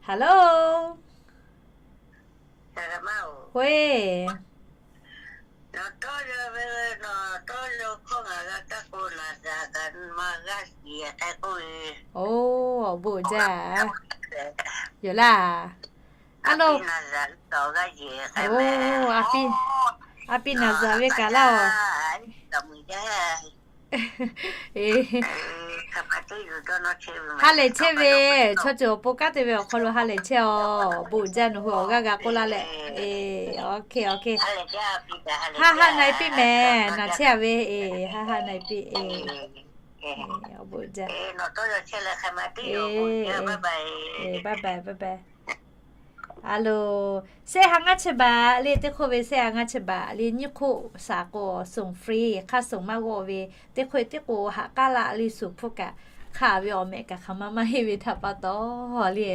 Hello. Hoˇ-eˬ. Oˇ, awˬ bon uiˍ jaˇ. Yoˬ laˇ. A lo, oˇ, a piˇ, a piˇ naˬ zaˍ ve kaꞈ laˇ-oˬ. Ha lehˬ chehˇ ve, chaw ceuˬ awˬ pon kanˉ te ve awˬ hk'aw lo ha lehˬ chehˇ-oˬ. Awˬ bon uiˍ jaˇ, nawˬ hui awˬ g'aˇ g'a k'oˆ laˇ leh. Eˬ, OK, OK. Ha ha na-e piˇ mehˍ, naˬ chehˇ-a ve. Eˬ, ha ha na-e piˇ. Eˬ, awˬ bon uiˍ jaˇ. Bye bye, bye bye. A lo, shehˆ ha ngaˇ chi baꞈ le, teˇ hk'oˆ ve shehˆ ha ngaˇ chi baꞈ le, nyiˇ hk'oˆ shaˍ k'o, ส่งฟรี, hk'a ส่ง maˇ g'awˆ ve, teˇ hk'oˆ teˇ k'o haꞈ k'aˉ laꞈ le, suhˍ hpfuhˇ kaꞈ hk'a ve awˬ mehꞈ kaꞈ hk'aˬ ma maˇ heˆ ve htaꞈ pa taw le,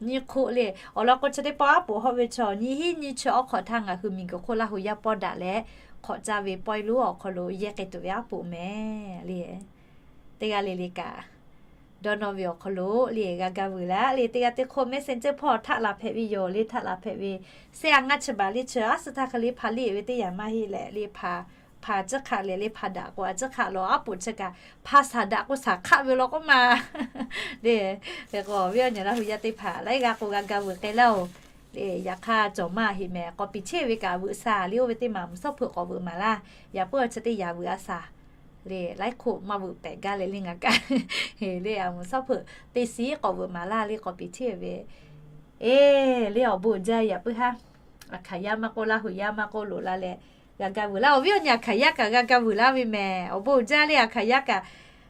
nyiˇ hk'oˆ le. Awˬ lawn k'o chi teˇ pawˆ aˉ poꞈ hawˆ ve chaw nyiˇ hinˉ nyiˇ chi awˬ hk'awꞈ htaˇ ngaˬ hui miˬguiˬ hk'oˆ Laˇ huˍ yaˇ pawˇ daꞈ leh hk'awꞈ caˇ ve pawehˇ lonˉ awˬ hk'aw lo yehˇ k'ai tuˬ ve aˉ poꞈ mehˍ le. Teˇ g'aˇ le le kaꞈ dawˇ nawˇ ve awˬ hk'aw lo le g'a ga vuiˬ laˇ le, teˇ g'aˇ teˇ hk'oˆ messenger hpawˇ htaˆ la hpehꞈ ve yoˬ le, htaˆ la hpehꞈ ve. Shehˆ ha ngaˇ chi baꞈ le chi aˉ suh htaˇ hk'e le hpaˍ liˇ ve teˇ yanˇ maˇ heˆ leh le, hpaˍ, hpaˍ ciˉ hk'aˆ leh le hpaˍ daꞈ k'o a ciˉ hk'aˆ law, aˉ poꞈ chi kaꞈ hpaˍ shaˍ daꞈ k'o shaˍ hk'aˆ ve law k'oˆ ma le. Hk'e k'o awˬ viˉ awˬ nyi Laˇ huˍ yaˇ teˇ hpaˍ laiˉ g'aˇ k'o g'a ga vuiˬ k'ai laˇ-oˬ. Yaꞈ hk'aˇ cawˬ maˇ heˆ mehˍ, k'awꞈ piˍ chehˇ ve kaꞈ veuꞈ sha le, oˇ ve teˇ maˬ mvuhˬ shawˉ hpeuꞈ k'awꞈ veuꞈ maˍ laˇ. Yaꞈ puiˉ awˬ chi teˇ yanˇ veuꞈ a shaˍ le, laiˉ hk'oˆ maˇ veuꞈ pehꞈ gaˇ leh le ngaˬ kaꞈ le, a mvuhˬ shawˉ hpeuꞈ teˇ shiˉ k'awꞈ veuꞈ maˍ laˇ le, k'awꞈ piˍ chehˇ ve. Eˬ le, awˬ bon uiˍ jaˇ yaꞈ puiˉ haˉ. Aˬ hkaˍ yaˇ maˇ k'oˆ, Laˇ huˍ yaˇ maˇ k'oˆ, loꞈ la leh g'a ga vuiˬ laˇ. Awˬ viˉ awˬ nyi aˬ hkaˍ yaˇ kaꞈ g'a ga vuiˬ laˇ ve mehˍ. Awˬ bon uiˍ jaˇ le, aˬ hkaˍ yaˇ kaꞈ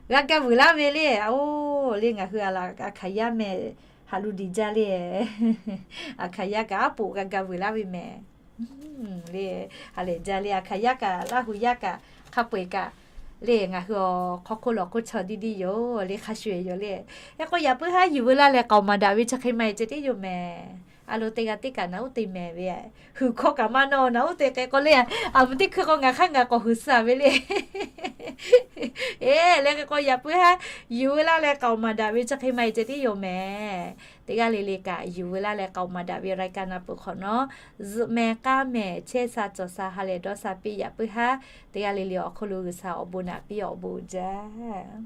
g'a ga vuiˬ laˇ ve le. Oˇ le, ngaˬ hui aˬ hkaˍ yaˇ mehˍ, haꞈ lu diˬ jaˇ le. Aˬ hkaˍ yaˇ kaꞈ aˉ poꞈ g'a ga vuiˬ laˇ ve mehˍ le. Ha lehˬ jaˇ le, aˬ hkaˍ yaˇ kaꞈ Laˇ huˍ yaˇ kaꞈ hk'a peu-eˬ kaꞈ le, ngaˬ hui awˬ hk'aw hk'oˆ lawˬ hk'oˆ chaw diˇ diˇ yoˬ le, hk'a shuˍ yoˬ le. Hk'e k'o yaꞈ puiˉ haˉ yuˬ veu laˇ leh k'aoˍ maˍ daꞈ ve chi hk'e ma-e ceh tiˉ yoˬ mehˍ. A lo, teˇ g'aˇ teˇ kaꞈ naˬ uˉ te mehˍ ve, huiˬ hkawˇ kaꞈ maˇ nawˇ, naˬ uˉ te hk'e k'o le, aˬ mvuhˬ teˇ hkui k'o ngaˬ hk'aˇ ngaˬ k'awꞈ huiˬ suh ve le. Eˬ, leh hk'e k'o yaꞈ puiˉ haˉ yuˬ veu laˇ leh k'aoˍ maˍ daꞈ ve chi hk'e ma-e ceh tiˉ yoˬ mehˍ. Teˇ g'aˇ le le kaꞈ yuˬ veu laˇ leh k'aoˍ maˍ daꞈ ve รายการ na peuˬ hk'awꞈ nawˉ, zuhꞈ mehˍ k'aˉ mehˍ chehˇ sha cawˬ sha ha lehˬ dawˇ sha piˇ yaꞈ puiˉ haˉ. Teˇ g'aˇ le le awˬ hk'oˆ lo G'uiˬsha awˬ bon naꞈ piˇ, awˬ bon uiˍ jaˇ.